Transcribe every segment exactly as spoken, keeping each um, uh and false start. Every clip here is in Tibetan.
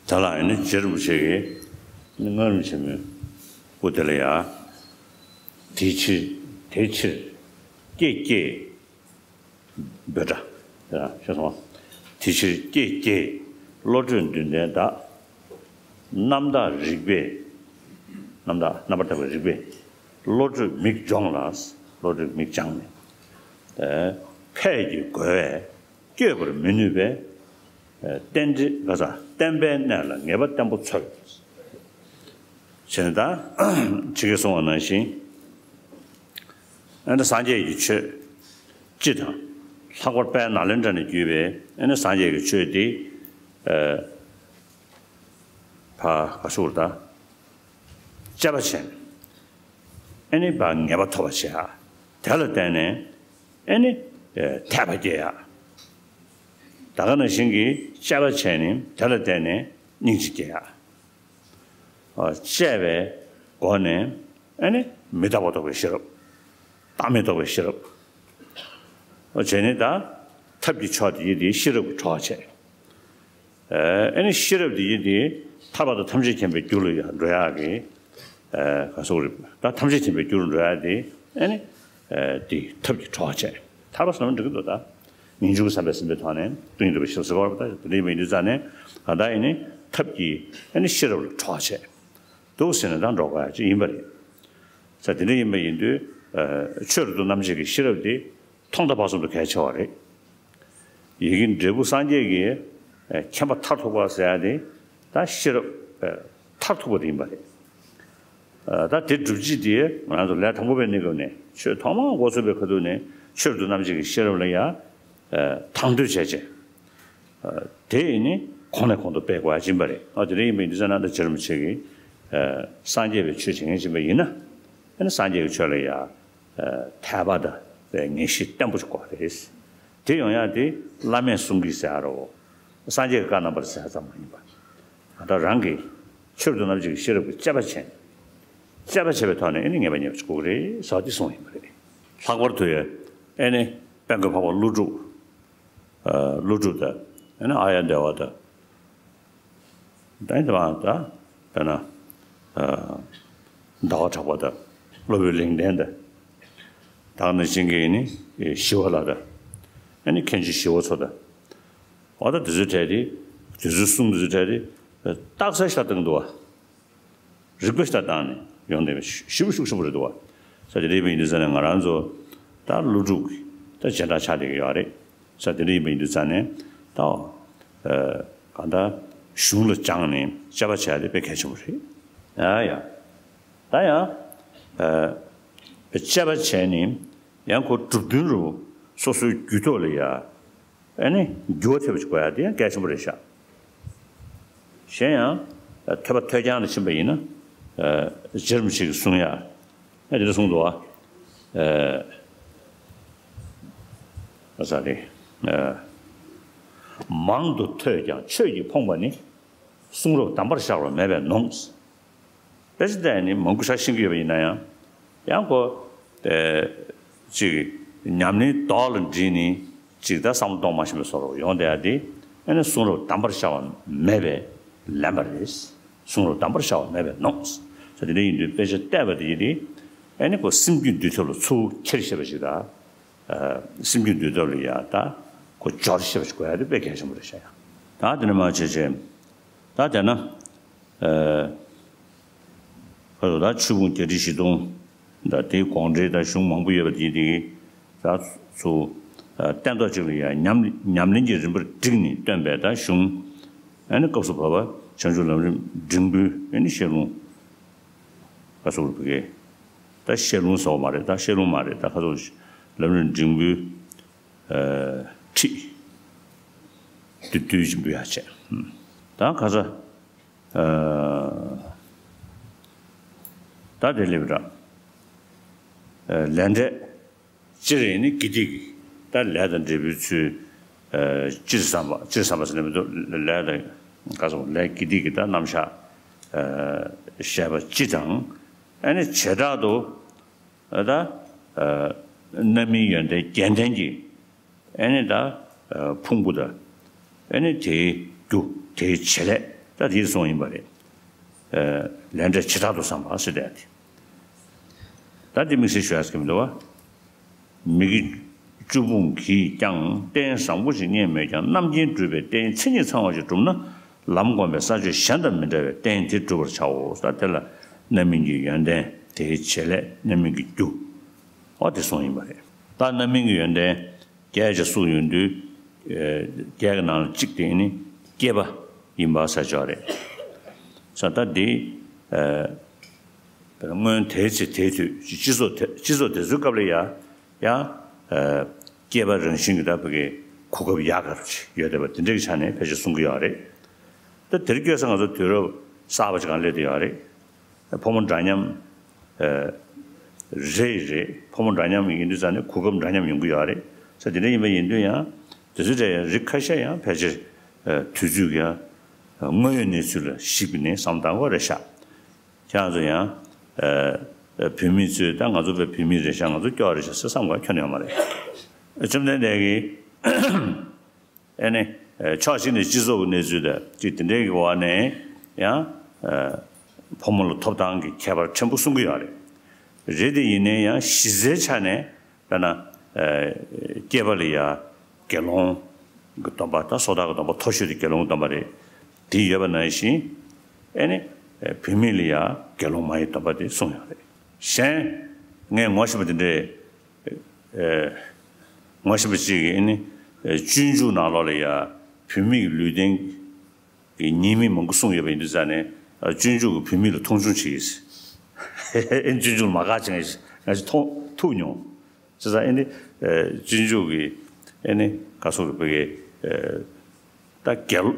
ད་ལ་ཨེ་ནི་རྗེ་རིན་པོ་ཆེ་གིས་ཨེ་ནི་སྔགས་རིན་ཆེན་མོའི་སྐུ་དེ་ལ་ཡ། དེ་ཕྱིར་དེ་ཕྱིར་ཀྱེ་ཀྱེ། འབོད་སྒྲ། ཤེས་སོང་ང་། དེ་ཕྱིར་ཀྱེ་ཀྱེ། བློ་གྲོས་མདུན་ལྡན་བདག་རྣམ་དག་རིག་པས། རྣམ་དག་རྣམ་པར་དག་པའི་རིག་པས། བློ་གྲོས་མིག་སྦྱོངས་ལ། བློ་གྲོས་མིག་སྦྱངས་ནས། ཨ། ཕས་ཀྱི་རྒོལ་བས་བསྐྱོད་པར་མི་ནུས་པས། ཨ། རྟེན་འབྲེལ་ག་ས་བརྟན་པའི་གནས་ལ་ངེས་པ་བརྟན་པོ་འཚོལ། ཞེས་ནས་ད་ཇི་སྐད་གསུངས་པ་ནང་བཞིན། ཨ་ནི་སངས་རྒྱས་ཀྱི་ཆོས་སྤྱི་དང་། ལྷག་པར་དཔལ་ནཱ་ལེནྡྲ་ནས་བརྒྱུད་པའི་ཨ་ནི་སངས་རྒྱས་ཀྱི་ཆོས་འདི། ཨ། ཕ་ག་ཟུར་ད། དཔྱད་པ་བྱས་ནས། ཨ་ནི་ཕར་ངེས་པ་ཐོབ་པ་བྱེད་ཡ། དེ་ལ་བརྟེན་ནས་ཨ་ནི་ཨ་དད་པ་སྐྱེ་ཡ། ད་ག་ནང་བཞིན་གྱི་དཔྱད་པ་བྱས་ནས་དེ་ལ་བརྟེན་ནས་སྙིང་རྗེ་སྐྱེ་ཡ། ཨ། དཔྱད་པའི་སྒོ་ནས་ཨ་ནི་མི་རྟག་པ་རྟོགས་པའི་ཤེས་རབ། བདག་མེད་རྟོགས་པའི་ཤེས་རབ། ཨ། བྱས་ནས་ད་ཐབས་ཀྱི་མཆོག་དེ་ཡིན་དེ་ཤེས་རབ་ཀྱི་གྲོགས་བྱས། ཨ་ནི་ཤེས་རབ་དེ་ཡིན་དེ་ཐར་པ་དང་ཐམས་ཅད་མཁྱེན་པའི་རྒྱུ་ལ་ཡང་འགྲོ་ཡག་གི། ཨ། ག་སོགས་རེད། ད་ཐམས་ཅད་མཁྱེན་པའི་རྒྱུ་ལ་འགྲོ་ཡག་དེ་ཨ་ནི། ཨ། དེ་ཐབས་ཀྱི་གྲོགས་བྱས། ཐར་པ་ཟེར་ན་འགྲིག་གི་འདུག་ད་སྙིང་རྗེ་བསམ་པས་ཟིན་པའི་ཐོག་ནས་སྟོང་ཉིད་རྟོགས་པའི་ཤེས་རབ་ཟེར་བ་རེད། ད་དེ་འདྲ་ཡིན་དུས་ཙང་ནས་ད་ལྟ་ཡིན་ནི་ཐབས་ཀྱི་ཨ་ནི་ཤེས་རབ་ལ་གྲོགས་བྱས། འདུག་ཟེར་ནས་ད་འགྲོ་དགོས་ཡ་ཅིག་ཡིན་པ་རེད། ས་དེ་འདྲ་ཡིན་པ་ཡིན་དུས། ཨ། ཆོས་རབ་ཏུ་རྣམ་འབྱེད་ཀྱི་ཤེས་རབ་དེ་ཐོག་མཐའ་བར་གསུམ་དུ་གལ་ཆེ་བ་རེད། ཡི་གེ་འབྲས་བུ་སངས་རྒྱས་ཀྱི་ཨ་མཁྱེན་པ་མཐར་ཐུག་པ་ཟེར་ཡ་དེ་ད་ཤེས་རབ་ཨ་མཐར་ཐུག་པ་དེ་ཡིན་པ་རེད། ཨ། ད་དེ་སྒྲུབ་བྱེད་དེ་ང་རང་ཚོ་ལས་དང་པོ་པའི་གནས་སྐབས་ནས་ཆོས་ཐོག་མར་འགོ་ཚུགས་པའི་ཁ་ཐུག་ནས་ཆོས་རབ་ཏུ་རྣམ་འབྱེད་ཀྱི་ཤེས་རབ་ལ་ཡ། ཨ། དང་དོད་བྱས་བྱས། ཨ། དེ་ཡིན་ནི་གོང་ནས་གོང་དུ་སྤེལ་དགོས་ཡ་ཅིག་ཡིན་པ་རེད། ཨ། དེ་འདྲ་ཡིན་པ་ཡིན་དུས་ཙ་ན་ད་རྗེ་རིན་པོ་ཆེ་གིས། ཨ། སངས་རྒྱས་པའི་ཆོས་བྱེད་མཁན་ཅིག་ཡིན་པ་ཡིན་ན། ཨ་ནི་སངས་རྒྱས་ཀྱི་ཆོས་ལ་ཡ། ཨ། དད་པ་དང་ངེས་ཤེས་བརྟན་པོ་ཞིག་དགོས་རེད། དེ་ཡོང་ཡ་དེ་བླ་མས་གསུང་གི་ཟེར་ཡ་རོ། སངས་རྒྱས་ཀྱི་བཀའ་རྣམ་པར་ཟེར་ཡ་ཙམ་མ་ཡིན་པ། ང་ད་རང་གིས་ཆོས་རབ་ཏུ་རྣམ་འབྱེད་ཀྱི་ཤེས་རབ་ཀྱི་དཔྱད་པ་བྱས། དཔྱད་པ་བྱས་པའི་ཐོག་ནས་ཨ་ནི་ངེས་པ་རྙེད་པ་ཞིག་དགོས་ཀྱི་རེད་ཟེར་བ་དེ་གསུངས་ཡིན་པ་རེད། ལྷག་པར་དུ་ཡ་ཨ་ནི་དཔལ་མགོན་འཕགས་པ་ཀླུ་སྒྲུབ། ཨ། ཀླུ་སྒྲུབ་དང་ཨ་ནི་ཨཱརྱ་དེ་བ་དང་། ད་ཨ་ནི་དེ་བ་ད་དཔེར་ན། ཨ། ཟླ་བ་གྲགས་པ་དང་སློབ་དཔོན་ལེགས་ལྡན་དང་། ད་ག་ནང་བཞིན་གྱི་ནི་ཞི་བ་ལྷ་དང་། ཨ་ནི་མཁན་ཆེན་ཞི་བ་འཚོ་དང་། འོ་ད་དེ་ཚོའི་གྲས་དེ། དེ་ཚོའི་གསུང་དེ་ཚོའི་གྲས་དེ་རྟགས་གསལ་ཤ་སྟག་འདུག་བ། རིགས་པ་ཤ་སྟག་བཏང་ནས་ཡོང་བསྡད་པའི་ཞིབ་པོ་ཤུགས་ཆེན་པོ་རེད་འདུག་བ། ས་དེ་འདྲ་ཡིན་པ་ཡིན་དུས་ཙ་ནས་ང་རང་ཚོ་ད་ཀླུ་སྒྲུབ་ཀྱི་ད་རྗེས་འབྲང་ཆགས་བསྡད་ཀྱི་ཡོད་རེད། ས་དེ་འདྲ་ཡིན་པ་ཡིན་དུས་ཙ་ནས་ད། ཨ། གང་ལྟར་གཞུང་ལ་སྦྱངས་ནས་དཔྱད་པ་བྱས་ཏེ་དཔེ་གལ་ཆེན་པོ་རེད། ཡ་ཡ། ད་ཡང་། ཨ། དཔྱད་པ་བྱས་ནས་ཡང་ཁོ་གྲུབ་དོན་རུ་སོ་སོའི་རྒྱུད་ཐོག་ལ་ཡ། ཨ་ནི་འགྱུར་བ་ཐེབས་པ་ཞིག་དགོས་ཡ་དེ་ཡང་གལ་ཆེན་པོ་རེད་ཤག་གཞན་ཡང་ཐོས་པ་ཐོས་རྐྱང་ལ་ཕྱིན་པ་ཡིན་ན། ཨ། རྗེ་རིན་པོ་ཆེ་གིས་གསུང་ཡ། ཨ། དེ་འདྲ་གསུངས་འདུག་བ། ཨ། ཨ་ས་རེད། ཨ། མང་དུ་ཐོས་ཀྱང་ཆོས་ཀྱིས་ཕོངས་པ་ནི། གསུང་རབ་གདམས་པར་ཤར་བ་མེད་པས་ནོངས། དཔེ་ཆ་བལྟས་ནས་མང་པོ་ཞིག་ཤེས་ཀྱི་ཡོད་པ་ཡིན་ན་ཡང་། ཡང་ཁོ། ཨེ། ཅིག་ཉམས་ལེན་རྡོག་ལ་བསྒྲིལ་ནས་ཅིག་ད་བསམ་བློ་གཏོང་མ་ཤེས་པའི་བཟོ་འདྲ་ཡོང་བསྡད་ཡ་དེ། ཨ་ནི་གསུང་རབ་གདམས་པར་ཤར་བ་མེད་པས་ལན་པ་རེད། གསུང་རབ་གདམས་པར་ཤར་བ་མེད་པས་ནོངས། ས་དེ་འདྲ་ཡིན་དུས་དཔེ་ཆ་བལྟས་པ་དེ་ཡིན་ཏེ། ཨ་ནི་ཁོ་སེམས་རྒྱུད་འདུལ་ཐབས་ལ་ཚུར་འཁྱེར་ཤེས་པ་ཞིག་དང་། ཨ། སེམས་རྒྱུད་འདུལ་ཐབས་ལ་ཡ་ད་ཁོ་སྦྱོར་ཤེས་པ་ཞིག་དགོས་ཡ་དེ་དཔེ་གལ་ཆེན་པོ་རེད་ཤག་ཡ། ད་དེ་ནས་མར་བྱས་བྱས། ད་དེ་ན། ཨ། ཁ་ཐུག་ད་ཆོས་ཕུང་བརྒྱད་ཁྲི་བཞི་སྟོང་། ད་དེའི་དགོངས་འགྲེལ་ད་གཞུང་མང་པོ་ཡོད་པ་དེ་དེ་གི་ད་ཚུར། ཨ། སྟན་ཐོག་གཅིག་ལ་ཡ་ཉམས་ཉམས་ལེན་གྱི་རིམ་པར་བསྒྲིགས་ནས་བཏོན་པའི་ད་གཞུང་། ཨ་ནི་སྐབས་སུ་བབ་པ་བྱང་ཆུབ་ལམ་རིམ་འབྲིང་པོའི་ཨ་ནི་བཤད་ལུང་། ག་སོགས་རུ་བུ་གའི་ད་བཤད་ལུང་ཟེར་བ་མ་རེད། ད་བཤད་ལུང་མ་རེད། ད་ཁ་སོགས་ལམ་རིམ་འབྲིང་པོའི། ཨ། ཁྲིད་དེ་བསྡུས་ཀྱིས་འབུལ་ཡག་བྱས། ད་ཁ་ས། ཨ། ད་དེ་སླེབས་ར། ཨ། ལས་འབྲས། སྤྱིར་ཡིན་ནི་དགེ་སྡིག་གི་ད་ལས་དང་འབྲས་བུའི་ཚུལ། ཨ། སྤྱིར་བསམ་པ། སྤྱིར་བསམ་པ་ཟེར་ན་མི་འདུག་ལས་དང་ག་སོགས་ལས་དགེ་སྡིག་གི་ད་རྣམ་གཞག་ཨ། བཤད་པ་སྤྱི་དང་། ཨ་ནི་བྱེ་བྲག་ཏུ་ད། ཨ། རྣམ་སྨིན་ཡོན་ཏན་བརྒྱད་ལྡན་གྱི། ཨ་ནི་ད། ཨ། ཕུང་པོ་དང་། ཨ་ནི་དེའི་རྒྱུ། དེའི་བྱེད་ལས། ད་དེ་གསུངས་ཡིན་པ་རེད། ལས་འབྲས་བྱེ་བྲག་ཏུ་བསམ་པ་ཟེར་བསྡད་དེ། ད་དེ་དམིགས་བསལ་ཞུ་ཡག་གི་མི་འདུག་བ། མི་དགེ་བཅུ་སྤོང་གིས་ཀྱང་རྟེན་བཟང་པོ་ཞིག་རྙེད་མོད་ཀྱང་རྣམ་མཁྱེན་སྒྲུབ་པའི་རྟེན་མཚན་ཉིད་ཚང་བ་ཞིག་བསྒྲུབ་ན་ལམ་བསྒོམ་པའི་ས་བཅུད་གཞན་དང་མི་འདྲ་བའི་རྟེན་དེ་བསྒྲུབ་པར་བྱའོ། ད་དེ་ལ་རྣམ་སྨིན་གྱི་ཡོན་ཏན་དེའི་བྱེད་ལས་རྣམ་སྨིན་གྱི་རྒྱུ། འོ་དེ་གསུངས་ཡིན་པ་རེད། ད་རྣམ་སྨིན་གྱི་ཡོན་ཏན་བརྒྱད་ཅིག་གསུངས་ཡོང་དུས། བརྒྱད་ཀྱི་ནང་ལ་གཅིག་དེ་ནི་སྐྱེས་པ་ཡིན་པ་ས་ཆ་རེད། ས་ད་འདི་སྔོན་དེའི་ཚེ་དེའི་དུས་སྤྱི་ཚོགས་དེ་སྤྱི་ཚོགས་དེ་ཚོའི་སྐབས་ལ་ཡ་ཡ་སྐྱེས་པ་རང་བཞིན་གྱི་ད་བུ་གའི་གོ་སྐབས་ཡག་ག་ཡོད་བསྡད་པ་དེ་འདྲའི་ཆ་ནས་ཕལ་ཆེར་གསུང་གི་ཡོད་རེད། ད་དེར་བསྐྱོད་ས་ང་ཚོ་དུས་རབས་གསར་པ་ཞིག་གང་སླེབས་བསྡད་ཡོད་རེད། ཕོ་མོ་འདྲ་མཉམ་རེད་རེད། ཕོ་མོ་འདྲ་མཉམ་ཡིན་དུས་ཙང་ནས་གོ་སྐབས་འདྲ་མཉམ་ཡོང་གི་ཡོད་རེད། ས་དེ་འདྲ་ཡིན་པ་ཡིན་དུས་ཡང་དེ་ཚོའི་གྲས་ཡང་རིགས་ཁ་ཤས་ཡང་ཕལ་ཆེར་དུས་ཚོད་ཀྱི་དངོས་ཡོད་གནས་ཚུལ་ལ་གཞིགས་པ་ནས་བསམ་བཏང་དགོས་རེད་ཤག་ཁྱེད་རང་ཚོ་ཡང་བུད་མེད་ཚོས་ད་ང་ཚོ་བས་བུད་མེད་རེད་ཤག་ང་ཚོ་སྐྱོ་བ་རེད་ཤག་ཟེར་བསམ་དགོས་ཁྱོན་ནས་ཡོད་མ་རེད། བཅོམ་ལྡན་འདས་ཀྱིས། ཨེ་ནི། ཕྱོགས་གཅིག་ནས་སྤྱི་ཚོགས་ཀྱི་གནས་ཚུལ་དང་གཅིག་དེ་འདྲའི་གི་འོག་ནས་ཡང་། ཕོ་མོ་ལ་ཐོབ་ཐང་གི་ཁྱད་པར་ཕྲན་བུ་གསུང་གི་ཡོད་རེད། རེད་དེ་ཡིན་ནའི་ཡང་གཞི་རྩའི་ཆ་ནས་དཔེར་ན། སྐྱེས་པ་ལ་ཡ་དགེ་སློང་གི་སྡོམ་པ་དང་སོ་ཐར་གྱི་སྡོམ་པ་མཐོ་ཤོས་དེ་དགེ་སློང་གི་སྡོམ་པ་རེད། དེ་ཡོད་པ་ནང་བཞིན། ཨེ་ནི། བུད་མེད་ལ་ཡ་དགེ་སློང་མ་ཡི་སྡོམ་པ་དེ་གསུངས་ཡོད་རེད། གཞན། ངས་ངོ་ཤེས་པ་དེ་འདྲས། ངོ་ཤེས་པ་གཅིག་གིས་ཨེ་ནི། སྤྱོད་འཇུག་ནང་ལོགས་ལ་ཡ་བུད་མེད་ཀྱི་ལུས་རྟེན་གྱི་ཉེས་དམིགས་མང་པོ་གསུངས་ཡོད་པ་ཡིན་དུས་ཙང་ནས་སྤྱོད་འཇུག་གིས་བུད་མེད་ལ་མཐོང་ཆུང་བྱེད་ཀྱི། ཨེ་སྤྱོད་འཇུག་ལ་མ་དགའ་བྱེད་མཁན་ཞིག་ང་ཚོ་མཐོང་ཐུག་མྱོང་། བྱས་ཙང་ཨེ་ནི། སྤྱོད་འཇུག་གིས་ཨེ་ནི་ག་སོགས་རེད་བོད་སྐད། ད་རྒྱལ་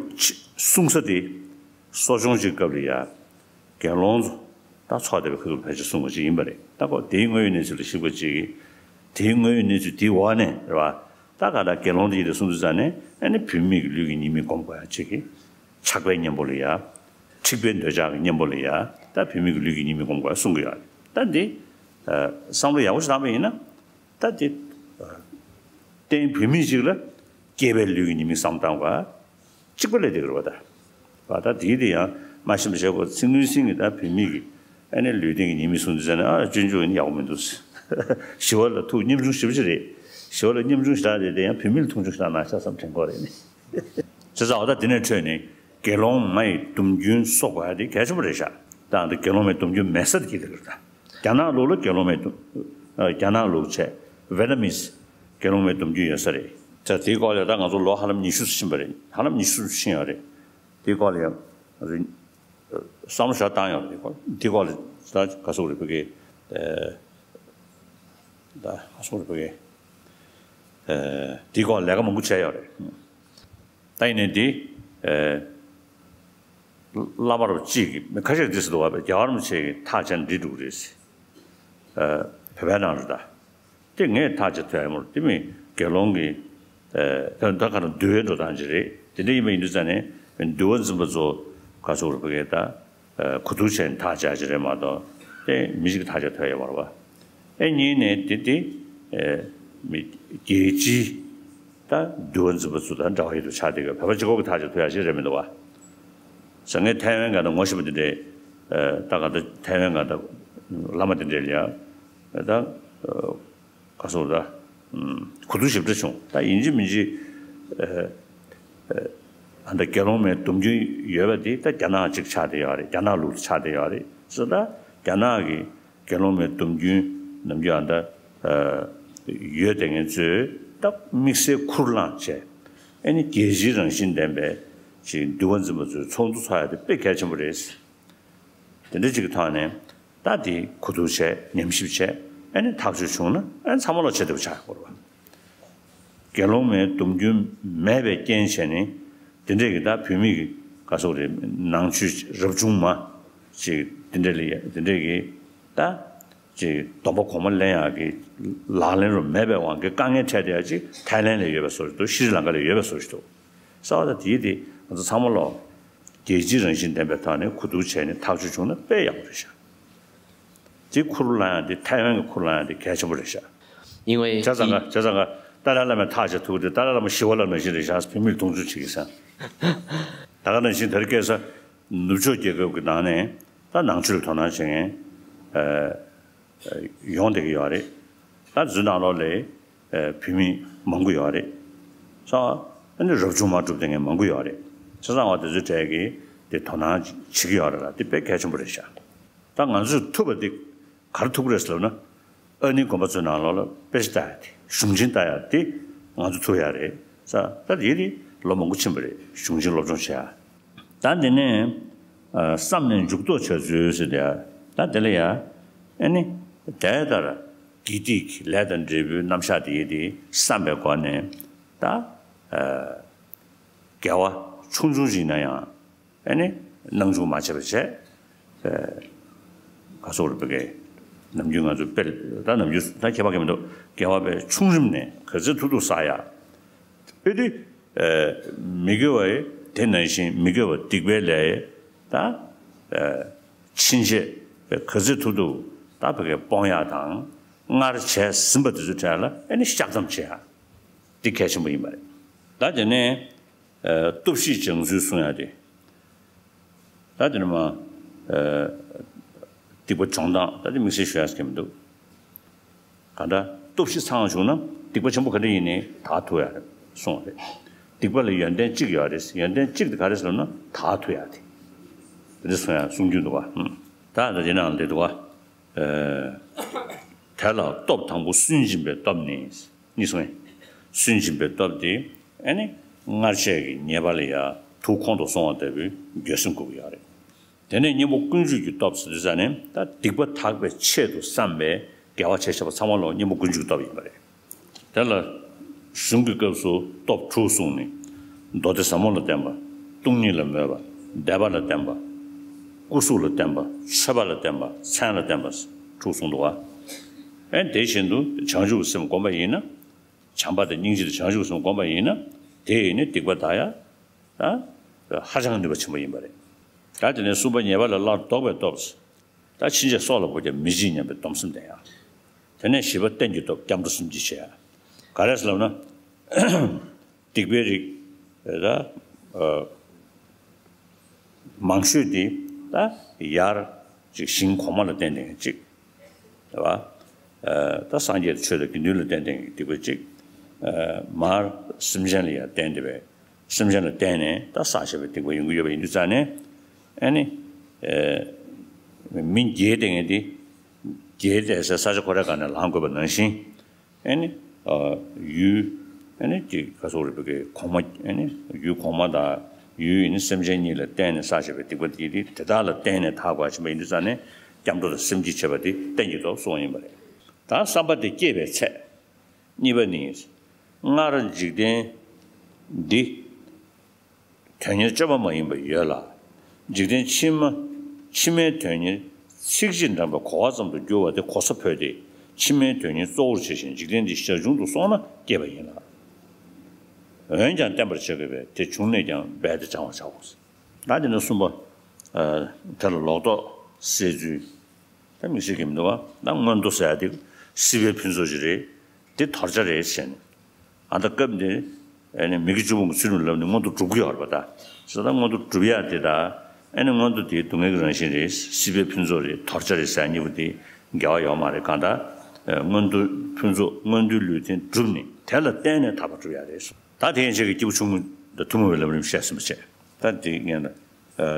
གསུང་ས་དེ་གསོ་སྦྱོང་གཅིག་སྐབས་ལ་ཡ། དགེ་སློང་ཚོ་ད་ཚོགས་བསྡད་པའི་ཁ་ཐུག་ཕལ་ཆེར་གསུང་བ་ཅིག་ཡིན་པ་རེད། ད་ཁོ་དེའི་དངོས་ཡོད་གནས་ཚུལ་ལ་གཞིགས་པ་ཅིག་གིས། དེའི་དངོས་ཡོད་གནས་ཚུལ་དེའི་འོག་ནས་རེད་བ། ད་ག་ད་དགེ་སློང་དེ་ཡིན་དེ་གསུང་དུས་ཙང་ནས་ཨ་ནི་བུད་མེད་ཀྱི་ལུས་ཀྱི་ཉེས་དམིགས་སྒོམ་དགོས་ཡ་ཅིག་གིས། ཆགས་པའི་གཉེན་པོ་ལ་ཡ། འཁྲིག་པའི་འདོད་ཆགས་ཀྱི་གཉེན་པོ་ལ་ཡ། ད་བུད་མེད་ཀྱི་ལུས་ཀྱི་ཉེས་དམིགས་སྒོམ་དགོས་ཡ་གསུང་གི་ཡོད་རེད། ད་འདི། བསམ་བློ་ཡག་པོ་ཞིག་བཏང་པ་ཡིན་ན། ད་འདི། རྟེན་བུད་མེད་ཅིག་ལ་སྐྱེས་པའི་ལུས་ཀྱི་ཉེས་དམིགས་བསམ་བཏང་བ། གཅིག་པ་ལས་དེ་གི་རེད་བ་ད། བ་ད་དེའི་དེ་ཡང་མ་ཤེས་པ་བྱས་གོ་ཚིག་ངོས་ཟིན་གྱི་ད་བུད་མེད་ཀྱི་ཨ་ནི་ལུས་རྟེན་གྱི་ཉེས་དམིགས་གསུངས་དུས་ཙ་ན་ཨ་སྤྱོད་འཇུག་ཡིན་ཡག་པོ་མི་འདུག་ཞི་བ་ལ་ཐུག་ཉམ་ཆུང་ཞེ་པོ་ཅིག་རེད། ཞི་བ་ལ་ཉམ་ཆུང་ཞེ་དྲག་རེད་དེ་ཡང་བུད་མེད་ལ་མཐོང་ཆུང་ཞེ་དྲག་གནང་ཤག་བསམ་དྲན་གོ་རེད་ནི། བྱས་ཙང་འོ་ད་དེ་ནས་འཕྲོས་ནས་དགེ་སློང་མ་ཡི་སྡོམ་རྒྱུན་གསོ་དགོས་ཡ་དེ་གལ་ཆེན་པོ་རེད་ཤག་ད་འདི་དགེ་སློང་མའི་སྡོམ་རྒྱུན་མེད་ས་དེ་གི་དེ་རེད་ད། རྒྱ་ནག་ལུགས་ལ་དགེ་སློང་མའི་སྡོམ། རྒྱ་ནག་ལུགས་བྱས། ཝེ་ཏ་མིས་དགེ་སློང་མའི་སྡོམ་རྒྱུན་ཡོད་ས་རེད། ད་དེའི་སྐོར་ལ་ད་ང་ཚོ་ལོ་ཧ་ལམ་ཉི་ཤུ་ཕྱིན་པ་རེད། ཧ་ལམ་ཉི་ཤུ་ཕྱིན་ཡོད་རེད། དེའི་སྐོར་ལ་ཡང་ང་ཚོ་བསམ་བློ་ཞེ་དྲག་བཏང་ཡོད་རེད། དེའི་སྐོར་ལ་ད་ག་སོག་རེད་བོད་སྐད། ད་ག་སོག་རེད་བོད་སྐད། དེའི་སྐོར་ལ་ལས་ཀ་མང་པོ་བྱས་ཡོད་རེད། ད་ཡིན་ནའི་འདི། བླ་མ་རུ་གཅིག་གིས་མི་ཁ་ཤས་འདི་སུ་འདུག་བ་རྒྱལ་བ་རིན་པོ་ཆེ་གིས་ཐག་བཅད་འདི་འགྲུབ་རེད། བོད་པའི་ནང་རུ་ད། དེ་ངས་ཐག་བཅད་ཐུབ་ཡ་མོ་དེ་མི་དགེ་སློང་གི་ད་ག་རང་འདུལ་བའི་འགྲོ་སྟངས་ཅིག་རེད། དེ་འདྲ་ཡིན་པ་ཡིན་དུས་ཙང་ནས་འདུལ་བ་འཛིན་པ་ཚོ་ག་ཚོད་རུ་བོད་སྐད་ད། གོ་བསྡུར་བྱས་ནས་ཐག་བཅད་ཀྱི་རེད་མ་གཏོགས་དེ་མི་གཅིག་གིས་ཐག་བཅད་ཐུབ་ཡོད་མ་རེད་བ། ཨེ་གཉིས་ནས་དེ་དེ་མི་རྒྱལ་སྤྱིའི་ད་འདུལ་བ་འཛིན་པ་ཚོ་དང་འབྲེལ་བ་ཡོད་དུ་ཆགས་བསྡད་ཀྱི་བོད་པ་གཅིག་པོ་གིས་ཐག་བཅད་ཐུབ་ཡ་ཞིག་རེད་མི་འདུག་བ། ཟེར་ངས་ཐའེ་ཝན་ག་ད་ངོ་ཤེས་པ་དེ་འདྲས་ད་ག་ད་ཐའེ་ཝན་ག་ད་བླ་མ་དེ་འདྲས་ལ་ཡ་ད། ག་སོགས་ད། གོ་བསྡུར་ཞིབ་ཕྲ་བྱུང་ད་ཡིན་གཅིག་མིན་གཅིག་ཨ་ད་དགེ་སློང་མའི་སྡོམ་རྒྱུན་ཡོད་པ་དེ་ད་རྒྱ་ནག་ཅིག་ཆགས་བསྡད་ཡོད་རེད། རྒྱ་ནག་ལུགས་ཆགས་བསྡད་ཡོད་རེད་ཟེར། ད་རྒྱ་ནག་གི་དགེ་སློང་མའི་སྡོམ་རྒྱུན་ནམ་རྒྱུན་ཨ་ད་ཡོད་བསྡད་མཁན་ཚོས་ད་དམིགས་བསལ་ཁུར་བླངས་བྱས་ཨ་ནི་རྒྱལ་སྤྱིའི་རང་བཞིན་ལྡན་པའི་ཅིག་འདུལ་བ་འཛིན་པ་ཚོའི་ཚོགས་འདུ་ཚོགས་ཡ་དེ་དཔེ་གལ་ཆེན་པོ་རེད། དེ་འདྲ་ཅིག་གི་ཐོག་ནས་ད་དེ་གོ་བསྡུར་བྱས་ཉམས་ཞིབ་བྱས་ཨ་ནི་ཐག་གཅོད་བྱུང་ན་ཨ་ནི་ཚང་མ་ལོག་བྱེད་ཐུབ་པ་ཆགས་ཡོད་རེད་བ། དགེ་སློང་མའི་སྡོམ་རྒྱུན་མེད་པའི་རྐྱེན་བྱས་ནས་དེ་འདྲས་ཀྱི་ད་བོད་མི་གི་ག་སོག་རེད་ནང་ཆོས་རབ་བྱུང་མ་ཅིག་དེ་འདྲས་ལ་དེ་འདྲས་ཀྱི་ད་ཅིག་སྡོམ་པ་གོང་མ་ལེན་ཡག་གི་ལག་ལེན་རུ་མེད་པའི་དབང་གིས་དཀའ་ངལ་འཕྲད་བསྡད་ཡག་ཅིག་ཐའི་ལན་ལ་ཡོད་པའི་བཟོ་ཞིག་འདུག་ཤྲི་ལང་ཀ་ལ་ཡོད་པའི་བཟོ་ཞིག་འདུག་གསར་བ་དང་དེའི་དེ་ང་ཚོ་ཚང་མ་ལོག་རྒྱལ་སྤྱིའི་རང་བཞིན་ལྡན་པའི་ཐོག་ནས་གོ་བསྡུར་བྱས་ནས་ཐག་གཅོད་བྱུང་ན་དཔེ་ཡག་པོ་རེད་ཤག་དེ་ཁུར་བླངས་ཡག་དེ་ཐའེ་ཝན་གྱི་ཁུར་བླངས་ཡག་དེ་གལ་ཆེན་པོ་རེད་ཤག 因为 བྱས་ཙང་ག་བྱས་ཙང་ག་ཏཱ་ལའི་བླ་མས་ཐག་བཅད་ཐུབ་དེ་ཏཱ་ལའི་བླ་མ་ཞི་བ་ལྷ་ནང་བཞིན་རེད་ཤག་བོད་མིར་མཐོང་ཆུང་བྱེད་ཀྱི་ས། ད་ག་ནང་བཞིན་དེར་སྐྱེས་ས་ ནུབ་ཕྱོགས་རྒྱལ་ཁབ་ཀྱི་ནང་ནས་ད་ནང་ཆོས་ལ་དོ་སྣང་བྱེད་མཁན་ཡོང་བསྡད་ཀྱི་ཡོད་རེད། ད་འཛུལ་ནང་ལོགས་ལ་བོད་མི་མང་པོ་ཡོད་རེད། ས་ཨ་ནི་རབ་བྱུང་མ་གྲུབ་བསྡད་མཁན་མང་པོ་ཡོད་རེད། བྱས་ཙང་བ་དེ་ཚོའི་གྲས་ཀྱིས་དེ་དོ་སྣང་བྱེད་ཀྱི་ཡོད་རེད་ལ། དེ་དཔེ་གལ་ཆེན་པོ་རེད་ཤག་ད་ང་ཚོས་ཐུབ་པ་དེ་ག་རེ་ཐུབ་ཀྱི་རེད་ཟེར་ལབ་ན། ཨ་ནི་དགོན་པ་ཚོའི་ནང་ལོགས་ལ་དཔེ་ཆ་ལྟ་ཡ་དེ། གཞུང་ཆེན་ལྟ་ཡ་དེ་ང་ཚོ་ཐུབ་ཡ་རེད་ས། ད་དེ་དེ་ལོ་མང་པོ་ཕྱིན་པ་རེད། གཞུང་ཆེན་སློབ་སྦྱོང་བྱེད་ཡ། ད་འདི་ནས་བསམ་ནས་འཇུག་ལྡོག་བྱ་ཚུལ་ཟེར་དེ། ད་དེ་ལ་ཡ་ཨ་ནི་དེ་ལྟར་དགེ་སྡིག་ལས་དང་འབྲས་བུའི་རྣམ་གཞག་དེ་ཡི་དེ་བསམ་པའི་སྒོ་ནས། ད་དགེ་བ་ཆུང་ཆུང་ཞིག་ན་ཡང་ཨ་ནི་སྣང་ཆུང་མ་བྱས་པ་བྱས། ག་སོགས་རེད་པ་གི། ནམ་རྒྱུན་ང་ཚོ་དཔེ་ད་ནམ་རྒྱུན་ད་ཁྱད་པར་གང་མི་འདུག་དགེ་བ་དཔེ་ཆུང་རིམ་ནས་ག་ཚོད་ཐུབ་ཐུབ་བསགས་ཡ། ཨེ་དེ། མི་དགེ་བ་ཡི་དེ་ནང་བཞིན་མི་དགེ་བ་སྡིག་པའི་ལས་ད་ཕྱིན་ཆད་ག་ཚོད་ཐུབ་ཐུབ་ད་བོད་སྐད་སྤོང་ཡག་དང་སྔར་བྱས་ཟིན་པ་དེ་ཚོའི་གྲས་ལ་ཨ་ནི་བཤགས་སྡོམ་བྱེད་ཡག་འདི་གལ་ཆེན་པོ་ཡིན་པ་རེད། ད་དེ་ནས་སྟོབས་བཞིའི་སྦྱང་ཚུལ་གསུང་ཡག་དེ། ད་དེ་ནས་མ་སྡིག་པ་སྦྱོང་སྟངས་ད་དེ་དམིགས་བསལ་ཞུ་ཡག་གི་མི་འདུག་གང་ལྟར་སྟོབས་བཞི་ཚང་བྱུང་ན་སྡིག་པ་ཆེན་པོ་ག་འདྲ་ཡིན་ནའི་དག་ཐུབ་ཡ་རེད་གསུངས་པ་རེད། སྡིག་པ་ལ་ཡོན་ཏན་གཅིག་ཡོད་རེད། ཡོན་ཏན་གཅིག་དེ་ག་རེ་ཟེར་ན་དག་ཐུབ་ཡ་དེ། དེ་འདྲ་གསུང་ཡ་གསུང་རྒྱུ་འདུག་བ། ད་ད་དེ་ནང་ལ་འདི་འདུག་བ། དེ་ལ་སྟོབས་དང་པོ་སུན་འབྱིན་པའི་སྟོབས་ནི། གཉིས་གསུང་ངེ། སུན་འབྱིན་པའི་སྟོབས་དེ་ཨ་ནི་སྔར་བྱས་ཀྱི་ཉེས་པ་ལ་ཡ་དུག་ཁོང་དུ་སོང་བ་ལྟ་བུའི་འགྱོད་སེམས་སྐུལ་གྱི་ཡོད་རེད། དེ་ནས་གཉེན་པོ་ཀུན་སྤྱོད་ཀྱི་སྟོབས་ཟེར་དུས་ཙ་ནས་ད་སྡིག་པ་དག་པའི་ཆེད་དུ་བསམ་པའི་དགེ་བ་བྱས་བྱས་པ་ཚང་མ་ལོ་གཉེན་པོ་ཀུན་སྤྱོད་ཀྱི་སྟོབས་ཡིན་པ་རེད། དེ་ལ་གཞུང་གི་སྐབས་སུ་སྟོབས་དྲུག་གསུངས་ནས། མདོ་སྡེ་ཟབ་མོ་ལ་བརྟེན་པ། སྟོང་ཉིད་ལ་མོས་པ། དད་པ་ལ་བརྟེན་པ། སྐུ་གཟུགས་ལ་བརྟེན་པ། མཆོད་པ་ལ་བརྟེན་པ། མཚན་ལ་བརྟེན་པ། དྲུག་གསུངས་འདུག་བ། ཨེ་དེ་བཞིན་དུ་བྱང་ཆུབ་ཀྱི་སེམས་བསྒོམ་པ་ཡིན་ན། བྱམས་པ་དང་སྙིང་རྗེ་དང་བྱང་ཆུབ་ཀྱི་སེམས་བསྒོམ་པ་ཡིན་ན། དེ་ཡིས་ནི་སྡིག་པ་དག་ཡ། ད་ཧ་ཅང་ནུས་པ་ཆེན་པོ་ཡིན་པ་རེད། ད་དེ་ནས་གསུམ་པ་ཉེས་པ་ལ་སླར་ལྡོག་པའི་སྟོབས། ད་ཕྱིན་ཆད་སྲོག་ལ་འབུལ་ཀྱང་མི་བྱེད་སྙམ་པའི་སྡོམ་སེམས་ལྡན་ཡ། དེ་ནས་བཞི་པ་རྟེན་གྱི་སྟོབས་སྐྱབས་འགྲོ་སེམས་བསྐྱེད་བྱེད་ཡ། ག་རེ་ཟེར་ལབ་ན། སྡིག་པའི་རིགས་ད་མང་ཤོས་དེ་ད་ཡར་ཅིག་ཞིང་གོང་མ་ལ་བརྟེན་ནས་ཅིག་རེད་བ། ད་སངས་རྒྱས་ཆོས་དང་དགེ་འདུན་ལ་བརྟེན་ཏེ་སྡིག་པ་གཅིག་མར་སེམས་ཅན་ལ་ཡང་བརྟེན་ཏེ་བས། སེམས་ཅན་ལ་བརྟེན་ནས་ད་བསགས་བྱས་པའི་སྡིག་པ་ཡོང་གི་ཡོད་པ་ཡིན་དུས་ཙང་ནས། ཨ་ནི། མི་རྒྱལ་དེ་ངས་དེ། རྒྱལ་དེ་ས་ས་ཆ་ཁོ་རའི་སྒང་ནས་ལངས་དགོས་པ་ནང་བཞིན། ཨ་ནི། ཡུལ། ཨ་ནི་ཅིག་ག་སོགས་རེད་པ་གི་གོང་མ། ཨ་ནི་ཡུལ་གོང་མ་དང་ཡུལ་ཡིན་ནི་སེམས་ཅན་གཉིས་ལ་བརྟེན་ནས་བསགས་བྱས་པའི་སྡིག་པ་དེ་དེ་དེ་དག་ལ་བརྟེན་ནས་དག་དགོས་པ་ཡིན་དུས་ཙང་ནས་སྐྱབས་འགྲོ་དང་སེམས་བསྐྱེད་བྱེད་པ་དེ་རྟེན་གྱི་སྟོབས་གསུངས་ཡིན་པ་རེད། ད་བསམ་པ་དེ་སྐྱེས་པའི་ཚད། གཉིས་པ་ནི། སྔར་འཇིག་རྟེན་འདི་དོན་གཉེར་སྤྱོད་པ་མ་ཡིན་པ་ཡོད་ལ། འཇིག་རྟེན་ཕྱི་མ་ཕྱི་མའི་དོན་གཉེར་ཚིག་གཅིག་འགྲམ་པའི་གོ་བ་ཙམ་དུ་འགྱུར་བ་དེ་གོ་ས་འཕོས་ཏེ་ཕྱི་མའི་དོན་གཉེར་གཙོ་བོར་བྱས་ཤིང་འཇིག་རྟེན་འདི་ཞར་བྱུང་དུ་སོང་ན་སྐྱེས་པ་ཡིན་ལ། འོན་ཀྱང་བརྟན་པར་བྱ་དགོས་པས་དེ་བྱུང་ནས་ཀྱང་རྦད་དེ་བྱང་བར་བྱའོ། ད་དེ་ནས་གསུམ་པ། དེ་ལ་ལོག་རྟོག་སེལ་ཚུལ། ད་དམིགས་བསལ་གྱི་མི་འདུག་བ། ད་མངོན་མཐོ་ཟེར་ཡ་དེ་སྲིད་པའི་ཕུན་ཚོགས་ཅིག་རེད། དེ་དོར་བྱ་རེད་ཟེར་ནས། ཨ་ད་སྐབས་འདིར་ཨ་ནི་མི་དགེ་བཅུ་སྤོང་གི་ཚུལ་ཁྲིམས་ལ་བསླབ་ནས་མངོན་མཐོ་སྒྲུབ་ཀྱི་ཡོད་རེད་པ། ད་ཟེར་ད་མངོན་མཐོ་སྒྲུབ་ཡ་དེ་ད་ཨ་ནི་མངོན་མཐོ་དེ་སྡུག་བསྔལ་གྱི་རང་བཞིན་རེད། སྲིད་པའི་ཕུན་ཚོགས་རེད། དོར་བྱ་རེད་ཟེར་ཡ་གཉིས་པོ་དེ་འགལ་བ་ཡོད་མ་རེད། གང་ལྟར་མངོན་མཐོ་ཕུན་ཚོགས་མངོན་མཐོའི་ལུས་རྟེན་བསྒྲུབས་ནས་དེ་ལ་བརྟེན་ནས་ཐར་པ་སྒྲུབ་ཡ་རེད། ད་དེ་ཡན་ཆད་ཀྱི་སྐྱེས་བུ་ཆུང་ངུ་དང་ཐུན་མོང་བའི་ལམ་རིམ་བཤད་ཟིན་པ་བྱས། ད་དེ་ངས་ན།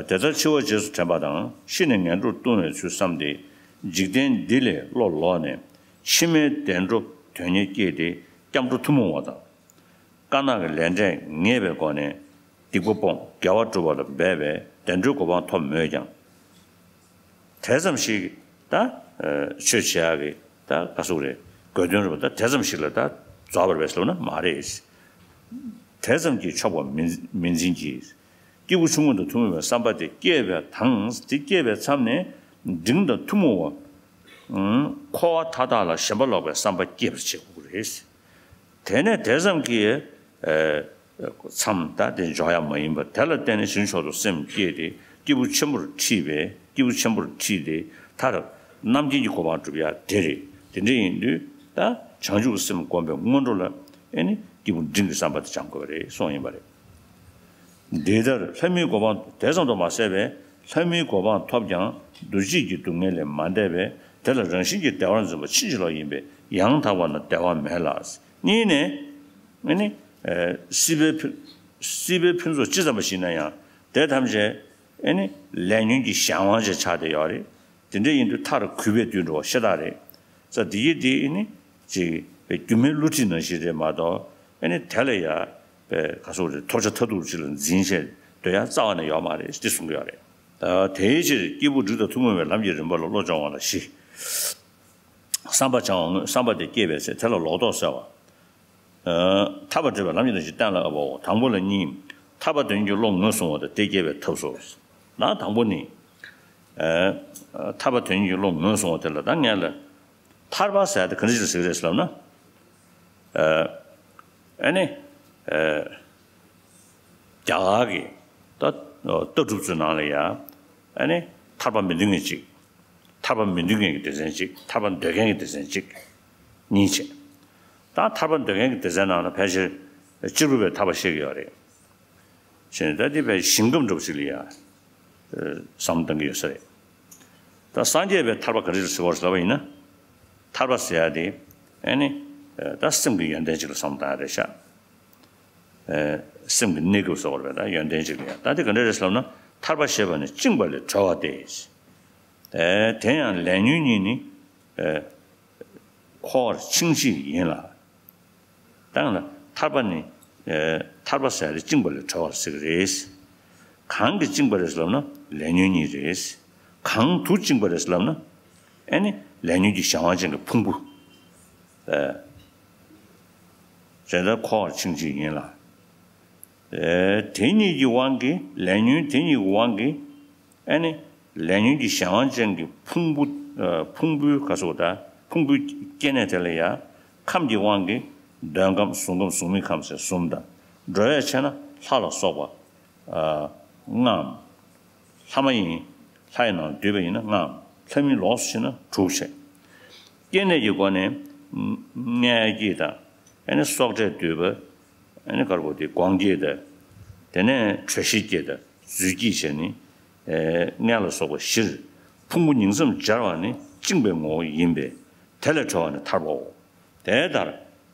དེ་ལྟར་འཆི་བ་རྗེས་སུ་དྲན་པ་དང་ཤི་ནས་ངན་འགྲོར་ལྟུང་བའི་ཚུལ་བསམས་ཏེ། འཇིག་རྟེན་འདི་ལས་བློ་ལོག་ནས་ཕྱི་མའི་བདེ་འགྲོ་དོན་གཉེར་བསྐྱེད་དེ་སྐྱབས་འགྲོ་ཐུན་མོང་བ་དང་། དཀར་ནག་གི་ལས་འབྲས་ངེས་པའི་སྒོ་ནས་སྡིག་པ་སྤོང་དགེ་བ་སྒྲུབ་པ་ལ་འབད་པས་བདེ་འགྲོའི་གོ་འཕང་ཐོབ་མོད་ཀྱང་། དེ་ཙམ་ཞིག་ད་ཆོས་བྱེད་ཡག་གི་ད་ག་ཟུག་རེད། དགོས་དོན་རེད་པ། ད་དེ་ཙམ་ཞིག་ལ་ད་རྫོགས་པར་བས་ལབ་ན་མ་རེད། དེ་ཙམ་གྱིས་ཆོག་པ་མིན་མིན་འཛིན་གྱི། སྐྱེས་བུ་ཆུང་ངུ་དང་ཐུན་མོང་བའི་བསམ་པ་དེ་སྐྱེས་པའི་དང་དེ་སྐྱེས་པའི་མཚམས་ནས་འབྲིང་དང་ཐུན་མོང་བ། འཁོར་བ་མཐའ་དག་ལ་ཞེན་པ་ལོག་པའི་བསམ་པ་སྐྱེས་པར་བྱེད་དགོས་ཀྱི་རེད། དེ་ནས་དེ་ཙམ་གྱིས་མཚམས་ད་དེ་འཇོག་ཡག་མ་ཡིན་པར་དེ་ལ་བརྟེན་ནས་ཕྱིན་ཆོག་ཏུ་སེམས་བསྐྱེད་དེ་སྐྱེས་བུ་ཆེན་པོར་ཁྲིད་པས། སྐྱེས་བུ་ཆེན་པོར་ཁྲིད་དེ་མཐར་རྣམ་མཁྱེན་གྱི་གོ་འཕང་སྒྲུབ་ཡག་དེ་རེད། དེ་འདྲ་ཡིན་དུས་ད་བྱང་ཆུབ་ཀྱི་སེམས་བསྒོམས་པའི་སྔོན་འགྲོ་ལ་ཨེ་ནི་སྐྱེས་བུ་འབྲིང་གི་བསམ་པ་དེ་སྦྱང་དགོས་པ་རེད་གསུངས་ཡིན་པ་རེད། འདི་ལྟར་ལྷ་མིའི་གོ་འཕང་དེ་ཙམ་དུ་མ་ཟད་པས། ལྷ་མིའི་གོ་འཕང་ཐོབ་ཀྱང་འདུ་བྱེད་ཀྱི་སྡུག་བསྔལ་ལས་མ་འདས་པས། དེ་ལ་རང་བཞིན་གྱིས་བདེ་བར་འཛིན་པ་ཕྱིན་ཅི་ལོག་ཡིན་པས་ཡང་དག་པ་ན་བདེ་བ་མེད་ལ། གཉིས་ནས། ཨ་ནི། ཨ། སྲིད་པའི་ཕུན། སྲིད་པའི་ཕུན་ཚོགས་ཅི་ཙམ་པ་ཞིག་ན་ཡང་དེ་ཐམས་ཅད། ཨ་ནི། ལས་ཉོན་གྱི་གཞན་དབང་ཅན་ཆགས་བསྡད་ཡོད་རེད། དེ་འདྲ་ཡིན་དུས་མཐར་གུས་པས་དུད་འགྲོ་བ་ཤ་སྟག་རེད། ས་དེ་ཡི་དེ་ཨ་ནི། ཅིག་པའི་སྒྱུ་མའི་བསླུ་བྲིད་ནང་བཞིན་རེད་མ་གཏོགས། ཨ་ནི་དེ་ལ་ཡ། པའི་ག་སོགས་རེད། ཐོབ་བྱ་མཐར་ཐུག་ཅིག་ལ་འཛིན་བྱས་འདོད་ཡ་རྩ་བ་ནས་ཡོད་མ་རེད་ཅེས་གསུང་གི་ཡོད་རེད། ཨ། དེའི་ཕྱིར་སྐྱེས་བུ་འབྲིང་དང་ཐུན་མོང་བའི་ལམ་གྱི་རིམ་པ་ལ་བློ་སྦྱོང་བ་ལ་བཞི། བསམ་པ་བྱ་བ་དངོས། བསམ་པ་དེ་སྐྱེས་པའི་ཚེ་དེ་ལ་ལོག་རྟོག་སེལ་བ། ཨ། ཐར་པ་བགྲོད་པའི་ལམ་གྱི་ནང་བཞིན་གཏན་ལ་དབབ་པའོ། དང་པོ་ལ་གཉིས། ཐར་པ་དོན་གྱི་བློ་ངོས་བཟུང་བ་དང་དེ་སྐྱེད་པའི་ཐབས་སོ། ན་དང་པོ་ནི། ཨ། ཐར་པ་དོན་གྱི་བློ་ངོས་བཟུང་བ་དེ་ལ་ད་ངས་ལ། ཐར་པ་ཟེར་ཡ་དེ་ག་འདྲ་ཞིག་ལ་ཟེར་གི་རེད་ཟེར་ལབ་ན། ཨ། ཨ་ནི། ཨ། རྒྱ་གར་གྱི་ད་ལྟ་གྲུབ་ཚོའི་ནང་ལ་ཡ། ཨ་ནི་ཐར་པ་མི་འདོད་མཁན་གཅིག་ཐར་པ་མི་འདོད་མཁན་གྱི་སྡེ་ཚན་གཅིག་ཐར་པ་འདོད་མཁན་གྱི་སྡེ་ཚན་གཅིག་གཉིས་བྱས། ད་ཐར་པ་འདོད་མཁན་གྱི་སྡེ་ཚན་ནང་ལ་ཕལ་ཆེར་གཅེར་བུ་པའི་ཐར་པ་བཤད་ཀྱི་ཡོད་རེད། བྱས་ནས་ད་འདི་བས་ཞིང་ཁམས་འདྲ་པོ་ཞིག་ལ་ཡ། ཨ། བསམ་བློ་གཏང་གི་ཡོད་ས་རེད། ད་སངས་རྒྱས་པའི་ཐར་པ་ག་རེ་རེད་ཟེར་བ་ལབ་པ་ཡིན་ན། ཐར་པ་ཟེར་ཡ་དེ། ཨ་ནི། ཨ། ད་སེམས་ཀྱི་ཡོན་ཏན་ཅིག་ལ་བསམ་བློ་བཏང་ཡ་རེད་ཤག་ཨ། སེམས་ཀྱི་གནས་སྐབས་སོགས་རེད། ད་ཡོན་ཏན་ཅིག་ལ་ཡ། ད་དེ་ག་འདྲ་རེད་ཟེར་ལབ་ན། ཐར་པ་ཞེས་པ་ནི་བཅིངས་པ་ལས་གྲོལ་བ་སྟེ། ཨ། དེ་ཡང་ལས་ཉོན་གཉིས་ནི། ཨ། འཁོར་བར་འཆིང་བྱེད་ཡིན་ལ། ད་ལྟ་ཐར་པ་ནི། ཨ། ཐར་པ་ཟེར་ཡ་དེ་བཅིངས་པ་ལས་གྲོལ་བ་ཟེར་གི་རེད། གང་གིས་བཅིངས་པ་རེད་ལབ་ན་ལས་ཉོན་གཉིས་རེད། གང་དུ་བཅིངས་པ་རེད་ལབ་ན། ཨ་ནི་ལས་ཉོན་གྱི་གཞན་དབང་ཅན་གྱི་ཕུང་པོ། ཨ། རེད། ད་འཁོར་བར་འཆིང་བྱེད་ཡིན་ལ། ཨ། དེ་གཉིས་ཀྱི་དབང་གིས། ལས་ཉོན་དེ་གཉིས་ཀྱི་དབང་གིས། ཨ་ནི་ལས་ཉོན་གྱི་གཞན་དབང་ཅན་གྱི་ཕུང་པོ། ཨ། ཕུང་པོའི་ག་སོགས་དང་ཕུང་པོའི་སྐྱེ་གནས་དེ་ལ་ཡང་ཁམས་ཀྱི་དབང་གིས་འདོད་ཁམས་གཟུགས་ཁམས་གཟུགས་མེད་ཁམས་ཟེར་གསུམ་དང་། འགྲོ་བས་ཆེ་ན་ལྷ་ལ་སོགས་པ། ཨ། ལྔའམ། ལྷ་མ་ཡིན། ལྷ་ཡི་ནང་འདུས་པ་ཡིན་ན་ལྔའམ། ལྷ་མིན་ལོགས་སུ་ཕྱེ་ན་དྲུག་བྱས། སྐྱེ་གནས་ཀྱི་སྒོ་ནས་མངལ་སྐྱེས་དང་། ཨ་ནི་སྲོག་འཕྲལ་འདུས་པ། ཨ་ནི་ག་རེ་གོ་དེ་སྒོང་སྐྱེས་དང་། དེ་ནས་དྲོད་གཤེར་སྐྱེས་དང་རྫུས་སྐྱེས་བྱས་ནས། ཨ། མངལ་ལ་སོགས་པ་བཞིར་ཕུང་པོ་ཉིང་མཚམས་སྦྱར་བ་ནི་བཅིངས་པའི་ངོ་བོ་ཡིན་པས་དེ་ལས་གྲོལ་བ་ནི་ཐར་པའོ། དེ་ལྟར་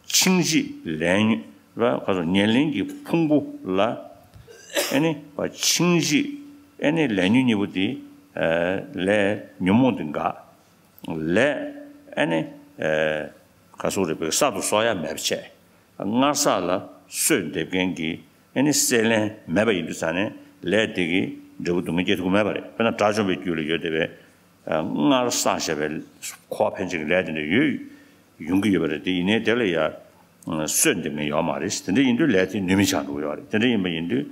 འཆིང་བྱེད་ལས་ཉོན་ལ་ག་སོགས་ཉེར་ལེན་གྱི་ཕུང་པོ་ལ། ཨ་ནི་འཆིང་བྱེད། ཨ་ནི་ལས་ཉོན་གཉིས་པོ་དེ། ཨ། ལས་ཉོན་མོངས་དེ་འགགས། ལས། ཨ་ནི། ཨ། ག་སོགས་རེད་པས་གསར་དུ་གསོག་ཡ་མེད་པ་བྱས། སྔར་བསགས་ལ་གསོས་འདེབས་མཁན་གྱི། ཨ་ནི་སྲེད་ལེན་མེད་པ་ཡིན་དུས་ཙང་ནས་ལས་དེ་གིས་འབྲས་བུ་སྡུག་བསྔལ་སྐྱེ་ཐུབ་ཀྱི་མེད་པ་རེད། དཔེར་ན་དགྲ་བཅོམ་པའི་རྒྱུད་ལ་ཡོད་བསྡད་པའི། ཨ། སྔར་བསགས་བཞག་པའི་འཁོར་བ་འཕེན་བྱེད་ཀྱི་ལས་དེ་འདྲ་ཡོད། ཡོང་གི་ཡོད་པ་རེད། དེ་ཡིན་ནའི་དེ་ལ་ཡ། ཨ། གསོས་འདེབས་མཁན་ཡོད་མ་རེད། དེ་འདྲ་ཡིན་དུས་ལས་དེ་ནུས་མེད་ཆགས་འགྲོ་གི་ཡོད་རེད། དེ་འདྲ་ཡིན་པ་ཡིན་དུས།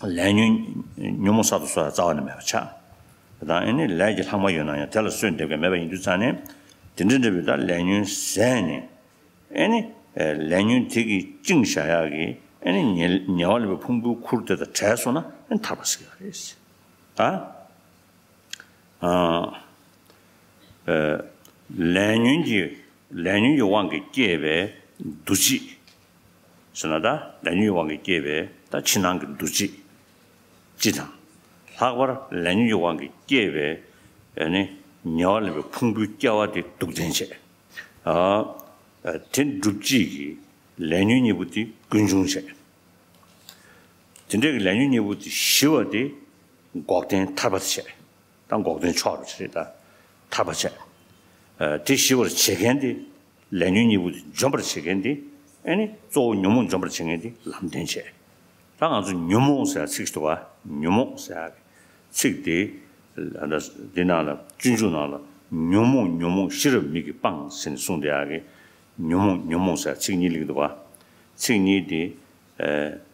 ལས་ཉོན་ཉོན་མོངས་གསར་དུ་གསོག་ཡ་རྩ་བ་ནས་མེད་པ་ཆགས། དེ་དང་ཨ་ནི་ལས་ཀྱི་ལྷག་མ་ཡོད་ན་ཡང་དེ་ལ་གསོས་འདེབས་མཁན་མེད་པ་ཡིན་དུས་ཙང་ནས། དེ་འདྲ་འདྲ་བའི་ད་ལས་ཉོན་ཟད་ནས། ཨ་ནི་ལས་ཉོན་དེ་གིས་བཅིངས་བཞག་ཡག་གི། ཨ་ནི་ཉེ་ཉེ་བར་ལེན་པའི་ཕུང་པོའི་ཁུར་དེ་དང་བྲལ་སོང་ན་ཨ་ནི་ཐར་པ་ཟེར་གྱི་ཡོད་རེད། ད། ཨ། ཨ། ལས་ཉོན་གྱི། ལས་ཉོན་གྱི་དབང་གིས་སྐྱེས་པའི་འདུ་བྱེད། ཟེར་ན་ད་ལས་ཉོན་གྱི་དབང་གིས་སྐྱེས་པའི་ད་ཕྱི་ནང་གི་འདུ་བྱེད་སྤྱི་དང་། ལྷག་པར་ལས་ཉོན་གྱི་དབང་གིས་སྐྱེས་པའི། ཨ་ནི་ཉེ་བར་ལེན་པའི་ཕུང་པོའི་སྐྱེ་བ་དེ་སྡུག་བདེན་བྱས། ཨ། ཨ། དེ་འགྲུབ་བྱེད་ཀྱི་ལས་ཉོན་གཉིས་པོ་དེ་ཀུན་འབྱུང་བྱས། དེ་འདྲའི་ལས་ཉོན་གཉིས་པོ་དེ་ཞི་བ་དེ་འགོག་བདེན་ཐར་པ་དེ་བྱས། ད་འགོག་བདེན་ཕྱོགས་རེད་ད། ཐར་པ་བྱས། ཨ། དེ་ཞི་བར་བྱེད་མཁན་དེ། ལས་ཉོན་གཉིས་པོ་དེ་འཇོམས་པར་བྱེད་མཁན་དེ། ཨ་ནི་གཙོ་བོ་ཉོན་མོངས་འཇོམས་པར་བྱེད་མཁན་དེ་ལམ་བདེན་བྱས། ད་ང་ཚོ་ཉོན་མོངས་ཟེར་ཡ་ཚིག་ཞིག་འདུག་ག་ཉོན་མོངས་ཟེར་ཡ་གི་ཚིག་དེ། ཨ། འདི་ནང་ལ་སྤྱོད་འཇུག་ནང་ལ་ཉོན་མོངས་ཉོན་མོངས་ཤེས་རབ་མིག་གིས་སྤང་ཟེར་ནས་གསུངས་བསྡད་ཡག་གི། ཉོན་མོངས་ཉོན་མོངས་ཟེར་ཚིག་གཉིས་སླེབས་འདུག་ག་ཚིག་གཉིས་དེ། ཨ།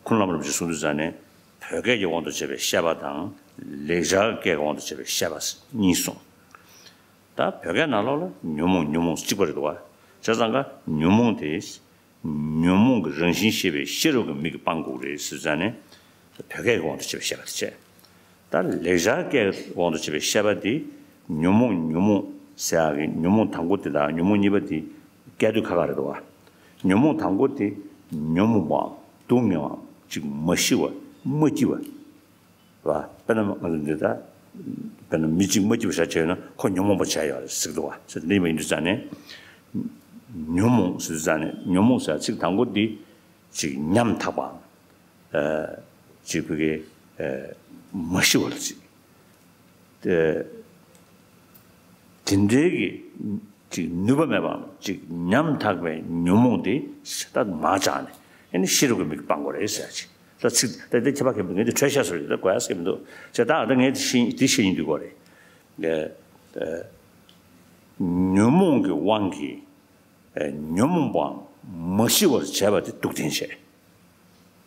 ཁུངས་ལམ་རིན་པོ་ཆེས་གསུངས་དུས་ཙང་ནས། བོད་སྐད་ཀྱི་དབང་དུ་བྱས་པའི་བཤད་པ་དང་། ལེགས་སྦྱར་སྐད་ཀྱི་དབང་དུ་བྱས་པའི་བཤད་པ་གཉིས་གསུངས། ད་བོད་སྐད་ནང་ལོགས་ལ་ཉོན་མོངས་ཉོན་མོངས་གཅིག་པ་རེད་འདུག་ག་བྱས་ཙང་ཀ་ཉོན་མོངས་དེ། ཉོན་མོངས་ཀྱི་རང་བཞིན་ཤེས་པའི་ཤེས་རབ་ཀྱི་མིག་གིས་སྤང་དགོས་རེད་ཟེར་ཙང་ནས། བོད་སྐད་ཀྱི་དབང་དུ་བྱས་པའི་བཤད་པ་དེ་བྱས། ད་ལེགས་སྦྱར་སྐད་ཀྱི་དབང་དུ་བྱས་པའི་བཤད་པ་དེ། ཉོན་མོངས་ཉོན་མོངས་ཟེར་ཡག་གི་ཉོན་མོངས་དང་པོ་དེ་དང་ཉོན་མོངས་གཉིས་པ་དེ་སྐད་དོད་ཁ་ཁ་རེད་འདུག་ག་ཉོན་མོངས་དང་པོ་དེ་ཉོན་མོངས་པའམ་སྡུག་བསྔལ་བའམ་ ཅིག་མ་ཤི་བ་མ་སྐྱིད་པ། བ། དཔེར་ན་ང་ཚོ་འདི་ལྟར། དཔེར་ན་མི་གཅིག་མ་སྐྱིད་པ་བྱ་བྱས་ན་ཁོ་ཉོན་མོངས་པ་བྱས་ཡོད་རེད་ཟེར་གི་འདུག་བ། ཟེར་འདི་ཡིན་པ་ཡིན་དུས་ཙང་ནས། ཉོན་མོངས་ཟེར་དུས་ཙང་ནས་ཉོན་མོངས་ཟེར་ཚིག་དང་པོ་འདི་ཅིག་ཉམ་ཐག་པའམ། ཨ། ཅིག་བོད་སྐད། ཨ། མ་ཤི་བ་ལ་ཅིག་ཨ། དེ་འདྲའི་གི་ཅིག་ནུས་པ་མེད་པའམ་ཅིག་ཉམ་ཐག་པའི་ཉོན་མོངས་དེ་ད་མར་བཅག་ནས་ཨ་ནི་ཤེས་རབ་ཀྱི་མིག་སྤང་དགོས་རེད་ཟེར་ཅིག་ད་ཚིག་ད་དེ་ཁྱད་པར་གྱི་མི་འདུག་ངས་དེ་འཕྲོས་བཤད་སོ་རེད། ད་དགོས་ཡ་ཟེར་གྱི་མི་འདུག་ཅེས་ད་ཨ་ད་ངས་དེ་ཤེས་དེ་ཤེས་ཡིན་དུས་དགོས་རེད། ཨ། ཨ། ཉོན་མོངས་ཀྱི་དབང་གིས། ཨ། ཉོན་མོངས་པའམ་མ་ཤི་བར་བྱས་པ་དེ་སྡུག་བདེན་བྱས།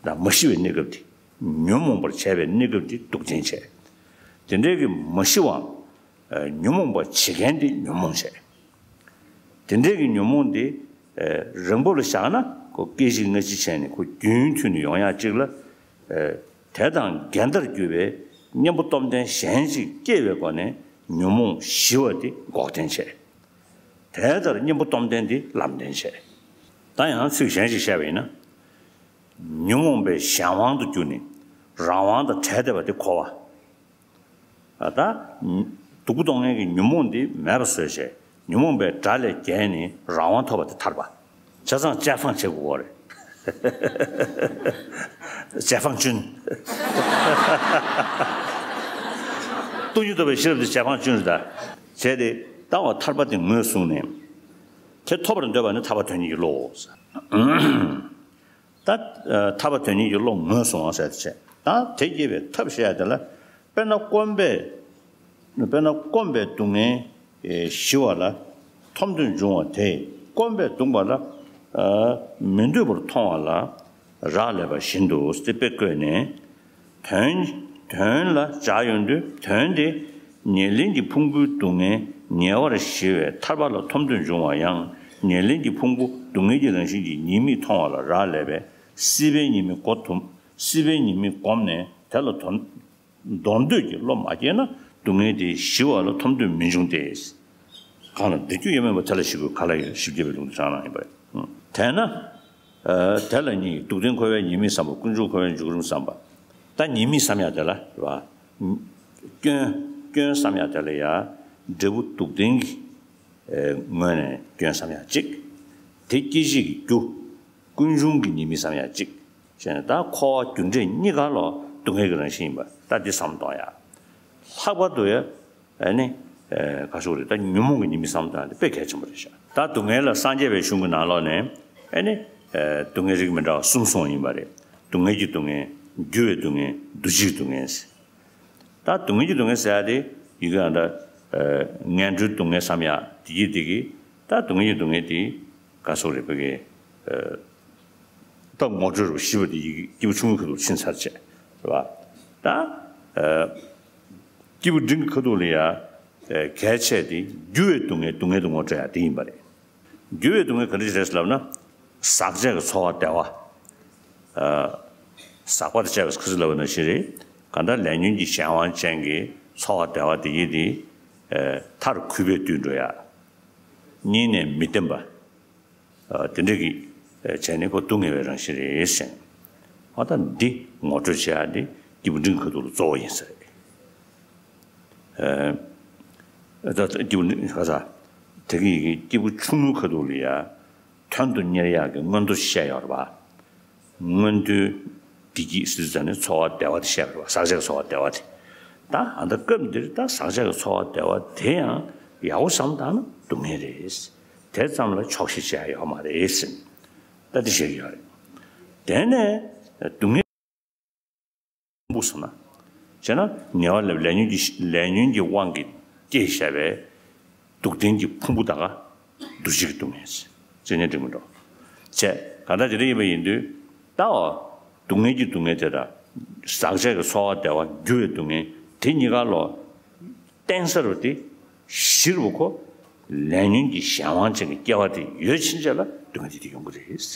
ད་མ་ཤི་བའི་གནས་སྐབས་དེ། ཉོན་མོངས་པར་བྱས་པའི་གནས་སྐབས་དེ་སྡུག་བདེན་བྱས། དེ་འདྲའི་གི་མ་ཤི་བའམ། ཨ། ཉོན་མོངས་པར་བྱེད་མཁན་དེ་ཉོན་མོངས་བྱས། དེ་འདྲའི་གི་ཉོན་མོངས་དེ། ཨ། རིང་པོ་ལ་བཞག་ན་ཁོ་སྐད་ཅིག་སྔ་ཕྱི་བྱས་ནས་ཁོ་རྒྱུན་མཐུད་ནས་ཡོང་ཡག་ཅིག་ལ། ཨ། དེ་དང་འགལ་ཟླར་གྱུར་པའི་གཉེན་པོ་སྟོབས་ལྡན་གཞན་ཞིག་སྐྱེ་བའི་སྒོ་ནས་ཉོན་མོངས་ཞི་བ་དེ་འགོག་བདེན་བྱས། དེ་ལྟར་གཉེན་པོ་སྟོབས་ལྡན་དེ་ལམ་བདེན་བྱས། ད་ཡང་ཚིག་གཞན་ཞིག་བཤད་པ་ཡིན་ན། ཉོན་མོངས་པའི་གཞན་དབང་དུ་གྱུར་ནས་རང་དབང་དང་བྲལ་བསྡད་པ་དེ་འཁོར་བ། ཨ། ད་སྡུག་པོ་གཏོང་མཁན་གྱི་ཉོན་མོངས་འདི་མེད་པ་བཟོས་བྱས་ཉོན་མོངས་པའི་དགྲ་ལས་རྒྱལ་ནས་རང་དབང་ཐོབ་པ་དེ་ཐར་པ། བྱས་ཙང་ཅེ་ཧྥང་བྱེད་དགོས་རེད། ཅེ་ཧྥང་ཅུན། སྟོང་ཉིད་རྟོགས་པའི་ཤེས་རབ་དེ་ཅེ་ཧྥང་ཅུན་རེད་ད། བྱས་ཏེ་ལྟ་བ་ཐར་པ་དེ་ངོས་བཟུང་ནས། དེ་ཐོབ་པར་འདོད་པ་ནི་ཐར་པ་དོན་གཉེར་གྱི་བློའོ། ད། ཨ། ཐར་པ་དོན་གཉེར་གྱི་བློ་ངོས་བཟུང་བ་ཟེར་བྱས། ད་དེ་སྐྱེ་བའི་ཐབས་ཤེས་ཡ་དེ་ལ། དཔེར་ན་སྐོམ་པས། དཔེར་ན་སྐོམ་པའི་སྡུག་བསྔལ་ཞི་བ་ལ་ཐོབ་འདོད་འབྱུང་བ་དེས་སྐོམ་པས་གདུངས་པ་ལ། ཨ། མི་འདོད་པར་མཐོང་བ་ལ་རག་ལས་པ་བཞིན་དུ་དེ་དཔེ་བཀོད་ནས། དོན། དོན་ལ་སྦྱར་ཡོང་དུས་དོན་དེ་ཉེར་ལེན་གྱི་ཕུང་པོའི་སྡུག་བསྔལ་ཉེ་བར་ཞི་བའི་ཐར་པ་ལ་ཐོབ་འདོད་འབྱུང་བ་ཡང་ཉེར་ལེན་གྱི་ཕུང་པོ་སྡུག་བསྔལ་གྱི་རང་བཞིན་གྱི་ཉེས་དམིགས་མཐོང་བ་ལ་རག་ལས་པས་སྲིད་པའི་ཉེས་དམིགས་གོ་དུ། སྲིད་པའི་ཉེས་དམིགས་བསྒོམས་ནས་དེ་ལ་དོན། འདོར་འདོད་ཀྱི་བློ་མ་སྐྱེས་ན་སྡུག་བསྔལ་དེ་ཞི་བ་ལ་ཐོབ་འདོད་མི་འབྱུང་སྟེ། གང་ལ་འདོད་རྒྱུ་ཡོད་མིན་པ་དེ་ལ་ཞི་དགོས། ག་ལ་ཡོད་ཞི་བྱེད་པའི་ལུང་དྲངས་གནང་ཡིན་པ་རེད། དེས་ན། ཨ། དེ་ལ་གཉིས། སྡུག་བདེན་འཁོར་བའི་ཉེས་དམིགས་བསམ་པ། ཀུན་འབྱུང་འཁོར་བའི་འཇུག་རིམ་བསམ་པ། ད་ཉེས་དམིགས་བསམ་ཡག་དེ་ལ་རེད་བ། སྐྱོན། སྐྱོན་བསམ་ཡག་དེ་ལ་ཡ། འབྲས་བུ་སྡུག་བདེན་གྱི། ཨེ། ངོས་ནས་སྐྱོན་བསམ་ཡག་གཅིག་དེ་སྐྱེད་བྱེད་ཀྱི་རྒྱུ། ཀུན་འབྱུང་གི་ཉེས་དམིགས་བསམ་ཡག་གཅིག་བྱས་ནས་ད་འཁོར་བ་རྒྱུ་འབྲས་གཉིས་ཀ་ལོ་སྡུག་བསྔལ་གྱི་རང་བཞིན་ཡིན་པ་ད་འདི་བསམ་གཏོང་ཡག་ལྷག་པར་དུ་ཡ། ཨ་ནི། ཨེ། ག་ཞུ་རེད། ད་ཉོན་མོངས་ཀྱི་ཉེས་དམིགས་བསམ་སྟངས་དེ་དཔེ་གལ་ཆེན་པོ་རེད་ཤག་ད་སྡུག་བསྔལ་ལ་སངས་རྒྱས་པའི་གཞུང་གི་ནང་ལོགས་ནས་ཨ་ནི། ཨེ། སྡུག་བསྔལ་རིགས་མི་འདྲ་བ་གསུམ་གསུངས་ཡིན་པ་རེད། སྡུག་བསྔལ་གྱི་སྡུག་བསྔལ། འགྱུར་བའི་སྡུག་བསྔལ། འདུ་བྱེད་ཀྱི་སྡུག་བསྔལ། ད་སྡུག་བསྔལ་གྱི་སྡུག་བསྔལ་ཟེར་ཡ་དེ་ཡི་གེ་ཨ་འདྲ། ངན་འགྲོའི་སྡུག་བསྔལ་བསམ་ཡ་དེ་གི་དེ་གི་ད་སྡུག་བསྔལ་གྱི་སྡུག་བསྔལ་དེ་ག་སོགས་རེད་བོད་སྐད། ད་ངོ་སྤྲོད་རུ་ཞིབ་པ་དེ་ཡི་གེ་སྐྱེས་བུ་ཆུང་ངུའི་ཁ་ཐུག་ཕྱིན་ཚར་བྱས་རེད་བ། ད། སྐྱེས་བུ་འབྲིང་གི་ཁ་ཐུག་ལ་ཡ། གལ་ཆེ་དེ་འགྱུར་བའི་སྡུག་བསྔལ་སྡུག་བསྔལ་དུ་ངོ་སྤྲོད་ཡ་དེ་ཡིན་པ་རེད། འགྱུར་བའི་སྡུག་བསྔལ་ག་འདྲ་ཞིག་རེད་ལབ་ན། ཟག་བཅས་ཀྱི་ཚོར་བ་བདེ་བ། ཟག་པ་དང་བཅས་པ་ཁ་ཚིག་ལབ་པ་ནང་བཞིན་རེད། གང་ལྟར་ལས་ཉོན་གྱི་གཞན་དབང་ཅན་གྱི་ཚོར་བ་བདེ་བ་དེ་ཡིན་ཏེ། མཐར་གུས་པས་དུད་འགྲོ་ཡ། སྙིང་ནས་མི་བརྟེན་པ། དེ་འདྲ་གི་བྱས་ནས་ཁོ་སྡུག་བསྔལ་བའི་རང་བཞིན་རེད་ཟེར། ཨ་ད་འདི་ངོ་སྤྲོད་བྱེད་ཡ་འདི་སྐྱེས་བུ་འབྲིང་གི་ཁ་ཐུག་ལ་གཙོ་བོ་ཡིན་ས་རེད། ཨ་ད་སྐྱེས་བུ་འབྲིང་ག་ས་དེ་གི་སྐྱེས་བུ་ཆུང་ངུའི་ཁ་ཐུག་ལ་ཡ། དོན་དུ་གཉེར་ཡག་གི་མངོན་མཐོ་བཤད་ཡོད་རེད་པ། མངོན་མཐོའི་བདེ་སྐྱིད་ཟེར་ཙམ་ནས་ཚོར་བ་བདེ་བ་དེ་བཤད་པ་རེད་པ། ཟག་བཅས་ཀྱི་ཚོར་བ་བདེ་བ་དེ། ད་ཨ་ད་སྐབས་འདིར་ད་ཟག་བཅས་ཀྱི་ཚོར་བ་བདེ་བ་དེ་ཡང་ཡག་པོ་བསམ་བཏང་ན་སྡུག་བསྔལ་རེད། དེ་ཙམ་ལ་ཆོག་ཤེས་བྱས་ཡོད་མ་རེད་ཟེར། ད་དེ་བཤད་ཀྱི་ཡོད་རེད། དེ་ནས་སྡུག་བསྔལ། ཕུང་པོ་སོང་ན། བྱས་ན་ཉེ་བར་སླེབས་ལས་ཉོན་གྱི་ལས་ཉོན་གྱི་དབང་གིས་སྐྱེས་བཞག་པའི་སྡུག་བདེན་གྱི་ཕུང་པོ་དག་འདུ་བྱེད་ཀྱི་སྡུག་བསྔལ་ཟེར་ནས་འགྲིག་མི་འགྲོ། བྱས་གང་ལྟར་དེ་འདྲ་ཡིན་པ་ཡིན་དུས་ད་འོ་སྡུག་བསྔལ་གྱི་སྡུག་བསྔལ་དེ་དང་ཟག་བཅས་ཀྱི་ཚོར་བ་བདེ་བ་འགྱུར་བའི་སྡུག་བསྔལ་དེ་གཉིས་ཀ་ལོ། བརྟེན་ས་རུ་དེ་གཞི་རུ་ཁོ་ལས་ཉོན་གྱི་གཞན་དབང་ཅན་གྱི་སྐྱེ་བ་དེ་ཡོད་ཕྱིན་ཆད་ལ་སྡུག་བསྔལ་དེ་དེ་ཡོང་གི་རེད། བྱས་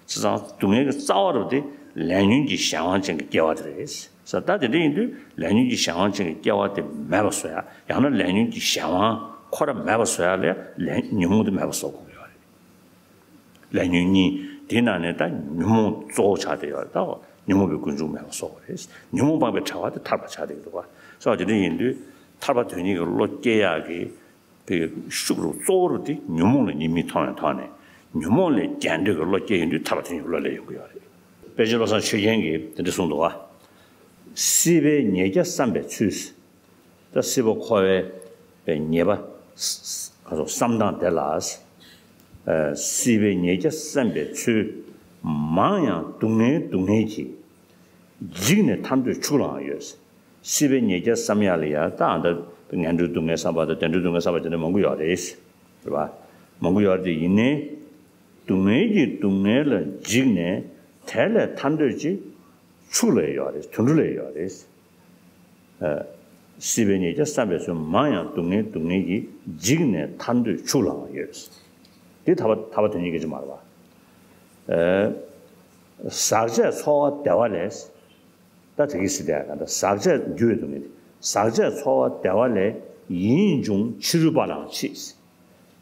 ཙང་སྡུག་བསྔལ་གྱི་རྩ་བ་རུ་དེ་ལས་ཉོན་གྱི་གཞན་དབང་ཅན་གྱི་སྐྱེ་བ་དེ་རེད། ས་ད་དེ་འདྲ་ཡིན་དུས་ལས་ཉོན་གྱི་གཞན་དབང་ཅན་གྱི་སྐྱེ་བ་དེ་མེད་པ་བཟོ་ཡ། ཡང་ན་ལས་ཉོན་གྱི་གཞན་དབང་ཁོ་ར་མེད་པ་བཟོ་ཡ་ལ་ལས་ཉོན་མོངས་དེ་མེད་པ་བཟོ་དགོས་ཀྱི་ཡོད་རེད། ལས་ཉོན་གཉིས་དེའི་ནང་ནས་ད་ཉོན་མོངས་གཙོ་བོ་ཆགས་བསྡད་ཡོད་རེད་ད། ཉོན་མོངས་པའི་ཀུན་འབྱུང་མེད་པ་སོགས་པ་རེད། ཉོན་མོངས་སྤངས་པའི་བྱ་བ་དེ་ཐར་པ་ཆགས་བསྡད་ཀྱི་འདུག་བ། སོགས་དེ་འདྲ་ཡིན་དུས་ཐར་པ་དོན་གཉེར་གྱི་བློ་སྐྱེ་ཡག་གི་པའི་ཤུགས་རུ་གཙོ་བོ་རུ་དེ་ཉོན་མོངས་ལ་ཉེས་དམིགས་མཐོང་བའི་ཐོག་ནས་ཉོན་མོངས་ལས་རྒྱལ་འདོད་ཀྱི་བློ་སྐྱེ་ཡོང་དུས་ཐར་པ་དོན་གཉེར་བློ་སླེབས་ཡོང་གི་ཡོད་རེད། དཔལ་ཆེན་བློ་བཟང་ཆོས་རྒྱན་གྱིས་དེ་འདྲ་གསུངས་འདུག་བ། སྲིད་པའི་ཉེས་བརྒྱ་བསམ་པའི་ཚུལ། ད་སྲིད་པ་འཁོར་བའི་ཉེས་པ་བསམ་སྟངས་དེ་ལ། སྲིད་པའི་ཉེས་བརྒྱ་བསམ་པའི་ཚུལ། མང་ཡང་སྡུག་བསྔལ་སྡུག་བསྔལ་གྱིས། འཇིགས་ནས་ཐར་འདོད་ཕྱུག་ལའང་ཡོད། སྲིད་པའི་ཉེས་བརྒྱ་བསམ་ཡག་ལ་ཡ་ད་ཨ་ད་ངན་འགྲོའི་སྡུག་བསྔལ་བསམ་པ་དང་བདེ་འགྲོའི་སྡུག་བསྔལ་བསམ་པ་དེ་འདྲ་མང་པོ་ཡོད་རེད། རེད་པ། མང་པོ་ཡོད་རེད་དེ་ཡིན་ནའི། སྡུག་བསྔལ་གྱི་སྡུག་བསྔལ་ལ་འཇིགས་ནས་དེ་ལས་ཐར་འདོད་ཅིག་ཕྱུག་ལ་ཡོད་རེད། དུད་འགྲོ་ལ་ཡོད་རེད། སྲིད་པའི་ཉེས་བརྒྱ་བསམ་པའི་ཚུལ། མང་ཡང་སྡུག་བསྔལ་སྡུག་བསྔལ་གྱིས། འཇིགས་ནས་ཐར་འདོད་ཕྱུག་ལའང་ཡོད། འདི་ཐར་པ་ཐར་པ་དོན་གཉེར་གྱི་ཅིག་མ་རེད་པ། ཟག་བཅས་ཚོར་བ་བདེ་བ་ལས། ད་དེ་གི་སྲིད་དེ་ག་འདྲ་ཟག་བཅས་འགྱུར་བའི་སྡུག་བསྔལ་དེ། ཟག་བཅས་ཚོར་བ་བདེ་བ་ལས། ཡིད་འབྱུང་ཕྱི་རོལ་པ་ལའང་མཆིས།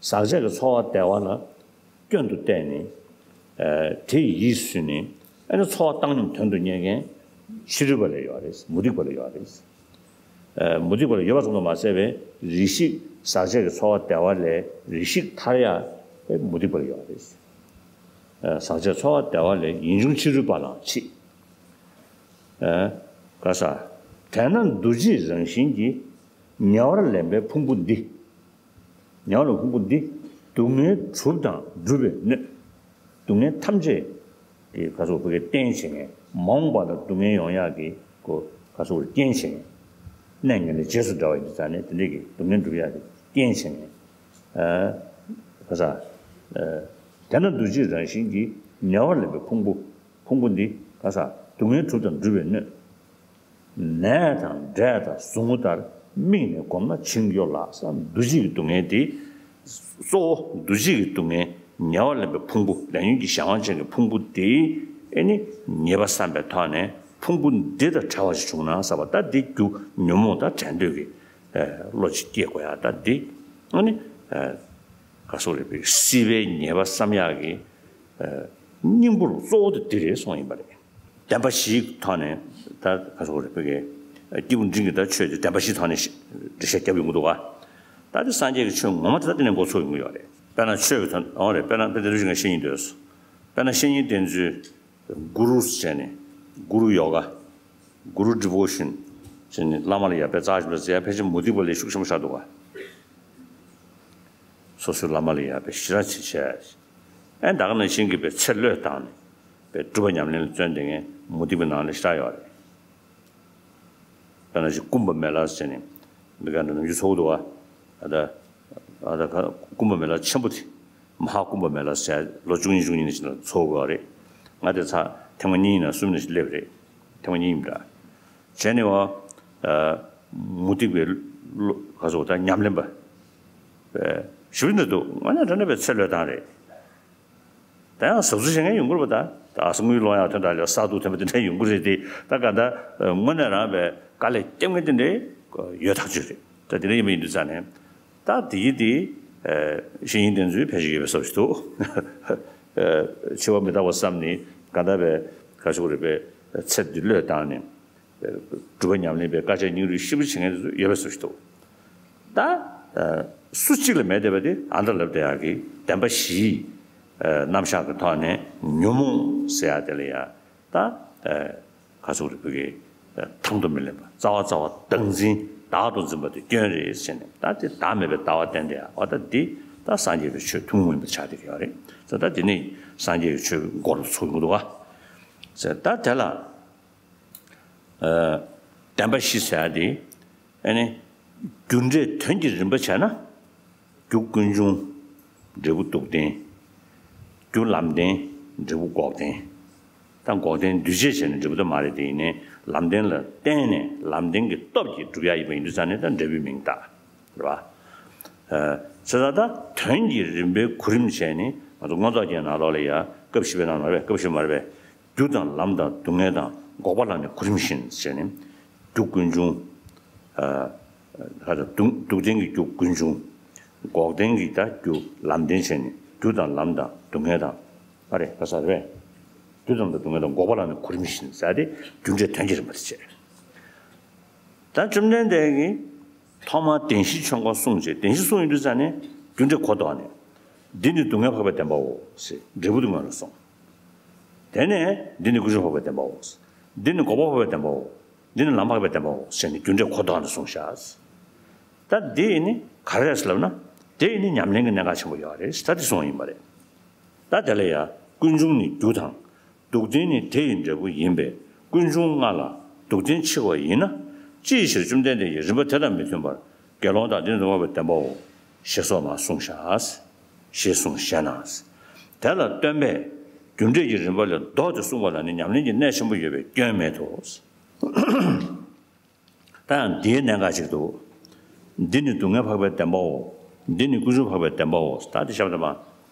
ཟག་བཅས་ཀྱི་ཚོར་བ་བདེ་བ་ལ་སྐྱོན་དུ་བལྟས་ནས། དེ་ཡིད་སུན་ནས་ཨ་ནི་ཚོར་བ་བཏང་སྙོམས་དོན་དུ་གཉེར་མཁན་ཕྱི་རོལ་པ་ལ་ཡོད་རེད། མུ་སྟེགས་པ་ལ་ཡོད་རེད། མུ་སྟེགས་པ་ལ་ཡོད་པ་ཙམ་དུ་མ་ཟད་པའི་རེ་ཞིག་ཟག་བཅས་ཀྱི་ཚོར་བ་བདེ་བ་ལས་རེ་ཞིག་ཐར་ཡག་མུ་སྟེགས་པ་ལ་ཡོད་རེད། ཟག་བཅས་ཚོར་བ་བདེ་བ་ལས་ཡིད་འབྱུང་ཕྱི་རོལ་པ་ལའང་མཆིས། ག་ས། དེས་ན་འདུ་བྱེད་རང་བཞིན་གྱིས། ཉེ་བར་ལེན་པའི་ཕུང་པོ་འདི། ཉེ་བར་ལེན་ཕུང་པོ་འདི། སྡུག་བསྔལ་གྲུབ་དང་སྒྲུབ་པའི་སྣོད། སྡུག་བསྔལ་ཐམས་ཅད་ཀྱི་ག་ཚོད་བོད་སྐད་རྟེན་བྱེད་མཁན། མ་འོངས་པ་ལ་སྡུག་བསྔལ་ཡོང་ཡག་གི་གོ་ག་ཚོད་རྟེན་བྱེད་མཁན། གནས་ངན་ལས་རྗེས་སུ་འབྲང་བ་ཡིན་དུས་ཙང་ནས་དེ་འདྲས་ཀྱི་སྡུག་བསྔལ་སྒྲུབ་ཡག་གི་རྟེན་བྱེད་མཁན། ག་ས། དེས་ན་འདུ་བྱེད་རང་བཞིན་གྱིས། ཉེ་བར་ལེན་པའི་ཕུང་པོ། ཕུང་པོ་འདི་ག་ས། སྡུག་བསྔལ་གྲུབ་དང་སྒྲུབ་པའི་སྣོད། ནས་དང་འབྲས་དང་ཟུག་རྔུ་ལྟར། དམིགས་ནས་བསྒོམས་ན་བྱིན་གྱིས་གཡོ་ལ་ཟེར། འདུ་བྱེད་ཀྱི་སྡུག་བསྔལ་དེ། གཙོ་བོ་འདུ་བྱེད་ཀྱི་སྡུག་བསྔལ། ཉེ་བར་ལེན་པའི་ཕུང་པོ། ལེན་ཡུལ་གྱི་གཞན་དབང་ཅན་གྱི་ཕུང་པོ་དེ་ཨེ་ནི་ཉེས་པ་བསམ་པའི་ཐོག་ནས་ཕུང་པོ་འདི་དང་བྲལ་བ་ཞིག་བྱུང་ན་ཟེར་བ། ད་འདི་རྒྱུ་ཉོན་མོངས་དང་བྲལ་འདོད་ཀྱི་བློ་ཅིག་སྐྱེ་དགོས་ཡ། ད་འདི་ཨ་ནི་ག་སོགས་རེད་པའི་སྲིད་པའི་ཉེས་པ་བསམ་ཡག་གི་སྙིང་པོ་གཙོ་བོ་དེ་འདི་རེད་གསུངས་ཡིན་པ་རེད། བདེན་པ་བཞིའི་ཐོག་ནས་ད་ག་སོགས་རེད་པའི་སྐྱེས་བུ་འབྲིང་གི་ད་ཆོས་དེ་བདེན་པ་བཞིའི་ཐོག་ནས་འགྲེལ་བཤད་རྒྱབ་ཡོང་གི་འདུག་ག་ད་དེ་སངས་རྒྱས་ཀྱི་ཆོས་ངོ་མ་དེ་ད་དེ་ནས་འགོ་ཚུགས་ཡོང་གི་ཡོད་རེད། དཔེར་ན་ཆོས་ཀྱི་ཐོག་འོང་རེད། དཔེར་ན་དཔེ་དེ་འདྲ་ཞིག་ངས་བཤད་སྙིང་འདོད་སོང་། དཔེར་ན་བཤེས་གཉེན་བསྟེན་ཚུལ། གུ་རུ་ཟེར་ནས། གུ་རུ་ཡོ་ག་གུ་རུ་ཌི་བོ་ཤན་ཟེར་ནས་བླ་མ་ལ་ཡ་དཔེ་རྩ་ཆེན་པོ་ཟེར་ཡ། ཕལ་ཆེར་མུ་སྟེགས་པ་ལས་ཤུགས་ཆེན་པོ་ཆགས་འདུག་ག་སོ་སོའི་བླ་མ་ལ་ཡ་དཔེ་ཞེ་དྲག་ཅིག་བྱས། ཨེ་ད་ག་ནང་བཞིན་གྱི་དཔེ་ཚེ་བློས་བཏང་ནས་དཔེ་སྒྲུབ་པ་ཉམས་ལེན་ལ་བརྩོན་བསྡད་མཁན་མུ་སྟེགས་པའི་ནང་ལ་ཞེ་དྲག་ཡོད་རེད། དཔེར་ན་ཅིག་ཀུམ་བ་མེ་ལ་ཟེར་ནས་འདི་ག་འདྲ་ནམ་རྒྱུན་ཚོགས་འདུག་ག་ཨ་ད་ཨ་ད་ཀུམ་བ་མེ་ལ་ཆེན་པོ་དེ། མ་ཧཱ་ཀུམ་བ་མེ་ལ་ཟེར་ལོ་བཅུ་གཉིས་བཅུ་གཉིས་ནས་ཕྱིན་ལ་ཚོགས་དགོས་རེད། ང་དེ་ཚ་ཐེངས་མ་གཉིས་ཡིན་ན་གསུམ་ནས་ཕྱིན་སླེབས་རེད། ཐེངས་མ་གཉིས་ཡིན་པ་འདྲ། བྱས་ནས་བ། མུ་སྟེགས་པའི་བློ་ག་ཚོད་ད་ཉམས་ལེན་པ། ཞུ་འདི་འདུག་དངོས་གནས་དྲང་གནས་པའི་ཚེ་བློས་བཏང་རེད། ད་ཡང་ཟབ་ཚོ་བྱེད་མཁན་ཡོང་གི་རེད་པ། ད་ད་གཟུགས་དངུལ་སློང་ཡག་དོན་དག་ལ་ས་དུག་ཐོན་པ་དེ་འདྲ་ཡོང་གི་རེད་དེ། ད་ག་ད་དངོས་གནས་རང་པའི་དཀའ་ལས་སྟོན་མཁན་དེ་འདྲའི་ཡོད་ཐག་ཆོད་རེད། ད་དེ་འདྲ་ཡིན་པ་ཡིན་དུས་ཙང་ནས། ད་དེ་ཡི་དེ་བཤེས་གཉེན་བསྟེན་ཚུལ་ཕལ་ཆེར་ཡོད་པའི་བཟོ་ཞིག་འདུག་འཆི་བ་མི་རྟག་པ་བསམ་ནས་ག་འདྲ་བའི་ག་ཞུ་རེད་པའི་ཚེ་འདི་བློས་བཏང་ནས་སྒྲུབ་པ་ཉམས་ལེན་པའི་དཀའ་སྤྱད་སྙིང་རུས་ཤུགས་པོ་བྱེད་མཁན་དེ་ཚོ་ཡོད་པའི་བཟོ་ཞིག་འདུག་ད་སུ་གཅིག་ལ་མེད་བསྡད་པ་དེ་ཨ་འདྲ་ལབ་བསྡད་ཡག་གི་བདེན་པ་བཞིའི་རྣམ་གཞག་གི་ཐོག་ནས་ཉོན་མོངས་ཟེར་ཡག་དེ་ལ་ཡ་ད། ག་ཚོད་རེད་བོད་ཀྱི་ཐང་དུ་མི་ལེན་པ། རྩ་བ་རྩ་བ་བདག་འཛིན་བདག་ཏུ་འཛིན་པ་དེ་སྐྱོན་རེད་ཟེར་ནས། ད་དེ་བདག་མེད་པའི་ལྟ་བ་བསྟན་ཏེ། འོ་ད་འདི་ད་སངས་རྒྱས་པའི་ཆོས་ཐུན་མོང་མ་ཡིན་པ་ཆགས་བསྡད་ཀྱི་ཡོད་རེད་ཟེར། ད་དེ་ནི་སངས་རྒྱས་ཀྱི་ཆོས་མགོ་ལ་ཚུགས་ཡོང་གི་འདུག་ག་ཟེར། ད་དེ་ལ་བདེན་པ་བཞི་ཟེར་ཡ་དེ་ཨ་ནི་རྒྱུ་འབྲས་དོན་གྱི་རིམ་པ་བྱས་ན། རྒྱུ་ཀུན་འབྱུང་། འབྲས་བུ་སྡུག་བདེན། རྒྱུ་ལམ་བདེན། འབྲས་བུ་འགོག་བདེན། ད་འགོག་བདེན་འདུས་བྱས་བྱས་ནས་འབྲས་བུ་དེ་མ་རེད། དེ་ཡིན་ནའི་ལམ་བདེན་ལ་བརྟེན་ནས་ལམ་བདེན་གྱི་སྟོབས་ཀྱིས་སྒྲུབ་ཡ་ཡིན་པ་ཡིན་དུས་ཙང་ནས་ད་འབྲས་བུའི་མིང་བཏགས་རེད་བ། བྱས་ཙང་ད་དོན་གྱི་རིམ་པའི་གོ་རིམ་བྱས་ནས་ང་ཚོ་མངོན་རྟོགས་རྒྱན་ནང་ལོགས་ལ་ཡ་སྐབས་བཞི་པའི་ནང་ལ་རེད། སྐབས་བཞི་མ་རེད་པས། རྒྱུ་དང་ལམ་དང་སྡུག་བསྔལ་དང་། འགོག་པ་ལ་ནི་གོ་རིམ་བཞིན་ཟེར་ནས། རྒྱུ་ཀུན་འབྱུང་། ཨ་ད་སྡུག་སྡུག་བདེན་གྱི་རྒྱུ་ཀུན་འབྱུང་། འགོག་བདེན་གྱི་ད་རྒྱུ་ལམ་བདེན་བྱས་ནས། རྒྱུ་དང་ལམ་དང་སྡུག་བསྔལ་དང་། ཨ་རེ་ད་ས་རེད། རྒྱུ་དང་སྡུག་བསྔལ་དང་འགོག་པ་ལ་ནི་གོ་རིམ་བཞིན་ཟེར་ཏེ། རྒྱུ་འབྲས་དོན་གྱི་རིམ་པ་དེ་བྱས། ད་བཅོམ་ལྡན་འདས་ཀྱིས་ཐོག་མར་བདེན་བཞིའི་ཆོས་འཁོར་གསུངས་རྗེས། བདེན་བཞི་གསུངས་ཡོང་དུས་ཙ་ནས་རྒྱུ་འབྲས་གོ་ལྡོག་ནས། འདི་ནི་སྡུག་བསྔལ་འཕགས་པའི་བདེན་པའོ་ཞེས་འབྲས་བུ་དེ་སྔོན་ལ་གསུངས། དེ་ནས་འདི་ནི་ཀུན་འབྱུང་འཕགས་པའི་བདེན་པའོ། འདི་ནི་འགོག་པ་འཕགས་པའི་བདེན་པའོ། འདི་ནི་ལམ་འཕགས་པའི་བདེན་པའོ་ཞེས་ནི་རྒྱུ་འབྲས་གོ་ལྡོག་ནས་གསུངས་ཤག། ད་འདི་ནི་ག་རེ་རེད་ལབ་ན། དེ་ནི་ཉམས་ལེན་གྱི་གནད་འགག་ཆེན་པོ་ཡོད་རེད། ད་འདི་གསུངས་ཡིན་པ་རེད། ད་དེ་ལ་ཡང་ཀུན་འབྱུང་ནི་རྒྱུ་དང་། སྡུག་བདེན་ནི་དེ་ཡི་འབྲས་བུ་ཡིན་པས། ཀུན་འབྱུང་ལྔ་ལ་སྡུག་བདེན་ཕྱེ་བ་ཡིན་ན། ཅིའི་ཕྱིར་བཅོམ་ལྡན་འདས་ཀྱིས་རིམ་པ་དེ་དང་མི་མཐུན་པར་དགེ་སློང་དག་འདི་ནི་སྡུག་བསྔལ་འཕགས་པའི་བདེན་པའོ་ཞེས་སོགས་མར་གསུངས་ཤག། ཞེས་གསུངས་ཞེ་ན། དེ་ལ་སྟོན་པས་རྒྱུ་འབྲས་ཀྱི་རིམ་པ་ལས་ལྡོག་སྟེ་གསུངས་པ་ལ་ནི་ཉམས་ལེན་གྱི་གནད་ཆེན་པོ་ཡོད་པས་སྐྱོན་མེད་དོ། ད་ཡང་འདིའི་གནད་འགག་ཅིག་འདུག། འདི་ནི་སྡུག་བསྔལ་འཕགས་པའི་བདེན་པའོ། འདི་ནི་ཀུན་འབྱུང་འཕགས་པའི་བདེན་པའོ། ད་འདི་གཤམ་དུ་མ།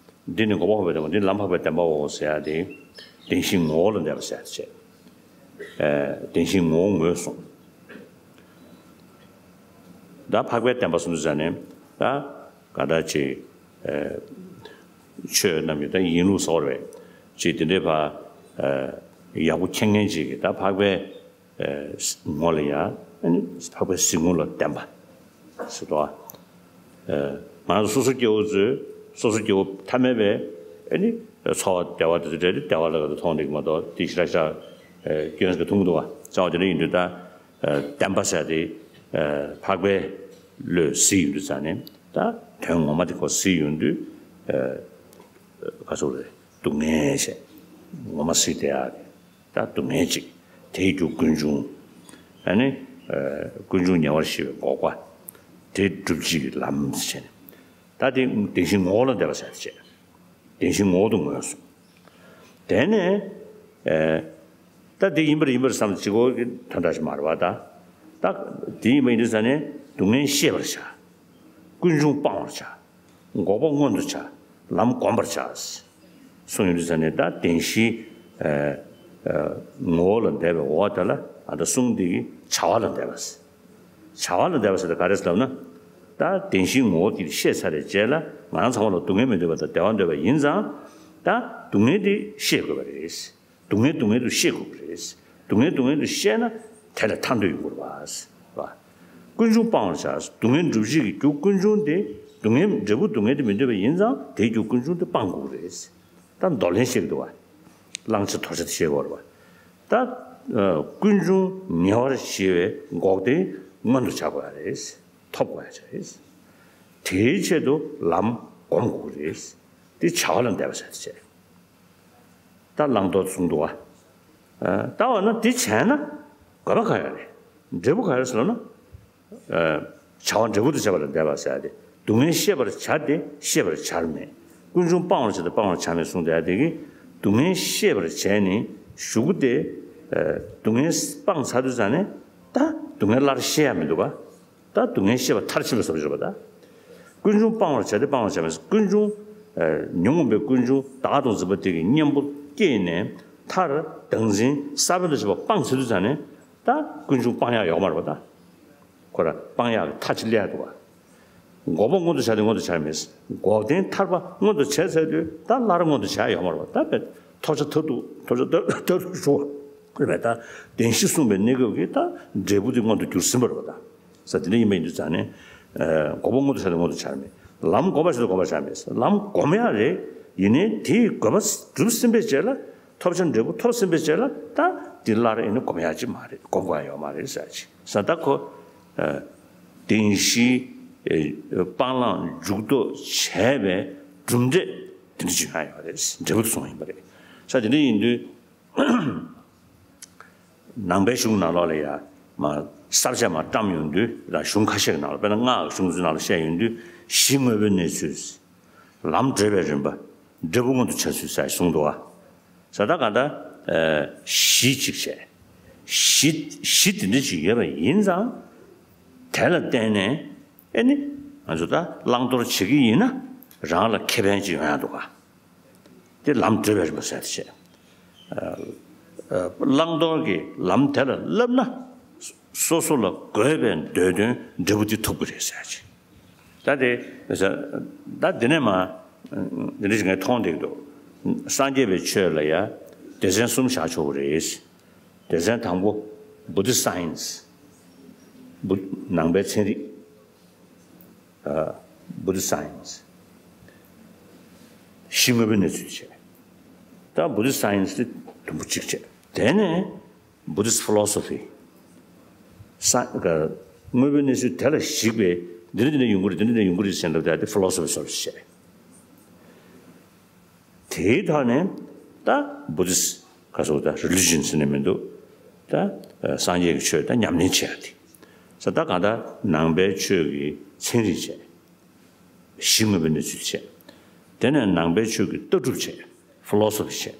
འདི་ནི་འགོག་པ་འཕགས་པའི་བདེན་པའོ། འདི་ནི་ལམ་འཕགས་པའི་བདེན་པའོ་ཟེར་ཡ་དེ། བདེན་བཞིའི་ངོ་བོ་ལ་འདས་པ་ཟེར་ཡ་དེ་བྱས། ཨ། བདེན་བཞིའི་ངོ་བོ་ངོས་བཟུང་། ད་འཕགས་པའི་བདེན་པ་གསུངས་དུས་ཙ་ནས། ད་ག་འདྲ་ཅིག། ཨ། ཆོས་རྣམས་ཀྱི་ད་ཡིན་ལུགས་ཟེར་བ་རེད། ཅིག་དེ་འདྲའི་ཕ། ཨ། ཡག་པོ་མཁྱེན་མཁན་ཅིག་གིས་ད་འཕགས་པའི། ཨ། ངོ་ལ་ཡ། ཨ་ནི་འཕགས་པའི་གཟིགས་ངོ་ལ་བདེན་པ་ཟེར་དོ། ཨ། ང་ཚོ་སོ་སོ་སྐྱེ་བོ་ཚོས་སོ་སོ་སྐྱེ་བོ་ཐ་མལ་པའི། ཨ་ནི་འཚོ་བ་བདེ་བ་དེ་ཚོ་འདྲ་དེ་བདེ་བ་ལ་ག་ཚོད་མཐོང་བསྡད་ཀྱི་མ་གཏོགས། དེ་ཞེ་དྲག་ཤག། ཨ། སྐྱོན་ཟེར་གྱི་མཐོང་གི་འདུག་བ། ཙང་བ་དེ་འདྲ་ཡིན་དུས་ད། ཨ། བདེན་པ་ཟེར་དེ། ཨ། འཕགས་པའི་བློས་གཟིགས་ཡོང་དུས་ཙ་ནས། ད་དོན་ངོ་མ་དེ་ཁོ་གཟིགས་ཡོང་དུས། ཨ། ག་ཚོད་རེད། སྡུག་བསྔལ་ཞེས་ངོ་མ་གཟིགས་བསྡད་ཡ་རེད། ད་སྡུག་བསྔལ་གཅིག། དེའི་རྒྱུ་ཀུན་འབྱུང་། ཨ་ནི། ཨ། ཀུན་འབྱུང་ཉེ་བར་ཞི་བའི་འགོག་པ། དེ་སྒྲུབ་བྱེད་ཀྱི་ལམ་ཟེར་ནས། ད་དེ་བདེན་བཞིའི་ངོ་བོ་ལ་འདས་པ་ཟེར་བྱས། བདེན་བཞིའི་ངོ་བོ་དེ་ངོས་བཟུང་། དེ་ནས། ཨ། ད་དེ་ཡིན་པར་ཡིན་པར་བསམ་བྱེད་དགོས་ཀྱི་དོན་དག་ཞིག་མ་རེད་བ་ད། ད་དེ་ཡིན་པ་ཡིན་དུས་ཙ་ནས་སྡུག་བསྔལ་ཤེས་པར་བྱ། ཀུན་འབྱུང་སྤང་བར་བྱ། འགོག་པ་མངོན་དུ་བྱ། ལམ་བསྒོམ་པར་བྱ། གསུངས་ཡོད་དུས་ཙ་ནས། ད་བདེན་བཞིའི། ཨ། ཨ། ངོ་བོ་ལ་འདས་པའི་འོག་དེ་ལ། ཨ། ད་གསུངས་དེ་གི་བྱ་བ་ལ་འདས་པ། བྱ་བ་ལ་འདས་པ་ཟེར་དེ་ག་རེ་ཟེར་ལབ་ན། ད་བདེན་བཞིའི་ངོ་བོ་དེ་ཤེས་ཚར་བའི་རྗེས་ལ། ང་རང་ཚང་མ་ལ་སྡུག་བསྔལ་མི་འདོད་པ་དང་བདེ་བ་འདོད་པ་ཡིན་ཙང་། ད་སྡུག་བསྔལ་དེ་ཤེས་དགོས་པ་རེད། སྡུག་བསྔལ་སྡུག་བསྔལ་དུ་ཤེས་དགོས་པ་རེད། སྡུག་བསྔལ་སྡུག་བསྔལ་དུ་ཤེས་ན་དེ་ལས་ཐར་འདོད་ཡོང་དགོས་པ། ཀུན་འབྱུང་སྤང་བར་བྱ། སྡུག་བསྔལ་སྒྲུབ་བྱེད་ཀྱི་རྒྱུ་ཀུན་འབྱུང་དེ། སྡུག་བསྔལ་འབྲས་བུ་སྡུག་བསྔལ་དེ་མི་འདོད་པ་ཡིན་ཙང་། དེའི་རྒྱུ་ཀུན་འབྱུང་དེ་སྤང་དགོས་པ་རེད། ད་འདོར་ལེན་བཤད་ཀྱི་འདུག་བ། བླང་བྱ་དོར་བྱ་དེ་བཤད་དགོས་རེད་བ། ད། ཨ། ཀུན་འབྱུང་ཉེ་བར་ཞི་བའི་འགོག་བདེན་མངོན་དུ་བྱ་དགོས་ཡ་རེད། ཐོབ་དགོས་ཡ་རེད། དེའི་ཆེད་དུ་ལམ་བསྒོམ་དགོས་ཀྱི་རེད། དེ་བྱ་བ་ལ་འདས་པ་ཟེར་བྱས། ད་བླང་དོར་གསུངས་འདུག་བ། ཨ། ད་འོ་ན་དེ་བྱས་ན་དགོས་པ་ག་ཡོད་རེད། འབྲས་བུ་ག་ཡོད་ཟེར་ན། ཨ། བྱ་བ་འབྲས་བུ་དུ་བྱས་པ་ལ་འདས་པ་ཟེར་ཡ་དེ། སྡུག་བསྔལ་ཤེས་པར་བྱ་སྟེ་ཤེས་པར་བྱར་མེད། ཀུན་འབྱུང་སྤང་བར་བྱ་སྟེ་སྤང་བར་བྱར་མེད་གསུངས་བསྡད་ཡ་དེ་གིས། སྡུག་བསྔལ་ཤེས་པར་བྱས་ནས་གཞུག་གུ་དེ། ཨ། སྡུག་བསྔལ་སྤངས་ཚར་དུས་ཙ་ནས། ད་སྡུག་བསྔལ་སླར་ཤེས་ཡ་མི་འདུག་ག། ད་སྡུག་བསྔལ་ཤེས་པ་མཐར་ཕྱིན་པའི་བཟོ་འདྲ་རེད་པ་ད། ཀུན་འབྱུང་སྤང་བར་བྱ་སྟེ་སྤང་བར་བྱར་མེད། ཀུན་འབྱུང་། ཨ། ཉོན་མོངས་པའི་ཀུན་འབྱུང་བདག་ཏུ་འཛིན་པ་དེ་གི་གཉེན་པོ་སྐྱེས་ནས། མཐར་བདག་འཛིན་ས་བོན་དང་བཅས་པ་སྤངས་ཚར་དུས་ཙ་ནས། ད་ཀུན་འབྱུང་སྤང་ཡག་ཡོད་མ་རེད་པ་ད། ཁོ་ར་སྤང་ཡག་གི་མཐའ་གཅིག་སླེབས་འདུག་བ། འགོག་པ་མངོན་དུ་བྱ་སྟེ་མངོན་དུ་བྱར་མེད། འགོག་བདེན་ཐར་པ་མངོན་དུ་བྱས་ཚར་དུས། ད་སླར་མངོན་དུ་བྱ་ཡག་ཡོད་མ་རེད་པ། ད་བས་ཐོབ་བྱ་མཐར་ཐུག། ཐོབ་བྱ་མཐར་ཐུག་ཞུ་བ་རེད་པས། ད་བདེན་བཞི་གསུངས་པའི་གནས་སྐབས་ཀྱི་ད་འབྲས་བུ་དེ་མངོན་དུ་གྱུར་ཟིན་པ་རེད་པ་ད། ས་དེ་འདྲ་ཡིན་པ་ཡིན་དུས་ཙང་ནས། ཨ། འགོག་པ་མངོན་དུ་བྱ་སྟེ་མངོན་དུ་བྱར་མེད། ལམ་བསྒོམ་པར་བྱ་སྟེ་བསྒོམ་པར་བྱར་མེད། ལམ་བསྒོམ་ཡག་རེད། ཡིན་ནའི་དེའི་དགོས་པ་གྲུབ་ཟིན་པའི་རྗེས་ལ། ཐོབ་བྱ་འབྲས་བུ་ཐོབ་ཟིན་པའི་རྗེས་ལ། ད་དེ་སླར་ཡིན་ན་བསྒོམ་ཡག་ཅིག་མ་རེད། བསྒོམ་དགོས་ཡག་ཡོད་མ་རེད་ཟེར་ཅིག་ས། ད་ཁོ། ཨ། བདེན་བཞིའི། ཨ། སྤང་བླང་འཇུག་ལྡོག་བྱས་པའི་གྲུབ་འབྲས་དེ་འདྲ་ཅིག་ཡོང་ཡག་ཡོད་རེད། འབྲས་བུ་དེ་སོང་ཡིན་པ་རེད་ས། དེ་འདྲ་ཡིན་དུས། ནང་པའི་གཞུང་ནང་ལོགས་ལ་ཡ་མ་ས་བཅད་མ་བཀྲམ་ཡོང་དུས། ད་གཞུང་ཁ་ཤས་ཀྱི་ནང་ལ། དཔེར་ན་སྔགས་ཀྱི་གཞུང་ཚོའི་ནང་ལ་བཤད་ཡོང་དུས། གཞི་དངོས་པོའི་གནས་ཚུལ། ལམ་བགྲོད་པའི་རིམ་པ། འབྲས་བུ་མངོན་དུ་བྱ་ཚུལ་ཟེར་གསུངས་འདུག་བ། ས། ད་ག་ད། ཨ། གཞི་གཅིག་བྱས། གཞི། གཞི་དེ་འདྲ་ཅིག་ཡོད་པ་ཡིན་ཙང་། དེ་ལ་བརྟེན་ནས། ཨེ་ནི། ང་ཚོ་ད་བླང་དོར་བྱེད་ཀྱི་ཡིན་ན། རང་ལ་ཁེ་ཕན་ཅིག་ཡོང་ཡག་འདུག་ག། དེ་ལམ་བགྲོད་པའི་རིམ་པ་ཟེར་ཏེ་བྱས། ཨ། ཨ། བླང་དོར་གྱི་ལམ་དེ་ལ་བསླབ་ན། སོ་སོ་ལ་དགོས་པའི་འདོད་དོན་འབྲས་བུ་དེ་ཐོབ་ཀྱི་རེད་ཟེར་ཅིག། ད་དེ། ད་འདི་ནས་མ། འདི་འདྲ་ཞིག་ངས་མཐོང་བསྡད་ཀྱི་འདུག། སངས་རྒྱས་པའི་ཆོས་ལ་ཡ། སྡེ་ཚན་གསུམ་བཞག་ཆོག་གི་རེད། སྡེ་ཚན་དང་པོ། Buddhist Science། བུ། ནང་པའི་ཚན་རིག Buddhist Science། གཞི་དངོས་པོའི་གནས་ཚུལ་བྱས། ད་Buddhist Science་དེ་དུམ་བུ་གཅིག་བྱས། དེ་ནས་Buddhist Philosophy། ས། དངོས་པོའི་གནས་ཚུལ་དེ་ལ་གཞིགས་པའི་འདི་འདྲ་འདི་འདྲ་ཡོང་གི་རེད། འདི་འདྲ་འདི་འདྲ་ཡོང་གི་རེད་ཟེར་ལབ་དེ་Philosophy་སོགས་བྱས། དེའི་ཐོག་ནས་ད་Buddhist་ག་སོགས་ད་religion་ཟེར་ནས་མི་འདུག་ད་སངས་རྒྱས་ཀྱི་ཆོས་ད་ཉམས་ལེན་བྱེད་ཡ་དེ། ས། ད་གང་ལྟར་ནང་པའི་ཆོས་ཀྱི་ཚན་རིག་བྱས། གཞི་དངོས་པོའི་གནས་ཚུལ་བྱས། དེ་ནས་ནང་པའི་ཆོས་ཀྱི་ལྟ་གྲུབ་བྱས། Philosophy་བྱས།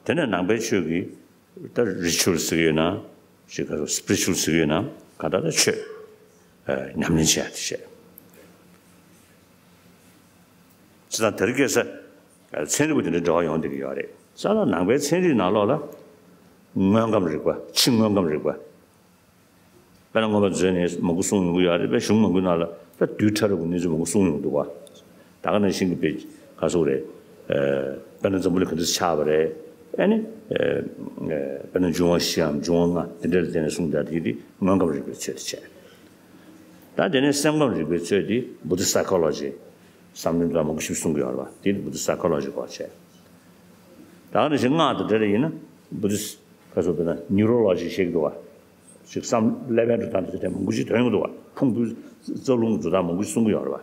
དེ་ནས་ནང་པའི་ཆོས་ཀྱི་ད་ritual་ཟེར་གྱི་ཡོད་ན། ཅིག་ག་རེ་spiritual་ཟེར་གྱི་ཡོད་ན་ག་ད་ད་ཆོས་ཉམས་ལེན་བྱེད་ཡ་དེ་བྱས། ཅི་ད་དེར་སྐད་ས་ཚན་རིག་པ་དེ་འདྲའི་འབྲེལ་བ་ཡོང་བསྡད་ཀྱི་ཡོད་རེད། ས་ལ་ནང་པའི་ཚན་རིག་ནང་ལོགས་ལ་དངོས་ཁམས་རིག་པ། ཕྱི་དངོས་ཁམས་རིག་པ། དཔེར་ན་མངོན་པ་མཛོད་ནས་མང་པོ་གསུངས་ཡོང་གི་ཡོད་རེད། དཔེ་གཞུང་མང་པོའི་ནང་ལ་དཔེ་རྡུལ་ཕྲ་རབ་ཀྱི་གནས་ཚུལ་མང་པོ་གསུངས་ཡོང་འདུག་བ། ད་ག་ནང་བཞིན་གྱི་དཔེ་ག་སོགས་རེད། དཔེར་ན་འཛམ་བུ་གླིང་ག་འདྲ་ཆགས་པ་རེད། ཨ་ནི། དཔེར་ན་འབྱུང་བ་བཞི་འམ་འབྱུང་བ་ལྔ་དེ་འདྲ་ལ་བརྟེན་ནས་གསུངས་བསྡད་དེ་དེ་དངོས་ཁམས་རིག་པའི་ཚོད་དུ་བྱས། ད་དེ་ནས་སེམས་ཁམས་རིག་པའི་ཚོད་དེ་Buddhist Psychology། བསམ་བློའི་དོན་མང་པོ་ཞིག་གསུང་གི་ཡོད་རེད་བ། དེ་Buddhist Psychology་སྐོར་བྱས། ད་ག་ནང་བཞིན་སྔགས་དང་འབྲེལ་ཡིན་ན་Buddhist་ག་སོགས་དཔེར་ན་Neurology་བཤད་ཀྱི་འདུག་བ། ཅིག་བསམ་བློ་ལེབ་ཡན་འགྲོ་སྟངས་དེ་ཚོ་དེ་མང་པོ་ཞིག་ཐོན་ཡོང་གི་འདུག་བ། ཕུང་པོའི་རྩ་རླུང་འགྲོ་སྟངས་མང་པོ་ཞིག་གསུང་གི་ཡོད་རེད་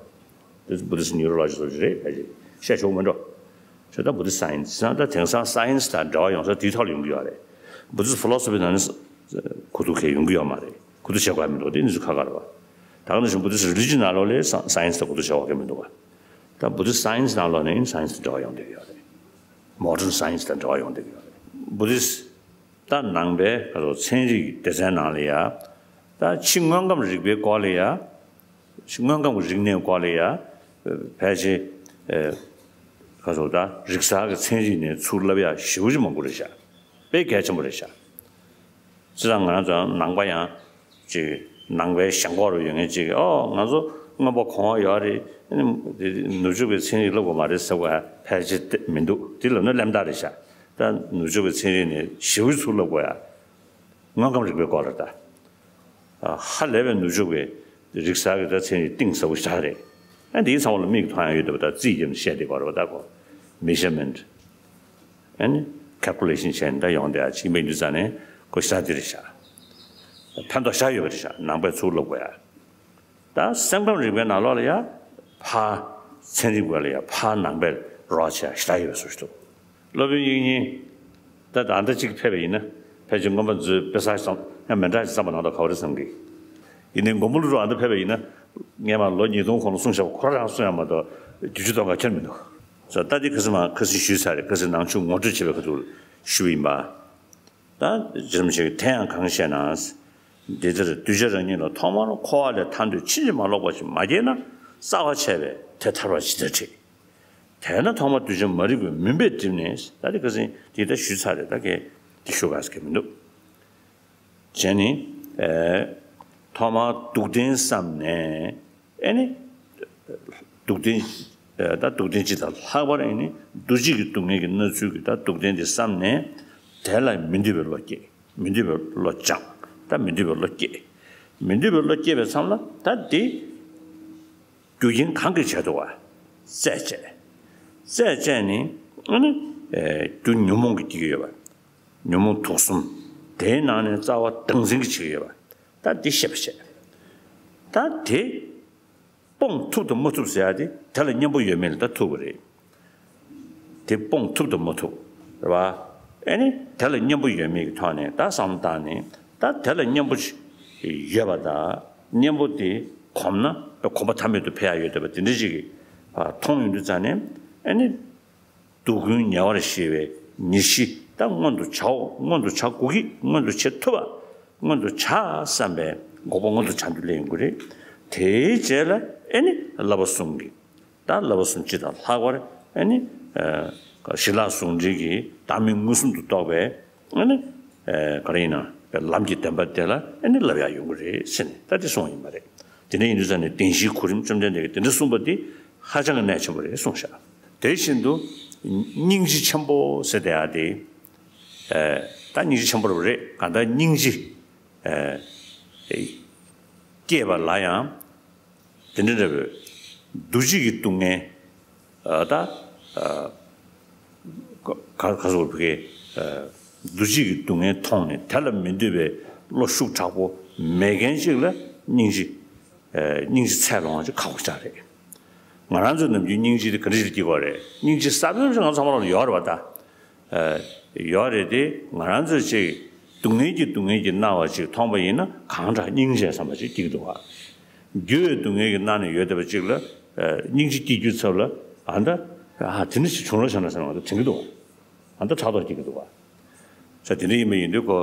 བ། དེ་Buddhist Neurology་སོགས་རེད། ཕལ་ཆེར་བཤད་ཆོག་མི་འགྲོ། ཞེས་ད་Buddhist Science་ཟེར་ན་ད་དེང་སང་Science་དང་འབྲེལ་བ་ཡོང་ས་དེའི་ཐོག་ལ་ཡོང་གི་ཡོད་རེད། Buddhist Philosophy་ནང་ནས་གོ་བསྡུར་གང་ཡོང་གི་ཡོད་མ་རེད། གོ་བསྡུར་བྱེད་དགོས་མི་འདུག་དེ་ནི་ཚོ་ཁག་ཁག་རེད་བ། ད་ག་ནང་བཞིན་Buddhist Religion་ནང་ལོགས་ལ་Science་དང་གོ་བསྡུར་བྱེད་དགོས་མི་འདུག་བ། ད་Buddhist Science་ནང་ལོགས་ནས་Science་དང་འབྲེལ་བ་ཡོང་བསྡད་ཀྱི་ཡོད་རེད། Modern Science་དང་འབྲེལ་བ་ཡོང་བསྡད་ཀྱི་ཡོད་རེད། Buddhist་ད་ནང་པའི་ག་རེ་ཚན་རིག་སྡེ་ཚན་ནང་ལ་ཡ། ད་ཕྱི་དངོས་ཁམས་རིག་པའི་སྐོར་ལ་ཡ། ཕྱི་དངོས་ཁམས་ཀྱི་རིག་གནས་སྐོར་ལ་ཡ། ཕལ་ཆེར། ག་རེ་ད་རིག་གསར་གྱི་ཚན་རིག་ནས་ཚུར་བསླབ་ཡ་ཞེ་པོ་ཅིག་མང་པོ་རེད་ཤག་དཔེ་གལ་ཆེན་པོ་རེད་ཤག་སྤྱིར་བཏང་ང་རང་ཚོ་ནང་པ་ཡང་ཅིག་ནང་པའི་ཞེན་ཁོག་རུ་ཡོད་མཁན་ཅིག་གིས་ཨོ་ང་ཚོ་མངོན་པ་གོང་འོག་ཡོད་རེད། ཨ་ནི་དེ་ནུབ་ཕྱོགས་པའི་ཚན་རིག་སློབ་དགོས་མ་རེད་ཟེར་བ་ཕལ་ཆེར་དེ་མི་འདུག་དེ་ལབ་ན་གླེན་རྟགས་རེད་ཤག་ད་ནུབ་ཕྱོགས་པའི་ཚན་རིག་ནས་ཞེ་པོ་ཚུར་བསླབ་དགོས་ཡ། དངོས་ཁམས་རིག་པའི་སྐོར་ལ་ད། ཧ་ལས་པའི་ནུབ་ཕྱོགས་པའི་རིག་གསར་གྱི་ད་ཚན་རིག་གཏིང་ཟབ་པོ་ཞེ་དྲག་རེད། ཨ་འདིའི་ཚང་མ་ལ་མིག་མཐོང་ཡ་ཡོད་འདུག་པ། ད་རྩིས་རྒྱབ་ནས་བཤད་བསྡད་པ་རེད་པ། ད་ཁོ་measurement། ཨ་ནི་calculation་བྱས་ནས་ད་ཡོང་བསྡད་ཡ་ཅིག་ཡིན་པ་ཡིན་དུས་ཙང་ནས་ཁོ་ཞེ་དྲག་འདི་རེད་ཤག་ཕན་ཐོགས་ཞེ་དྲག་ཡོད་པ་རེད་ཤག་ནང་པས་ཚུར་བསླབ་དགོས་ཡ། ད་སེམས་ཁམས་རིག་པའི་ནང་ལོགས་ལ་ཡ་ཕར་ཚན་རིག་པ་ལ་ཡ་ཕར་ནང་པའི་རོགས་བྱས་ཞེ་དྲག་ཡོད་པའི་བཟོ་ཞིག་འདུག་སློབ་དཔོན་དབྱིག་གཉེན། ད་ད་ལྟ་གཅིག་ཕེབས་པ་ཡིན་ན་ཕལ་ཆེར་མངོན་པ་མཛོད་དཔེ་གསར་བསམ་ཡང་མི་འདྲ་ཞིག་བརྩམས་པ་ནང་ལ་ག་བ་རེད་བསམ་གི། ཡིན་ནའི་མགོན་པོ་ཀླུ་སྒྲུབ་ཨ་མདོ་ཕེབས་པ་ཡིན་ན་སྔས་མ་ལོ་ཉིས་སྟོང་གོང་ལ་གསུངས་བཞག་པ་ཁོ་རང་གསུང་ཡ་མ་གཏོགས་བསྒྱུར་བཅོས་གཏོང་ག་ཁྱོན་མི་འདུག་ས་ད་འདི་ཁ་སང་མ་ཁ་སང་ཞུས་ཚར་རེད། ཁ་སང་ནང་ཆོས་ངོ་སྤྲོད་བྱེད་པའི་ཁ་ཐུག་ཞུས་པ་ཡིན་པ། ད་རྗེ་རིན་པོ་ཆེ་གིས་དེ་ཡང་གང་བཤད་ན། འདི་ལྟར་གདུལ་བྱ་རང་ཉིད་ལ་ཐོག་མར་འཁོར་བ་ལས་ཐར་འདོད་ཕྱིན་ཅི་མ་ལོག་པ་ཞིག་མ་སྐྱེས་ན་རྩ་བ་ཆད་པས་དེ་ཐར་བ་ཇི་ལྟར་བྱེད། དེས་ན་ཐོག་མར་གདུལ་བྱ་མ་རིག་པའི་མུན་པས་བསྒྲིབས་ནས། ད་དེ་ཁ་སང་དེ་ད་ཞུས་ཚར་རེད། ད་གས་དེ་ཞུ་ག་ཟེར་གི་མི་འདུག་བྱས་ནས་ཨེ། ཐོག་མར་སྡུག་བདེན་བསམ་ནས་ཨེ་ནི། སྡུག་བདེན། ཨེ་ད་སྡུག་བདེན་སྤྱི་དང་ལྷག་པར་ཨེ་ནི་འདུ་བྱེད་ཀྱི་སྡུག་བསྔལ་གྱི་སྣང་ཚུལ་གྱི་ད་སྡུག་བདེན་དེ་བསམ་ནས་དེ་ལ་མི་འདོད་པའི་བློ་སྐྱེས། མི་འདོད་པའི་བློ་སྦྱངས། ད་མི་འདོད་པའི་བློ་སྐྱེས། མི་འདོད་པའི་བློ་སྐྱེས་པའི་མཚམས་ལ་ད་དེ། རྒྱུ་རྐྱེན་གང་གིས་བྱས་འདུག་བ། རྩད་བཅད། རྩད་བཅད་ནི་ཨ་ནི། ཨེ་རྒྱུ་ཉོན་མོངས་ཀྱིས་བསྐྱེད་ཀྱི་ཡོད་པ། ཉོན་མོངས་དུག་གསུམ། དེའི་ནང་ནས་རྩ་བ་བདག་འཛིན་གྱིས་བྱེད་ཀྱི་ཡོད་པ། ད་འདི་ཤེས་པ་བྱས། ད་དེ་སྤོང་ཐུབ་དང་མ་ཐུབ་ཟེར་ཡ་དེ་དེ་ལ་གཉེན་པོ་ཡོད་མེད་ལ་ད་ཐུག་གི་རེད། དེ་སྤོང་ཐུབ་དང་མ་ཐུབ་རེད་བ། ཨེ་ནི་དེ་ལ་གཉེན་པོ་ཡོད་མེད་ཀྱི་ཐོག་ནས་ད་བསམ་བློ་བཏང་ནས་ད་དེ་ལ་གཉེན་པོ་ཡོད་པ་དང་གཉེན་པོ་དེ་གོམས་ན་གོམས་པ་མཐའ་མེད་དུ་འཕེལ་ཡ་ཡོད་བསྡད་པ་དེ་འདྲ་ཅིག་གི་མཐོང་ཡོང་དུས་ཙང་ནས་ཨེ་ནི། སྡུག་ཀུན་ཉེ་བར་ཞི་བའི་ཉེར་ཞི་ད་མངོན་དུ་བྱའོ། མངོན་དུ་བྱ་དགོས་ཀྱི། མངོན་དུ་བྱེད་ཐུབ་པ། མངོན་དུ་བྱ་བསམ་པའི་འགོག་པ་མངོན་དུ་བྱ་འདུ་ལེན་ཡོང་གི་རེད། དེའི་རྗེས་ལ་ཨེ་ནི་བསླབ་པ་གསུམ་གྱི། ད་བསླབ་པ་གསུམ་སྤྱི་དང་ལྷག་པར་ཨེ་ནི། ཞི་ལྷག་ཟུང་འབྲེལ་གྱི་བདག་མེད་མངོན་སུམ་དུ་རྟོགས་པའི་ཨེ་ནི། ག་རེ་ཡིན་ན་ལམ་གྱི་བདེན་པ་དེ་ལ་ཨེ་ནི་བསླབ་ཡག་ཡོང་གི་རེད་ཟེར་ནས་ད་དེ་གསུངས་ཡིན་པ་རེད། དེ་འདྲ་ཡིན་དུས་ཙང་ནས་བདེན་བཞིའི་གོ་རིམ་བཅོམ་ལྡན་འདས་ཀྱིས་དེ་འདྲ་གསུངས་པ་དེ་ཧ་ཅང་གི་གནད་ཆེན་པོ་རེད་གསུངས་ཤག་དེ་བཞིན་དུ་སྙིང་རྗེ་ཆེན་པོ་ཟེར་བསྡད་ཡག་དེ། ད་སྙིང་རྗེ་ཆེན་པོ་རེད། གང་ལྟར་སྙིང་རྗེ་སྐྱེས་པ་ལ་ཡང་དེ་འདྲ་འདྲ་བའི་འདུ་བྱེད་ཀྱི་སྡུག་བསྔལ། ད་ག་ག་སོགས་བུ་གའི་འདུ་བྱེད་ཀྱི་སྡུག་བསྔལ་མཐོང་ནས་དེ་ལ་མི་འདོད་པའི་བློ་ཤུགས་དྲག་པོ་མེད་མཁན་ཅིག་ལ་སྙིང་རྗེ། སྙིང་རྗེ་ཚད་ལོངས་ཅིག་ཁག་པོ་ཅིག་རེད། ང་རང་ཚོའི་ནམ་རྒྱུན་སྙིང་རྗེ་དེ་ག་འདྲ་ཞིག་སྐྱེ་དགོས་རེད། སྙིང་རྗེ་གསར་པ་ཞིག་ང་ཚང་མ་ལ་ཡོད་རེད་པ་ད། ཡོད་རེད་དེ། ང་རང་ཚོས་ཅིག་སྡུག་བསྔལ་གྱི་སྡུག་བསྔལ་གྱི་སྣང་བ་ཅིག་མཐོང་པ་ཡིན་ན་གང་དྲག་སྙིང་རྗེ་བསམ་པ་ཅིག་སྐྱེ་གི་འདུག་བ། འགྱུར་བའི་སྡུག་བསྔལ་གྱི་སྣང་ནས་ཡོད་བསྡད་པ་ཅིག་ལ་སྙིང་རྗེ་སྐྱེ་རྒྱུའི་ཚབ་ལ་ཨ་ད་ཨ་དེ་འདྲ་ཞིག་བྱུང་རོགས་བྱས་ན་བསམ་པ་དྲན་གྱི་འདུག་ཨ་ད་ཕྲག་དོག་སྐྱེ་གི་འདུག་བ། ས་དེ་འདྲ་ཡིན་པ་ཡིན་དུས་ཁོ་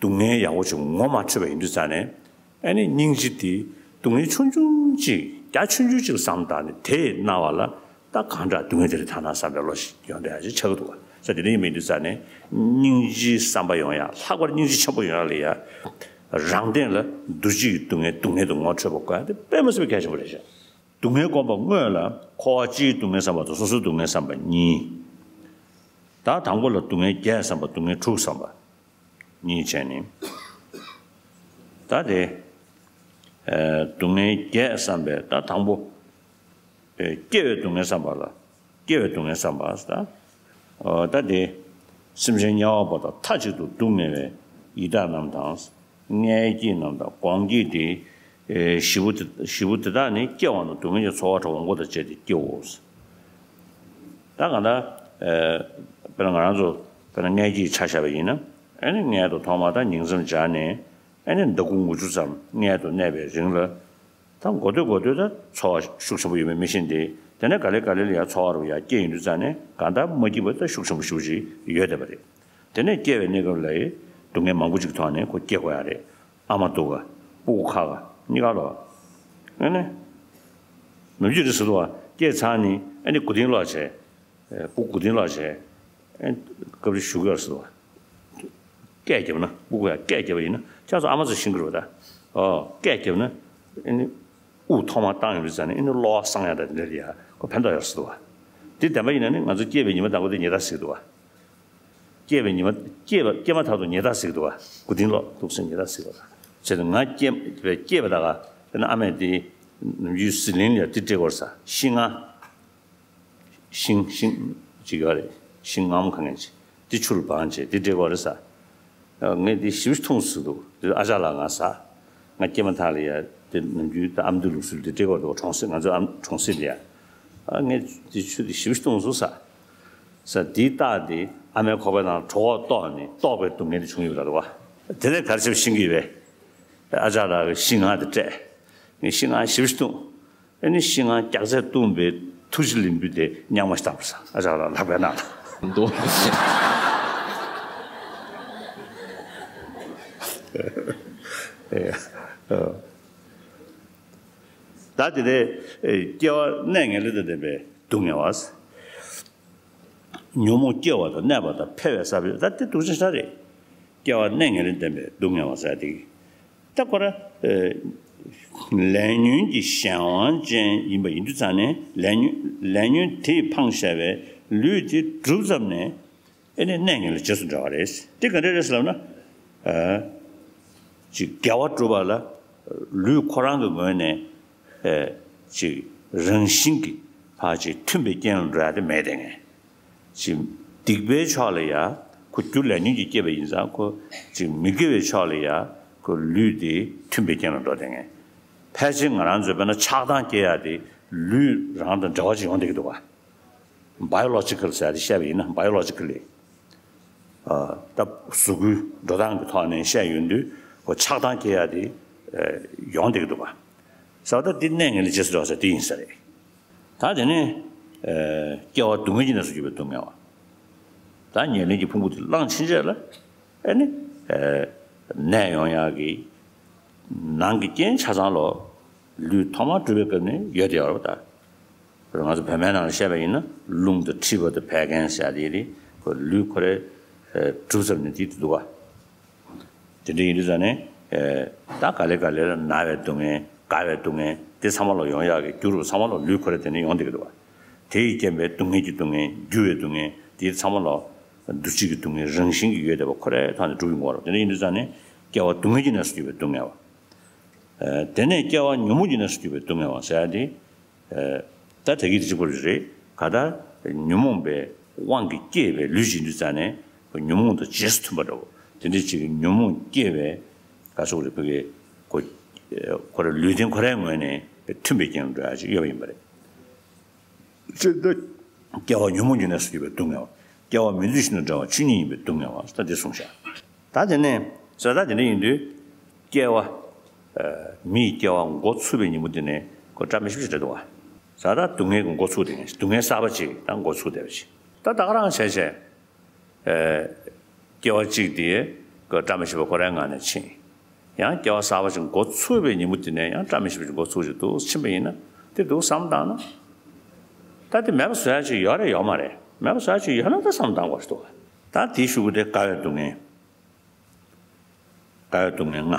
སྡུག་བསྔལ་ཡག་པོ་ཅིག་ངོ་མ་འཕྲོད་པ་ཡིན་དུས་ཙང་ནས། ཨ་ནི་སྙིང་རྗེ་དེ་སྡུག་བསྔལ་ཆུང་ཆུང་ཅིག་རྒྱ་ཆུང་ཆུང་ཅིག་བསམ་བཏང་ནས་དེ་སྣང་བ་ལ་ད་གང་འདྲ་སྡུག་བསྔལ་དེ་རེད་ཐ་ན་བསམ་པའི་བློ་ཞིག་ཡོང་བསྡད་ཡ་ཅིག་ཆགས་ཀྱི་འདུག་བ། ས་དེ་འདྲ་ཡིན་པ་ཡིན་དུས་ཙང་ནས་སྙིང་རྗེའི་བསམ་པ་ཡོང་ཡ། ལྷག་པར་སྙིང་རྗེ་ཆེན་པོ་ཡོང་ཡ་ལ་ཡ། རང་སྟེང་ལ་འདུ་བྱེད་ཀྱི་སྡུག་བསྔལ་སྡུག་བསྔལ་དུ་ངོ་འཕྲོད་པ་དགོས་ཡ་དེ་དཔེ་མི་སྲིད་པའི་གལ་ཆེན་པོ་རེད་ཤག་སྡུག་བསྔལ་སྒོམ་པ་དངོས་ལ་འཁོར་བ་སྤྱིའི་སྡུག་བསྔལ་བསམ་པ་དང་སོ་སོའི་སྡུག་བསྔལ་བསམ་པ་གཉིས། ད་དང་པོ་ལ་སྡུག་བསྔལ་བརྒྱད་བསམ་པ། སྡུག་བསྔལ་དྲུག་བསམ་པ་གཉིས་བྱས་ནས། ད་དེ་སྡུག་བསྔལ་བརྒྱད་བསམ་པའི་ད་དང་པོ་སྐྱེ་བའི་སྡུག་བསྔལ་བསམ་པ་ལ། སྐྱེ་བའི་སྡུག་བསྔལ་བསམ་པ་ད། ད་དེ་སེམས་ཅན་དམྱལ་བ་པོ་དང་མཐའ་གཅིག་ཏུ་སྡུག་བསྔལ་བའི་ཡི་དྭགས་རྣམས་དང་། མངལ་སྐྱེས་རྣམས་དང་གོང་སྐྱེས་ཏེ། ཨེ་བཞི་པོ་དེ་བཞི་པོ་དེ་དག་ནི་སྐྱེ་བ་ན་སྡུག་བསྔལ་གྱི་ཚོར་བ་དང་འོང་པོ་དང་བཅས་ཏེ་སྐྱེའོ། ད་གང་ལྟར་ཨེ་དཔེར་ན་ང་རང་ཚོ་དཔེར་ན་མངལ་སྐྱེས་ཆ་བཞག་པ་ཡིན་ན། ཨེ་ནི་མངལ་དུ་ཐོག་མ་དང་ཉིང་མཚམས་སྦྱར་ནས། ཨེ་ནི་ཟླ་དགུ་དགུ་བཅུ་ཙམ་མངལ་དུ་གནས་པའི་རིང་ལ། ད་འགོ་སྟོད་འགོ་སྟོད་ད་ཚོར་བ་ཤུགས་ཆེན་པོ་ཡོད་མེད་མི་ཤེས་ཏེ། དེ་ནས་ག་ལེ་ག་ལེ་ལ་ཡང་ཚོར་བ་རུ་ཡང་སྐྱེ་ཡོང་དུས་ཙང་ནས་གང་ལྟར་མ་སྐྱིད་པ་ད་ཤུགས་ཆེན་པོ་ཞེ་པོ་ཅིག་ཡོད་བསྡད་པ་རེད། དེ་ནས་སྐྱེ་བའི་གནས་སྐབས་ལ་ཡི་སྡུག་བསྔལ་མང་པོ་ཅིག་ཐོག་ནས་ཁོ་སྐྱེ་དགོས་ཡ་རེད། ཨ་མ་སྡུག་ག་སྤུ་གུ་ཁ་ག་གཉིས་ཀ་ལོ། ཨ་ནི། ནམ་རྒྱུན་རེད་ཟེར་འདུག་བ། སྐྱེས་ཚར་ནས་ཨ་ནི་མགོ་རྟིང་སློག་བྱས། སྤུ་གུ་མགོ་རྟིང་སློག་བྱས། ཨ་ནི་སྐབས་རེ་བཞུགས་ཡོད་ཟེར་འདུག་བ། སྐད་བརྒྱབ་ན་སྤུ་གུ་ཡ་སྐད་བརྒྱབ་པ་ཡིན་ན་ཁྱེད་ཚོ་ཨ་མ་ཚོ་ཤེས་ཀྱི་རེད་བ་ད། ཨོ། སྐད་བརྒྱབ་ན་ཨ་ནི་དབུགས་ཐོག་མར་བཏང་ཡོང་དུས་ཙང་ནས་ཨ་ནི་གློ་བ་སངས་ཡ་ད་འདི་འདྲ་ཡ་ཁོ་ཕན་ཐོགས་ཡོད་ཟེར་འདུག་བ། དེ་བདེན་པ་ཡིན་ན་ནི་ང་ཚོ་སྐྱེས་པའི་ཉི་མ་དང་པོ་དེ་ཉལ་ཐ་ཟེར་གྱི་འདུག་བ། སྐྱེས་པའི་ཉི་མ་སྐྱེས་པ་སྐྱེས་མ་ཐག་ཏུ་ཉལ་ཐ་ཟེར་གྱི་འདུག་བ། མགོ་རྟིང་སློག་འདུག་ཟེར་ཉལ་ཐ་ཟེར་གྱི་འདུག་བ། བྱས་ཙང་ང་སྐྱེས་སྐྱེས་པ་ད་ག་དཔེར་ན་ཨ་མས་དེ་ནམ་རྒྱུན་ཟི་ལིང་ལ་ཡ་དེ་སྤྲད་དགོས་རེད་ས། ཤིང་ང་། ཤིང་ཤིང་ཅིག་ཡོད་རེད། ཤིང་མངར་མོ་གང་ངན་ཅིག་དེ་ཆུ་རུ་སྦངས་བྱས་དེ་སྤྲད་དགོས་རེད་ས། ངས་དེ་ཞེ་པོ་འཐུང་ཟེར་འདུག་དེ་ཨ་ཅག་ལགས་ང་ཟ། ང་སྐྱེས་མ་ཐག་ལ་ཡ་དེ་ནམ་རྒྱུན་ད་ཨ་མདོའི་ལུགས་སྲོལ་དེ་སྤྲད་དགོས་འདུག་གྲོང་གསེབ་ང་ཚོ་ཨ་གྲོང་གསེབ་ལ་ཡ། ཨ་ངས་དེ་ཆུ་དེ་ཞེ་པོ་འཐུང་ཟེར་ས། ས་དེ་བཏགས་དེ་ཨ་མའི་ཁོག་པའི་ནང་གྲོད་ཁོག་ལྟོགས་ནས་ལྟོགས་པའི་སྡུག་བསྔལ་དེ་བྱུང་ཡོད་པ་རེད་བ། དེ་ནས་ག་རེ་བྱས་པ་ཤེས་ཀྱི་ཡོད་པས། ཨ་ཅག་ལགས་ཀྱིས་ཤིང་ང་དེ་སྤྲད། ངས་ཤིང་ང་ཞེ་པོ་འཐུང་། ཨ་ནི་ཤིང་ང་རྒྱགས་ཚད་བཏུངས་པའི་ཐུགས་རྗེ་ལེན་པོ་དེ་རྙིང་མ་ཞིག་བཏང་བ་རེད་ས། ཨ་ཅག་ལགས་ལག་པའི་ནང་ལ། འདུག་ད་དེ་ནས་སྐྱེ་བ་གནས་ངན་ལུས་དང་ལྡན་པའི་སྡུག་བསྔལ་བ། ཉོན་མོངས་སྐྱེ་བ་དང་གནས་པ་དང་འཕེལ་བའི་ས་བོན་ད་དེ་སྡུག་ཅན་ཞིག་རེད། སྐྱེ་བ་གནས་ངན་ལུས་ལྡན་པའི་སྡུག་བསྔལ་བ་ཟེར་དེ། ད་ཁོ་ར། ལས་ཉོན་གྱི་གཞན་དབང་ཅན་ཡིན་པ་ཡིན་དུས་ཙང་ནས་ལས་ཉོན་ལས་ཉོན་དེས་འཕངས་བཞག་པའི་ལུས་དེ་གྲུབ་ཙམ་ནས་ཨེ་ནས་གནས་ངན་ལ་རྗེས་སུ་འབྲང་བ་རེད། དེ་ག་འདྲ་རེད་ཟེར་ལབ་ན། ཅིག་དགེ་བ་སྒྲུབ་པ་ལ་ལུས་ཁོ་རང་གི་ངོས་ནས་ཅིག་རང་བཞིན་གྱིས་ཕར་ཅིག་མཐུན་པའི་རྐྱེན་ལ་འགྲོ་ཡ་དེ་མེད་དེ་ངས། ཅིག་སྡིག་པའི་ཕྱོགས་ལ་ཡ་ཁོ་རྒྱུ་ལས་ཉོན་གྱིས་བསྐྱེད་པ་ཡིན་ཙང་ཁོ་ཅིག་མི་དགེ་བའི་ཕྱོགས་ལ་ཡ་ཁོ་ལུས་དེ་མཐུན་པའི་རྐྱེན་ལ་འགྲོ་དེ་ངས། ཕལ་ཆེར་ང་རང་ཚོས་དཔེར་ན་ཆགས་སྡང་སྐྱེ་ཡ་དེ་ལུས་རང་དང་འབྲེལ་བ་ཅིག་ཡོང་བསྡད་ཀྱི་འདུག་བ། Biological་ཟེར་ཡ་དེ་བཤད་པ་ཡིན་ན་Biologically། ད་གཟུགས་པོའི་འགྲོ་སྟངས་ཀྱི་ཐོག་ནས་བཤད་ཡོང་དུས་ཁོ་ཆགས་སྡང་སྐྱེ་ཡ་དེ་ཡོང་བསྡད་ཀྱི་འདུག་བ། ཟེར་བ་ད་དེ་གནས་ངན་ལས་རྗེས་སུ་འགྲོ་ཟེར་དེ་ཡིན་ས་རེད། ད་དེ་ནས་སྐྱེ་བ་སྡུག་བསྔལ་གྱི་གནས་སུ་གྱུར་པའི་སྡུག་བསྔལ་བ། ད་ཉེར་ལེན་གྱི་ཕུང་པོ་དེ་བླངས་ཕྱིན་རྗེས་ལ་ཨེ་ནི་ནད་ཡོང་ཡག་གི་ནང་གི་རྐྱེན་ཆ་ཚང་ལོ། ལུས་ཐོག་མར་གྲུབ་པའི་སྐབས་ནས་ཡོད་དེ་ཡོད་རེད་པ་ད། ང་ཚོ་བོད་སྨན་ནང་ལ་བཤད་པ་ཡིན་ན་རླུང་དང་མཁྲིས་པ་དང་བད་ཀན་ཟེར་ཡ་དེ་རེད། ཁོ་ལུས་ཁོ་རའི་གྲུབ་ཙམ་ནས་དེ་འདུག་བ། དེ་འདྲ་ཡིན་དུས་ཙང་ནས་ད་ག་ལེ་ག་ལེ་ལ་ན་བའི་སྡུག་བསྔལ་རྒ་བའི་སྡུག་བསྔལ་དེ་ཚང་མ་ལོ་ཡོང་ཡག་གི་རྒྱུ་རུ་ཚང་མ་ལོ་ལུས་ཁོ་རའི་དེ་ནས་ཡོང་བསྡད་ཀྱི་འདུག་བ། དེ་ཡི་རྐྱེན་པས་སྡུག་བསྔལ་གྱི་སྡུག་བསྔལ་འགྱུར་བའི་སྡུག་བསྔལ་དེ་ཚང་མ་ལོ་ འདུ་བྱེད་ཀྱི་སྡུག་བསྔལ་རང་བཞིན་གྱིས་ཡོད་བསྡད་པ་ཁོ་རའི་ཐོག་ནས་གྲུབ་ཡོང་གི་ཡོད་རེད། དེ་འདྲ་ཡིན་དུས་ཙང་ནས་སྐྱེ་བ་སྡུག་བསྔལ་གྱི་གནས་སུ་གྱུར་པའི་སྡུག་བསྔལ་བ། དེ་ནས་སྐྱེ་བ་ཉོན་མོངས་ཀྱི་གནས་སུ་གྱུར་པའི་སྡུག་བསྔལ་བ་ཟེར་ཡ་དེ། ད་དེ་གི་དེ་གཅིག་པ་རེད། ག་ད་ཉོན་མོངས་པའི་དབང་གིས་སྐྱེས་པའི་ལུས་ཅིག་ཡིན་དུས་ཙང་ནས་ཉོན་མོངས་དང་རྗེས་སུ་མཐུན་པ་འདྲ་བོ་དེ་འདྲ་ཅིག་གི་ཉོན་མོངས་སྐྱེས་པའི་ག་སོགས་རེད་བོད་སྐད་ཁོ་ཁོ་ར་ལུས་རྟེན་ཁོ་རའི་ངོས་ནས་མཐུན་པའི་རྐྱེན་འགྲོ་ཡ་ཅིག་ཡོད་པ་ཡིན་པ་རེད། སྤྱིར་ད་སྐྱེ་བ་ཉོན་མོངས་ཀྱི་གནས་སུ་གྱུར་པའི་སྡུག་བསྔལ་བ། སྐྱེ་བ་མི་འདུས་ཤིང་དང་བྲལ་བ་ཆོས་ཉིད་ཡིན་པའི་སྡུག་བསྔལ་བ་ད་འདི་གསུངས་བཞག་ད་དེ་ནས་ཟེར་ད་དེ་འདྲ་ཡིན་དུས་སྐྱེ་བ། མིའི་སྐྱེ་བ་འགོ་ཚུགས་པའི་ཉིན་མོ་དེ་ནས་ཁོ་བཀྲ་མི་ཤིས་པ་ཞིག་རེད་འདུག་བ། ཟེར་ད་སྡུག་བསྔལ་གྱི་འགོ་ཚུགས་དེ་སྡུག་བསྔལ་གསར་པ་ཅིག་ད་འགོ་ཚུགས་བསྡད་པ་ཅིག་ད་ད་ག་རང་བྱས་བྱས། སྐྱེ་བ་གཅིག་དེ་ཁོ་བཀྲ་མི་ཤིས་པ་ཁོ་རའི་ངང་ནས་ཕྱིན། ཡང་སྐྱེ་བ་གསར་པ་ཞིག་འགོ་ཚུགས་པའི་ཉིན་མོ་དེ་ནས་ཡང་བཀྲ་མི་ཤིས་པ་ཞིག་འགོ་ཚུགས་ཤིག་འདུག་ཕྱིན་པ་ཡིན་ན་དེ་འདུག་བསམ་བཏང་ན། ད་དེ་མེད་པ་བཟོ་ཡ་ཅིག་ཡོད་རེད་ཡོད་མ་རེད། མེད་པ་བཟོ་ཡ་ཅིག་ཡོད་ན་ད་བསམ་བཏང་དགོས་ཤིག་འདུག་ད་དེའི་གཞུག་གུ་དེ་དགའ་བའི་སྡུག་བསྔལ། དགའ་བའི་སྡུག་བསྔལ་ལྔ།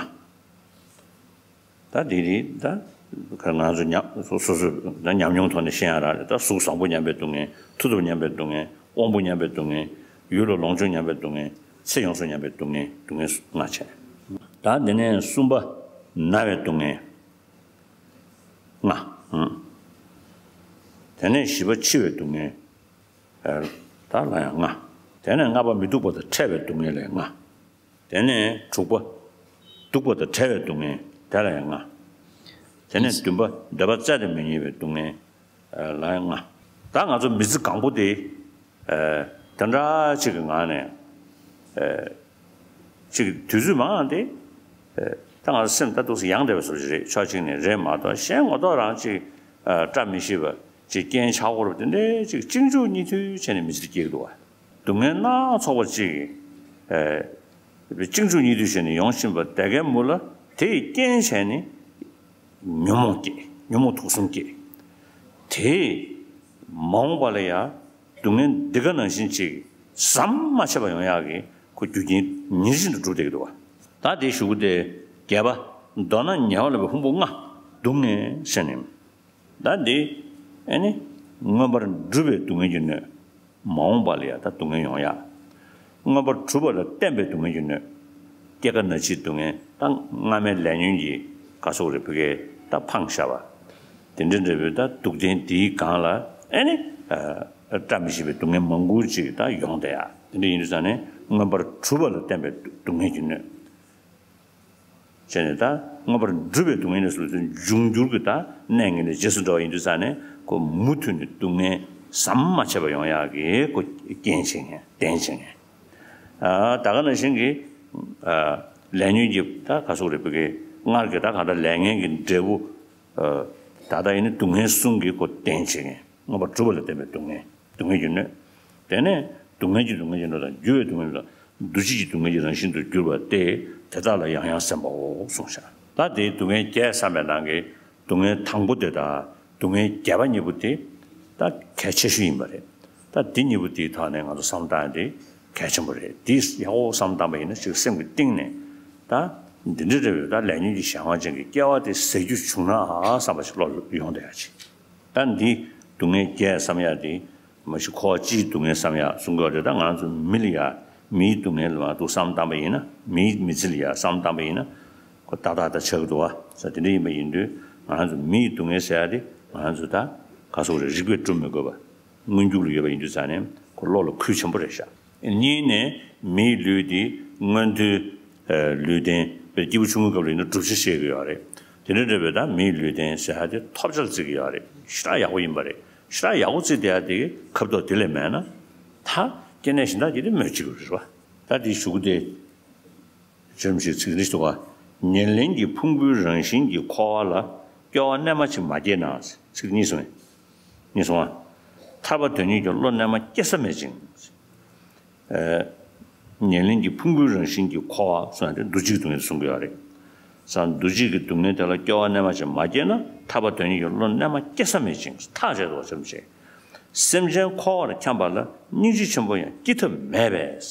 ད་དེ་རེད་ད། ང་ཚོ་ཉམས་སོ་སོ་ད་ཉམས་མྱོང་ཐོག་ནས་ཤེས་ཡ་རག་རེད། ད་གཟུགས་བཟང་པོ་ཉམས་པའི་སྡུག་བསྔལ། མཐུ་སྟོབས་ཉམས་པའི་སྡུག་བསྔལ། དབང་པོ་ཉམས་པའི་སྡུག་བསྔལ། ཡུལ་ལ་ལོངས་སྤྱོད་ཉམས་པའི་སྡུག་བསྔལ། ཚེ་ཡོངས་སུ་ཉམས་པའི་སྡུག་བསྔལ། སྡུག་བསྔལ་ལྔ་བྱས། ད་དེ་ནས་གསུམ་པ་ན་བའི་སྡུག་བསྔལ་ལྔ། དེ་ནས་བཞི་པ་འཆི་བའི་སྡུག་བསྔལ་ད་ལ་ཡང་ལྔ། དེ་ནས་ལྔ་པ་མི་སྡུག་པ་དང་ཕྲད་པའི་སྡུག་བསྔལ་ལས་ལྔ། དེ་ནས་དྲུག་པ། སྡུག་པ་དང་བྲལ་བའི་སྡུག་བསྔལ་དེ་ལ་ཡང་ལྔ། དེ་ནས་བདུན་པ་འདོད་པ་རྩལ་དུ་མི་གཉེར་བའི་སྡུག་བསྔལ་ལ་ཡང་ལྔ། ད་ང་ཚོ་མི་ཚེ་གང་པོ་དེ། དེ་འདྲ་ཅིག་གི་ངང་ནས། ཅིག་དུས་ཚོད་མང་དེ། ད་ང་ཚོ་སེམས་ད་འདུག་སེ་ཡང་བསྡད་པ་བཟོ་ཞིག་རེད། ཕྱོགས་གཅིག་ནས་རེད་མ་གཏོགས་གཞན་ངོ་ཐོག་རང་ཅིག་བཀྲ་མི་ཤིས་པ་ཅིག་རྐྱེན་ཆག་སྒོ་རུ་དེ་འདྲའི་ཅིག་གཅིག་མཇུག་གཉིས་མཐུད་བྱས་ནས་མི་ཚེ་སྐྱེལ་གི་འདུག་བ། སྡུག་བསྔལ་སྣ་ཚོགས་པ་ཅིག་གཅིག་མཇུག་གཉིས་མཐུད་བྱས་ནས་ཡོང་བཞིན་པ་དེ་གའི་མུ་ལ་དེ་ཡི་རྐྱེན་བྱས་ནས་ཉོན་མོངས་སྐྱེ། ཉོན་མོངས་དུག་གསུམ་སྐྱེ། དེས་མ་འོངས་པ་ལ་ཡང་སྡུག་བསྔལ་འདི་ག་ནང་བཞིན་ཅིག་ཟམ་མ་ཆད་པ་ཡོང་ཡག་གི་ཁོ་རྒྱུ་རྐྱེན་ཉིན་བཞིན་དུ་སྒྲུབ་བསྡད་ཀྱི་འདུག་བ། ད་དེའི་གཞུག་གུ་དེ་བརྒྱད་པ་མདོར་ན་ཉེ་བར་ལབ་པའི་ཕུང་པོ་ལྔ་སྡུག་བསྔལ་ཟེར་ནས། ད་འདི་ཨེ་ནི་མངོན་པར་སྒྲུབ་པའི་སྡུག་བསྔལ་གྱི་སྣོད། མ་འོངས་པ་ལ་ཡང་ད་སྡུག་བསྔལ་ཡོང་ཡ། མངོན་པར་གྲུབ་པ་ལ་བརྟེན་པའི་སྡུག་བསྔལ་གྱི་སྣོད། སྐྱེ་རྒ་ན་འཆིའི་སྡུག་བསྔལ་ད་སྔ་མའི་ལས་ཉོན་གྱི་ག་སོགས་རེ་བུ་གའི་ད་འཕངས་བཞག་པ། དེ་འདྲ་འདྲ་བའི་ད་སྡུག་བདེན་འདིའི་སྒང་ལ་ཨེ་ནི་བཀྲ་མི་ཤིས་པའི་སྡུག་བསྔལ་མང་པོ་ཅིག་ད་ཡོང་བསྡད་ཡ། དེ་འདྲ་ཡིན་དུས་ཙང་ནས་མངོན་པར་གྲུབ་པ་ལ་བརྟེན་པའི་སྡུག་བསྔལ་གྱི་སྣོད། བྱས་ནས་ད་མངོན་པར་འགྲུབ་པའི་སྡུག་བསྔལ་ལས་སུ་འབྱུང་འགྱུར་གྱི་ད་གནས་ངན་ལས་རྗེས་སུ་འགྲོ་བ་ཡིན་དུས་ཙང་ནས་ཁོ་མུ་མཐུད་ནས་སྡུག་བསྔལ་ཟམ་མ་ཆད་པ་ཡོང་ཡག་གི་ཁོ་རྐྱེན་བྱེད་མཁན་རྟེན་བྱེད་མཁན། ད་ག་ནང་བཞིན་གྱི་ལས་ཉོན་གྱི་ད་ག་སོགས་རེ་བུ་གའི་སྔར་གྱི་ད་གང་ལྟར་ལས་ངན་གྱི་འབྲས་བུ། ད་ལྟ་ཡིན་ན་སྡུག་བསྔལ་གསུམ་གྱི་ཁོ་རྟེན་བྱེད་མཁན། མངོན་པར་གྲུབ་པ་ལ་བརྟེན་པའི་སྡུག་བསྔལ། སྡུག་བསྔལ་གྱི་སྣོད། དེ་ནས་སྡུག་བསྔལ་གྱི་སྡུག་བསྔལ་གྱི་སྣོད་དང་འགྱུར་བའི་སྡུག་བསྔལ་དང་། འདུ་བྱེད་ཀྱི་སྡུག་བསྔལ་གྱི་རང་བཞིན་དུ་གྱུར་པ་སྟེ། དེ་དག་ལ་ཡང་ཡང་སེམས་པའོ་གསུངས་བཞག་ད་དེའི་སྡུག་བསྔལ་བརྒྱད་བསམ་པའི་ནང་གི་སྡུག་བསྔལ་དང་པོ་དེ་དང་སྡུག་བསྔལ་བརྒྱད་པ་གཉིས་པོ་དེ་ད་གལ་ཆེ་ཤོས་ཡིན་པ་རེད། ད་འདི་གཉིས་པོ་དེའི་ཐོག་ནས་ང་ཚོ་བསམ་བློ་བཏང་ཡ་དེ་གལ་ཆེན་པོ་རེད། འདི་ཡག་པོ་བསམ་བློ་བཏང་པ་ཡིན་ན་ཅིག་སེམས་ཀྱི་གཏིང་ནས་ད་འདི་འདྲ་རེད་པས། ད་ལས་ཉོན་གྱི་གཞན་དབང་ཅན་གྱི་སྐྱེ་བ་དེ་ཟད་རྒྱུ་བྱུང་ན་ཨ་བསམ་པ་ཞིག་བློ་ལ་ཡོང་བསྡད་ཡ་ཅིག་ད་འདི་སྡུག་བསྔལ་བརྒྱད་བསམ་ཡ་དེ། མ་གཞི་འཁོར་བ་སྤྱིའི་སྡུག་བསྔལ་བསམ་ཡག་གསུང་གི་ཡོད་རེད། ད་ང་ཚོ་མི་ལ་ཡ་མིའི་སྡུག་བསྔལ་ལ་མ་གཏོགས་བསམ་བཏང་པ་ཡིན་ན། མིའི་མི་ཚེ་ལ་ཡ་བསམ་བཏང་པ་ཡིན་ན། ཁོ་ཏག་ཏག་ད་ཆགས་ཀྱི་འདུག་བ། ས་དེ་འདྲ་ཡིན་པ་ཡིན་དུས་ང་ཚོ་མིའི་སྡུག་བསྔལ་ཟེར་ཡ་དེ་ང་ཚོ་ད་ག་སོགས་རེད། རིགས་པས་སྒྲུབ་མི་དགོས་པ་མངོན་གྱུར་ལ་ཡོད་པ་ཡིན་དུས་ཙང་ནས་ཁོ་བློ་ལ་ཁུར་ཆེན་པོ་རེད་ཤག་གཉིས་ནས་མིའི་ལུས་དེ་མངོན་མཐོའི་ལུས་རྟེན་དཔེར་སྐྱེས་བུ་ཆུང་ངུའི་སྐབས་ལ་ཡིན་ན་བསྒྲུབ་བྱ་བཤད་ཀྱི་ཡོད་རེད། དེ་འདྲ་འདྲ་བའི་ད་མིའི་ལུས་རྟེན་ཟེར་ཡ་དེ་ཐོབ་བྱར་བརྩི་གི་ཡོད་རེད། ཞེ་དྲག་ཡག་པོ་ཡིན་པ་རེད། ཞེ་དྲག་ཡག་པོ་བརྩིས་བསྡད་ཡ་དེ་ཁ་ཐོག་དེ་ལས་མེད་ན། ད་སྐྱེ་གནས་གཞན་དག་གི་དེ་སྨོས་ཅི་དགོས་རེད་བ། ད་དེའི་གཞུག་གུ་དེ། ཇོམ་ཞིག་ཚིག་འདི་ཞུ་བ། ཉེར་ལེན་གྱི་ཕུང་པོའི་རང་བཞིན་གྱི་འཁོར་བ་ལ་སྐྱོ་བ་རྣལ་མ་ཅིག་མ་སྐྱེས་ན། ཚིག་གཉིས་སོང་། གཉིས་སོང་བ། ཐར་པ་དོན་གཉེར་གྱི་བློ་རྣལ་མ་སྐྱེ་ས་མེད་ཅིང་། ཉེར་ལེན་གྱི་ཕུང་པོའི་རང་བཞིན་གྱི་འཁོར་བ་གསུངས་ཏེ་འདུ་བྱེད་ཀྱི་སྡུག་བསྔལ་གསུང་གི་ཡོད་རེད། ས་འདུ་བྱེད་ཀྱི་སྡུག་བསྔལ་དེ་ལ་སྐྱོ་བ་རྣལ་མ་ཅིག་མ་སྐྱེས་ན་ཐར་པ་དོན་གཉེར་གྱི་བློ་རྣལ་མ་སྐྱེ་ས་མེད་ཅིང་ཐག་བཅད་དོ་ཅམ་ཞེས། སེམས་ཅན་འཁོར་བར་འཁྱམས་པ་ལ་སྙིང་རྗེ་ཆེན་པོ་ཡང་སྐྱེ་ཐབས་མེད་པས།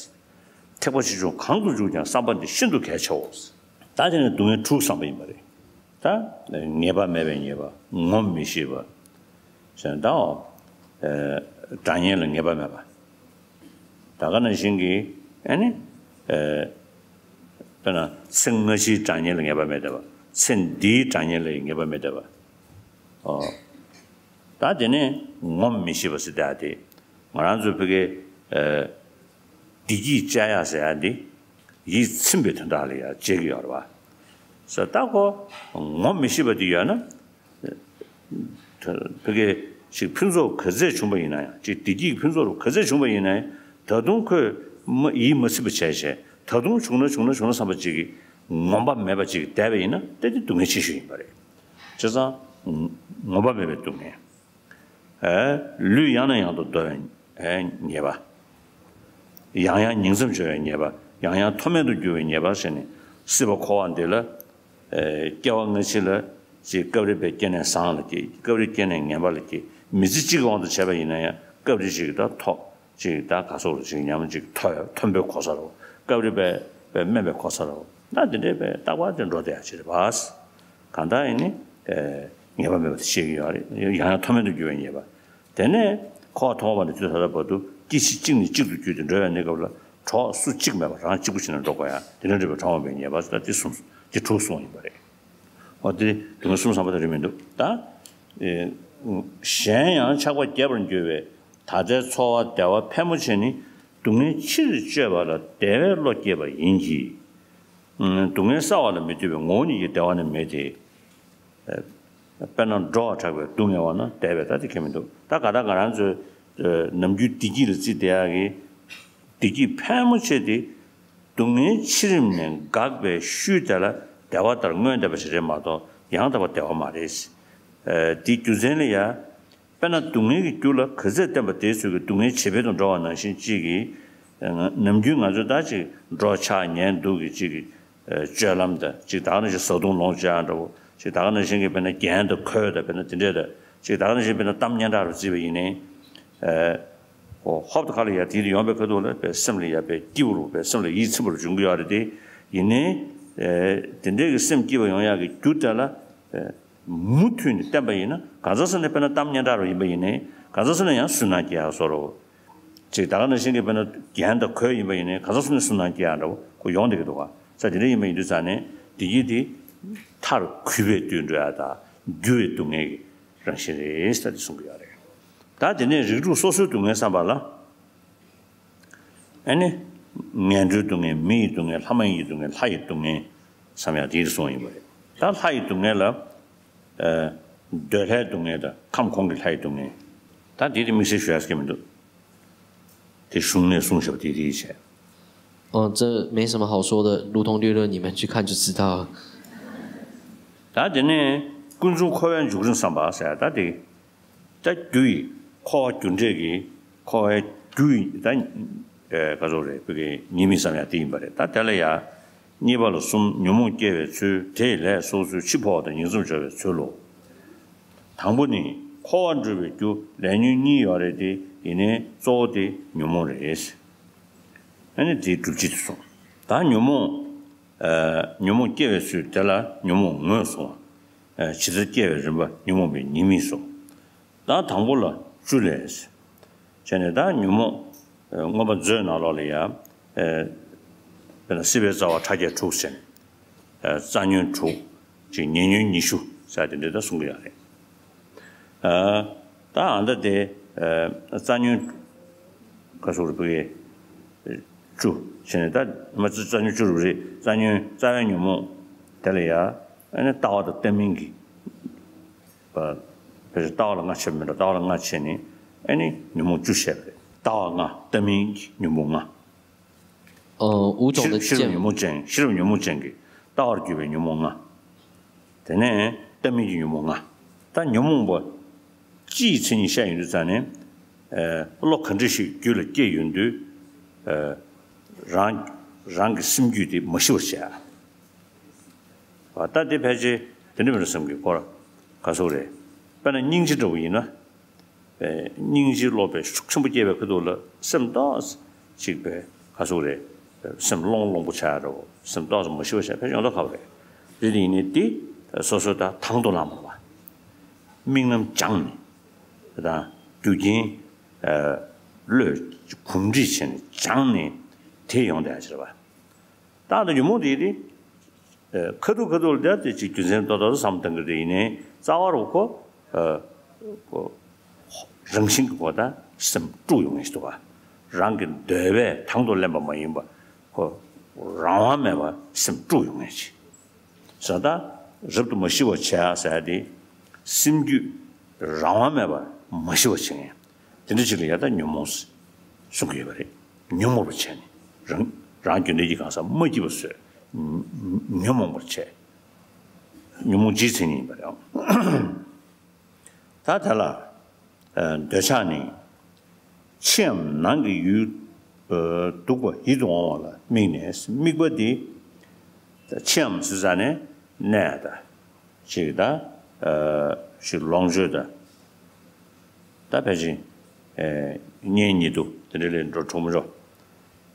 ཐེག་པ་ཆེ་ཆུང་གང་དུ་འཇུག་ཀྱང་བསམ་པ་འདི་ཤིན་ཏུ་གལ་ཆེའོ། ད་དེ་ནི་སྡུག་བསྔལ་དྲུག་བསམ་པ་ཡིན་པ་རེད། ད་ངེས་པ་མེད་པའི་ཉེས་པ། ངོམས་མི་ཤེས་པ། ཟེར་ན་ད་འོ། དགྲ་གཉེན་ལ་ངེས་པ་མེད་པ། ད་ག་ནང་བཞིན་གྱི་ཨ་ནི་ཨེ་དཔེར་ན་ཚེ་སྔ་ཕྱིའི་གྲངས་ངེས་ལ་ངེས་པ་མེད་བསྡད་པ། ཚེ་འདིའི་གྲངས་ངེས་ལ་ངེས་པ་མེད་བསྡད་པ། ཨོ། ད་དེ་ནས་ངོམས་མི་ཤེས་པ་ཟེར་ཡ་དེ། ང་རང་ཚོ་ཕ་གི་ཨེ་བདེ་སྐྱིད་བཅའ་ཡག་ཟེར་ཡ་འདི་ཡིད་ཚིམ་པའི་དོན་དག་ལ་ཡང་བྱེད་ཀྱི་ཡོད་རེད་བ། ཟེར་ད་ཁོ་ངོམས་མི་ཤེས་པ་དེ་ཡོད་ན། ད་ཕ་གི་ཅིག་ཕུན་ཚོགས་ག་ཚད་བྱུང་པ་ཡིན་ན་ཡང་། ཅིག་བདེ་སྐྱིད་ཀྱི་ཕུན་ཚོགས་རུ་ག་ཚད་བྱུང་པ་ཡིན་ན་ཡང་། ད་དུང་ཁོས་མ་ཡིད་མ་ཚིམ་པ་བྱས་བྱས། ད་དུང་བྱུང་ན་བྱུང་ན་བྱུང་ན་བསམ་པ་ཅིག་གིས་ངོམས་པ་མེད་པ་ཅིག་བསྡད་པ་ཡིན་ན། དེ་དེ་སྡུག་བསྔལ་ཆེ་ཤོས་ཡིན་པ་རེད། བྱས་ཙང་ངོམས་པ་མེད་པའི་སྡུག་བསྔལ། ཨེ། ལུས་ཡང་ནས་ཡང་དུ་འདོར་བའི་ཨེ་ཉེས་པ། ཡང་ཡང་ཉིང་མཚམས་སྦྱོར་བའི་ཉེས་པ། ཡང་ཡང་མཐོ་དམན་དུ་འགྱུར་བའི་ཉེས་པ་བྱས་ནས། སྲིད་པ་འཁོར་བ་འདི་ལ། ཨེ། སྐྱེ་བ་སྔ་ཕྱི་ལ་ཅིག་སྐབས་རེ་བས་སྐྱེས་ནས་བཟང་ལ་སྐྱེ། སྐབས་རེ་སྐྱེས་ནས་ངན་པ་ལ་སྐྱེ། མི་ཚེ་གཅིག་གི་དབང་དུ་བྱས་པ་ཡིན་ན་ཡང་། སྐབས་རེ་ཞིག་ད་མཐོ། ཅིག་ད་ག་སོགས་ལ་ཅིག་ཉམས་ཅིག་མཐོ་མཐོན་པོའི་གོ་ས་རོ། སྐབས་རེ་བས་བས་དམན་པའི་གོ་ས་རོ། ད་འདི་འདྲའི་བས་རྟག་པར་དེ་འགྲོ་བསྡད་ཡ་ཅིག་རེད་པ། གང་ལྟར་ཡིན་ནི། ཨེ། ངེས་པ་མེད་པ་དེ་ཤེས་ཀྱི་ཡོད་རེད། ཡང་ཡང་མཐོ་དམན་དུ་འགྱུར་བའི་ཉེས་པ། དེ་ནས་འཁོར་བ་ཐོག་མ་ནས་དུས་ད་ལྟ་བར་དུ་སྐྱེ་ཤི་གཅིག་ནས་གཅིག་ཏུ་བརྒྱུད་དེ་འགྲོ་བའི་གནས་སྐབས་ལ། གྲོགས་སུ་གཅིག་མེད་པར་རང་གཅིག་པུ་བྱས་ནས་འགྲོ་དགོས་ཡ། དེ་འདྲ་འདྲ་བའི་གྲོགས་མེད་པའི་ཉེས་པ་ཟེར་ད་དེ་གསུམ། དེ་དྲུག་གསུངས་ཡིན་པ་རེད། འོ་དེ་དུས་ངན་གསུམ་བསམ་པ་དང་རིགས་མི་འདུག་ད། ཨེ། གཞན་ཡང་ཆགས་པ་རྒྱས་པར་འགྱུར་བའི། ད་ལྟའི་ཚོར་བ་བདེ་བ་ཕལ་མོ་ཆེ་ནི། སྡུག་བསྔལ་ཕྱིར་གཅོད་པ་ལ་བདེ་བའི་བློ་སྐྱེས་པ་ཡིན་གྱི། སྡུག་བསྔལ་བསལ་བ་ལ་མི་ལྟོས་པའི་ངོ་བོ་ཉིད་ཀྱི་བདེ་བ་ནི་མེད་དེ། དཔེར་ན་འགྲོ་བ་ཕྲག་པའི་སྡུག་བསྔལ་བ་ན་བདེ་བའི་ད་དེ་ཁྱད་མི་འདུག་ད་ག་ད་ང་རང་ཚོའི་ནམ་རྒྱུན་བདེ་སྐྱིད་ལ་བརྩིས་བསྡད་ཡག་གི་བདེ་སྐྱིད་ཕལ་མོ་ཆེ་དེ། སྡུག་བསྔལ་ཕྱི་རིམ་ནས་འགག་པའི་ཤུལ་དེ་ལ་བདེ་བ་ལྟར་མངོན་བསྡད་པ་ཞིག་རེད་མ་གཏོགས། ཡང་དག་པར་བདེ་བ་མ་རེད། དེའི་རྒྱུ་མཚན་ལ་ཡ། དཔེར་ན་སྡུག་བསྔལ་གྱི་རྒྱུ་ལ་ག་ཚད་བརྟེན་པ་དེའི་ཚོད་ཀྱིས་སྡུག་བསྔལ་ཇེ་འཕེལ་དུ་འགྲོ་བ་ནང་བཞིན་གཅིག་གིས། ནམ་རྒྱུན་ང་ཚོས་ད་ཅིག་འགྲོ་འཆག་ཉལ་འདུག་གི་གཅིག་གི་སྤྱོད་ལམ་དང་། ཅིག་ད་ག་ནང་བཞིན་བཟའ་བཏུང་ལོངས་སྤྱོད་ཡ་འདྲ་བོ། ཅིག་ད་ག་ནང་བཞིན་གྱི་དཔེར་ན་རྒྱན་དང་གོས་དང་། དཔེར་ན་དེ་འདྲས་དང་། ཅིག་ད་ག་ནང་བཞིན་དཔེར་ན་གཏམ་སྙན་གྲགས་རུ་བརྩིས་པ་ཡིན་ནའི། ཨོ། ཧོབ་ཏེ་ཁ་ལ་ཡ་དེ་དེ་ཡོང་པའི་ཁ་ཐུག་ལ་དཔེ་སེམས་ལ་ཡ་དཔེ་སྐྱིད་པོ་རུ། དཔེ་སེམས་ལ་ཡིད་ཚིམ་པོ་རུ་འབྱུང་གི་ཡོད་རེད་དེ། ཡིན་ནའི། དེ་འདྲས་ཀྱི་སེམས་སྐྱིད་པ་ཡོང་ཡག་གི་རྒྱུ་དེ་ལ། མུ་མཐུད་ནས་བརྟེན་པ་ཡིན་ན། གང་ཟག་སུ་ནས་དཔེར་ན་གཏམ་སྙན་གྲགས་རུ་ཡིན་པ་ཡིན་ནའི། གང་ཟག་སུ་ནས་ཡང་སུན་སྣང་སྐྱེ་ཡག་བཟོ་འདྲ་བོ། ཅིག་ད་ག་ནང་བཞིན་གྱི་དཔེར་ན་རྒྱན་དང་གོས་ཡིན་པ་ཡིན་ནའི། གང་ཟག་སུ་ནས་སུན་སྣང་སྐྱེ་ཡག་འདྲ་བོ་ཁོ་ཡོང་བསྡད་ཀྱི་འདུག་ག་ས་དེ་འདྲ་ཡིན་པ་ཡིན་དུས་ཙང་ནས། བདེ་སྐྱིད་དེ་མཐར་གུད་པའི་དུས་འགྲོ་ཡག་དང་འགྱུར་བའི་སྡུག་བསྔལ་གྱི་རང་བཞིན་རེད་ས་དེ་གསུང་གི་ཡོད་རེད། ད་དེ་ནས་རིགས་དྲུག་སོ་སོའི་སྡུག་བསྔལ་བསམ་པ་ལ། ཨ་ནི། ངན་འགྲོའི་སྡུག་བསྔལ། མི་ཡི་སྡུག་བསྔལ། ལྷ་མ་ཡིན་གྱི་སྡུག་བསྔལ། ལྷ་ཡི་སྡུག་བསྔལ་བསམ་ཡག་དེ་གསུངས་ཡིན་པ་རེད། ད་ལྷ་ཡི་སྡུག་བསྔལ་ལ། ཨ། འདོད་ལྷའི་སྡུག་བསྔལ་དང་ཁམས་གོང་གི་ལྷ་ཡི་སྡུག་བསྔལ། ད་དེ་དེ་དམིགས་བསལ་ཞུ་ཡག་གི་མི་འདུག་དེ་གཞུང་ནས་གསུངས་བཞག་པ་དེ་དེ་བྱས། 哦，这没什么好说的，路通略略，你们去看就知道了。 ད་དེ་ནས་ཀུན་འབྱུང་འཁོར་བའི་འཇུག་རིམ་བསམ་པ་ཟེར་ཡག་ད་དེ། ད་རྒྱུ་ཡི་འཁོར་བ་རྒྱུ་འབྲས་ཀྱི། འཁོར་བའི་རྒྱུ་ཡི་ད། ཨེ། ག་ཚོད་རེད། བོད་ཀྱི་ཉེས་དམིགས་བསམ་ཡག་དེ་ཡིན་པ་རེད། ད་དེ་ལ་ཡ། གཉིས་པ་ལ་གསུམ། ཉོན་མོངས་སྐྱེ་བའི་ཚུལ། དེ་ཡི་ལས་སོ་སོའི་ཕྱིར་འཕོ་བ་དང་ཉིང་མཚམས་སྦྱོར་བའི་ཚུལ་ལོ། དང་པོ་ནི། འཁོར་བར་འགྲོ་བའི་རྒྱུ་ལས་ཉོན་གཉིས་ཡོད་རེད་དེ། ཡིན་ནའི་གཙོ་བོ་དེ་ཉོན་མོངས་རེད། ཨ་ནི་དེའི་སྒྲུབ་བྱེད་དུ་སོང་། ད་ཉོན་མོངས། ཨ། ཉོན་མོངས་སྐྱེ་བའི་ཚུལ་དེ་ལ་ཉོན་མོངས་ངོས་བཟུང་བ། ཨ། ཇི་ལྟར་སྐྱེ་བའི་རིམ་པ་ཉོན་མོངས་པའི་ཉེས་དམིགས་སོ། ད་དང་པོ་ལ་བཅུ་ལས། བྱས་ནས་ད་ཉོན་མོངས། ཨ། མངོན་པ་མཛོད་ནང་ལོགས་ལ་ཡ། ཨ། དཔེར་ན་སྲིད་པའི་རྩ་བ་ཕྲ་རྒྱས་དྲུག་ཟེར་ནས། ཨ། རྩ་ཉོན་དྲུག་ཅིག་ཉེ་ཉོན་ཉི་ཤུ་ཟེར་དེ་འདྲ་ད་གསུང་གི་ཡོད་རེད། ཨ། ད་ཨ་ད་དེ། ཨ། རྩ་ཉོན། ག་ཚོད་རེད། བོད་ཀྱི་བཅུ་བྱས་ནས། ད་མ་རྩ་རྩ་ཉོན་བཅུ་རུ་རེད། རྩ་ཉོན་རྩ་བའི་ཉོན་མོངས་དེ་ལ་ཡ། ཨ་ནི་ལྟ་བ་དང་ལྟ་མིན་གྱི། ཨ། ཕལ་ཆེར་ལྟ་བ་ལ་ལྔ་ཕྱེ་མི་འདྲ། ལྟ་བ་ལ་ལྔ་ཕྱེ་ནས་ཨ་ནི་ཉོན་མོངས་བཅུ་བཤད་པ་རེད། ལྟ་བ་ལྔ། ལྟ་མིན་གྱི་ཉོན་མོངས་ལྔ། 呃，五种的 ཤེས་རབ་ཉོན་མོངས་ཅན། ཤེས་རབ་ཉོན་མོངས་ཅན་གྱི་ལྟ་བར་གྱུར་པའི་ཉོན་མོངས་ལྔ། དེ་ནས་ལྟ་མིན་གྱི་ཉོན་མོངས་ལྔ། ད་ཉོན་མོངས་པ་སྤྱིའི་མཚན་ཉིད་བཤད་ཡོང་དུས་ཙང་ནས། ཨ། བློ་ག་འདྲ་ཞིག་རྒྱུད་ལ་སྐྱེས་ཡོང་དུས། ཨ། རང་རང་གི་སེམས་རྒྱུད་དེ་མ་ཞི་བར་བྱས། ད་དེ་ཕལ་ཆེར་དེ་འདྲ་མི་འདྲ་བསམ་གྱི་སྐོར་ག་ཚོད་རེད། དཔེར་ན་སྙིང་རྗེ་འདྲ་བོ་ཡིན་ན། སྙིང་རྗེ་སློབ་པའི་ཤུགས་ཆེན་པོ་སྐྱེས་པའི་ཁ་ཐུག་ལ་སེམས་ཏོག་ཙམ་ཅིག་པའི་ག་ཚོད་རེད། སེམས་སློང་སློང་པོ་ཆགས་འདྲ་བོ། སེམས་ཏོག་ཙམ་མ་ཞི་བ་ཆགས། ཕལ་ཆེར་ཡོང་ཐབས་ཁག་པོ་རེད། དེ་དེ་ཡིན་ནའི་དེ་སོ་སོ་ད་དང་དུ་བླངས་པ་རེད་བ། དམིགས་རྣམ་སྦྱངས་ནས་དང་རྒྱུ་རྐྱེན། ཨ། བློས་གོམས་འདྲིས་བྱས་ནས་སྦྱངས་ནས་དེ་ཡོང་བསྡད་ཡ་ཅིག་རེད་པ། ད་ད་ཉོན་མོངས་དེ་དེ་ཁ་ཐུག་ཁ་ཐུག་ལ་བསྡད་དེ་ཅིག་རྒྱུ་མཚན་ཏོག་ཏོག་བསམ་བཏང་གི་རེད། ཡིན་ནའི་རྩ་བ་རུ་ཁོ་ཁོ་རང་བཞིན་གྱི་ཁོ་ད་སེམས་དཀྲུག་ཡོང་ངེས་ཤིག་འདུག་ག། རང་གི་འདོད་པས་དང་དུ་ལེན་པ་མ་ཡིན་པ་ཁོ་རང་དབང་མེད་པ་སེམས་དཀྲུག་ཡོང་ངེས་ཤིག། ཟེར་ད་རབ་ཏུ་མ་ཤི་བར་བྱས་ཟེར་ཏེ་སེམས་རྒྱུད་རང་དབང་མེད་པར་མ་ཤི་བར་བྱེད་མཁན་དེ་འདྲ་ཅིག་ལ་ཡ་ད་ཉོན་མོངས་གསུང་གི་ཡོད་པ་རེད། ཉོན་མོངས་པར་བྱས་ནས་རང་རང་རྒྱུ་འབྲས་ཀྱི་གང་ཟག་མ་སྐྱིད་པ་བཟོས། ཉོན་མོངས་པར་བྱས། ཉོན་མོངས་སྤྱིའི་མཚན་ཉིད་ཡིན་པ་རེད། ད་དེ་ལ་འདོད་ཆགས་ནི། ཕྱིའམ་ནང་གི་ཡུལ་སྡུག་པ་ཡིད་དུ་འོང་བ་ལ་དམིགས་ནས། དམིགས་པ་འདི་ཕྱིའམ་ཟེར་ཙ་ནས་གནས་དང་ཅིག་དང་ཞིག་ལོངས་སྤྱོད་དང་ད་ཕལ་ཆེར་གཉེན་ཉེ་དུ་དེ་འདྲ་ལས་འགྲོ་གྲོགས་མོ་འགྲོ།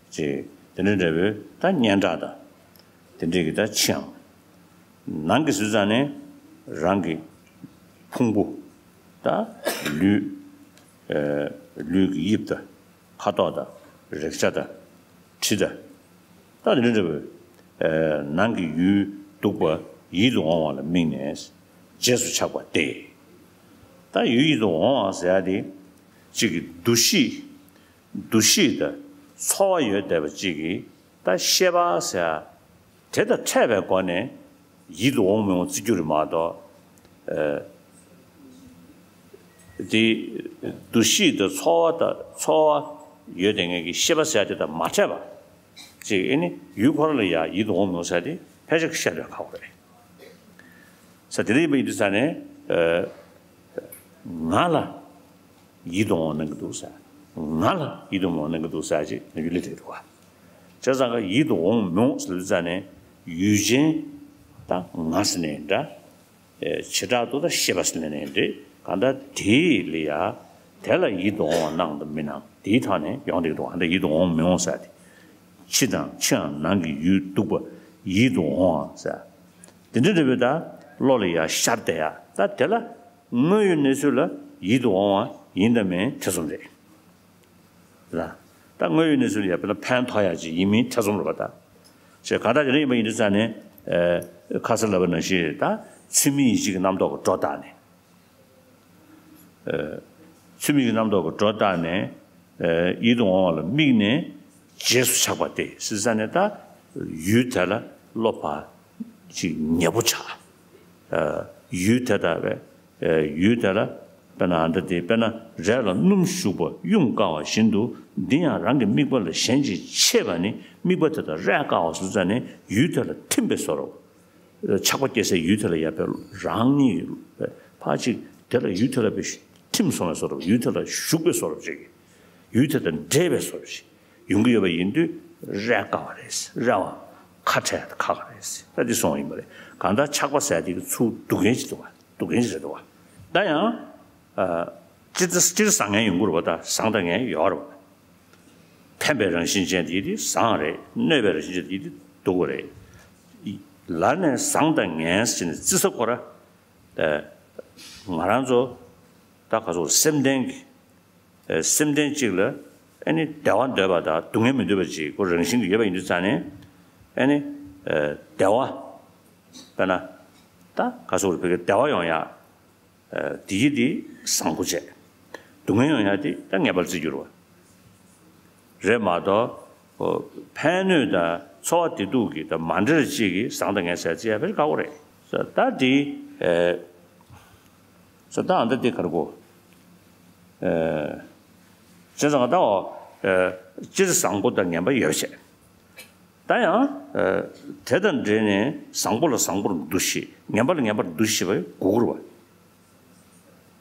ཅེས་དེ་འདྲ་འདྲ་བོའི་ད་སྙན་གྲགས་དང་། དེ་འདྲའི་གི་ད་ཕྱིའམ། ནང་གི་ཟེར་ཙ་ནས་རང་གི་ཕུང་པོ་ད་ལུས། ལུས་ཀྱི་དབྱིབས་དང་ཁ་དོག་དང་རེག་བྱ་དང་དྲི་དང་། ད་དེ་འདྲ་འདྲ་བོའི་ནང་གི་ཡུལ་སྡུག་པ་ཡིད་དུ་འོང་བ་ལ་དམིགས་ནས་རྗེས་སུ་ཆགས་པ་སྟེ། ད་ཡུལ་ཡིད་དུ་འོང་བ་ཟེར་ཡ་དེ་གཅིག་གི་འདུ་ཤེས། འདུ་ཤེས་དང་ཚོར་བ་ཡོད་བསྡད་པ་གཅིག་གིས་ད་ཤེས་པ་ཟེར་ཡ་དེ་དང་ཕྲད་པའི་སྒོ་ནས་ཡིད་དུ་འོང་མི་འོང་བརྩི་རྒྱུ་རེད་མ་གཏོགས། དེ་འདུ་ཤེས་དང་ཚོར་བ་དང་ཚོར་བ་ཡོད་བསྡད་མཁན་གྱི་ཤེས་པ་ཟེར་ཡ་དེ་དང་མ་ཕྲད་པ་ཅིག་ཨེ་ནི་ཡུལ་ཁོ་རང་ལ་ཡ་ཡིད་དུ་འོང་མི་འོང་ཟེར་ཡ་དེ་ཕལ་ཆེར་བཤད་ལས་ཁག་པོ་རེད། ས་དེ་འདྲ་ཡིན་པ་ཡིན་དུས་ས་ནས་ང་ལ་ཡིད་དུ་འོང་གནང་གི་འདུག་ས། ང་ལ་ཡིད་དུ་འོང་གནང་གི་འདུག་ས་ཅིག་ཡུལ་ལས་དེ་རེད་བ། བྱས་ཙང་ཀ་ཡིད་དུ་འོང་མི་འོང་ཟེར་དུས་ས་ནས་ཡུལ་ཅན་ད་ང་ཟེར་ནས་འདྲ། བྱེ་བྲག་ཏུ་ད་ཤེས་པ་ཟེར་ནས་འདྲ། གང་ལྟར་དེ་ལ་ཡ་དེ་ལ་ཡིད་དུ་འོང་བ་གནང་དང་མི་གནང་དེའི་ཐོག་ནས་ཡོང་བསྡད་ཀྱི་འདུག་གང་ལྟར་ཡིད་དུ་འོང་མི་འོང་ཟེར་དེ། ཕྱི་དང་ཕྱིའམ་ནང་གི་ཡུལ་སྡུག་པ་ཡིད་དུ་འོང་བ་ཟེར། དེ་འདྲ་འདྲ་བའི་ད་བློ་ལ་ཡ་ཤར་བསྡད་ཡ་ད་དེ་ལ་དངོས་ཡོད་གནས་ཚུལ་ལ་ཡིད་དུ་འོང་བ་ཡིན་དང་མིན་ཐེ་ཚོམ་རེད། ལ། ད་དངོས་ཡོད་གནས་ཚུལ་ལ་ཡ་དཔེར་ན་ཕན་ཐོགས་ཡ་ཅིག་ཡིན་མིན་ཐེ་ཚོམ་རེད་པ་ད། ཞེས་གང་ལྟར་དེ་འདྲ་ཡིན་པ་ཡིན་དུས་ཙང་ནས། ཁ་སང་ལབ་པ་ནང་བཞིན་ད་ཚུལ་མིན་ཡིད་བྱེད་ཀྱི་རྣམ་རྟོག་གི་སྒྲོ་བཏགས་ནས། ཚུལ་མིན་གྱི་རྣམ་རྟོག་གི་སྒྲོ་བཏགས་ནས། ཡིད་དུ་འོང་བ་ལ་དམིགས་ནས་རྗེས་སུ་ཆགས་པ་སྟེ་ཟེར་ཙ་ནས་ད་ཡུལ་དེ་ལ་བློ་ཕར་ཅིག་ཉེ་པོ་ཆགས། ཡུལ་དེ་དག་པས་ཡུལ་དེ་ལ་དཔེར་ན་ཨ་འདྲ་དེ་དཔེར་ན་རས་ལ་སྣུམ་ཞུགས་པ་ཡུམ་བཀང་བ་བཞིན་དུ་འདི་ཡང་རང་གི་དམིགས་པ་ལ་ཞེན་ཅིང་ཆེས་པ་ནི་དམིགས་པ་དེ་དག་རས་བཀང་བ་སོང་ཙ་ནས་ཡུལ་དེ་ལ་ཐིམ་པའི་བཟོ་འདྲ། ཆགས་པ་སྐྱེ་སའི་ཡུལ་དེ་ལ་ཡ་དཔེ་རང་ཉིད་ཕར་ཅིག་དེ་ལ་ཡུལ་དེ་ལ་དཔེ་ཐིམ་སོང་བའི་བཟོ་འདྲ། ཡུལ་དེ་ལ་ཞུགས་པའི་བཟོ་འདྲ་ཅིག་ཡུལ་དེ་དང་འདྲེས་པའི་བཟོ་འདྲ་ཅིག་ཡོང་གི་ཡོད་པ་ཡིན་དུས་རས་བཀང་བ་རེད། རས་པའམ་ཁ་བྲལ་ཁག་རེད། ད་འདི་སོང་ཡིན་པ་རེད། གང་ལྟར་ཆགས་པ་ཟེར་དེ་གི་ཚུར་སྡུག་མཁན་ཅིག་འདུག་བ། སྡུག་མཁན་ཅིག་རེད་འདུག་བ། ད་ཡང་། སྤྱིར་སྤྱིར་བཟང་ངན་ཡོང་གི་རེད་བ། ད་བཟང་དང་ངན་ཡོད་རེད་བ། ཕན་པའི་རང་བཞིན་ཅན་དེ་དེ་བཟང་རེད། གནོད་པའི་རང་བཞིན་ཅན་དེ་དེ་སྡུག་པ་རེད། ལར་ནས་བཟང་དང་ངན་ཟེར་ནས་བརྩི་ས་ཁོ་ར། ང་རང་ཚོ་ད་ག་ཚོད་སེམས་ལྡན་གྱི་སེམས་ལྡན་གཅིག་ལ་ཨ་ནི་བདེ་བ་འདོད་པ་དང་སྡུག་བསྔལ་མི་འདོད་པ་ཅིག་ཁོ་རང་བཞིན་གྱི་ཡོད་པ་ཡིན་དུས་ཙང་ནས་ཨ་ནི་བདེ་བ་དཔེར་ན་ད་ག་ཚོད་བོད་སྐད་བདེ་བ་ཡོང་ཡག་དེ་ཡི་དེ་བཟང་པོ་བྱས། སྡུག་བསྔལ་ཡོང་ཡ་དེ་ད་ངན་པར་བརྩི་རྒྱུ་རེད་བ། རེད་མ་གཏོགས། ཕན་གནོད་དང་ཚོར་བ་བདེ་སྡུག་གི་ད་མ་འདྲེས་ཅིག་གི་བཟང་དང་ངན་ཟེར་བརྩི་ཡ་དཔེ་དཀའ་བོ་རེད། ད་དེ། ད་ཨ་ད་དེ་ག་རེ་གོ། བྱས་ཙང་ད་འོ། སྤྱིར་བཟང་པོ་དང་ངན་པ་ཡོད་བྱས། ད་ཡང་། དེ་དང་འབྲེལ་ནས་བཟང་པོ་ལ་བཟང་པོར་འདུ་ཤེས། ངན་པ་ལ་ངན་པར་འདུ་ཤེས་པ་དགོས་ཀྱི་རེད་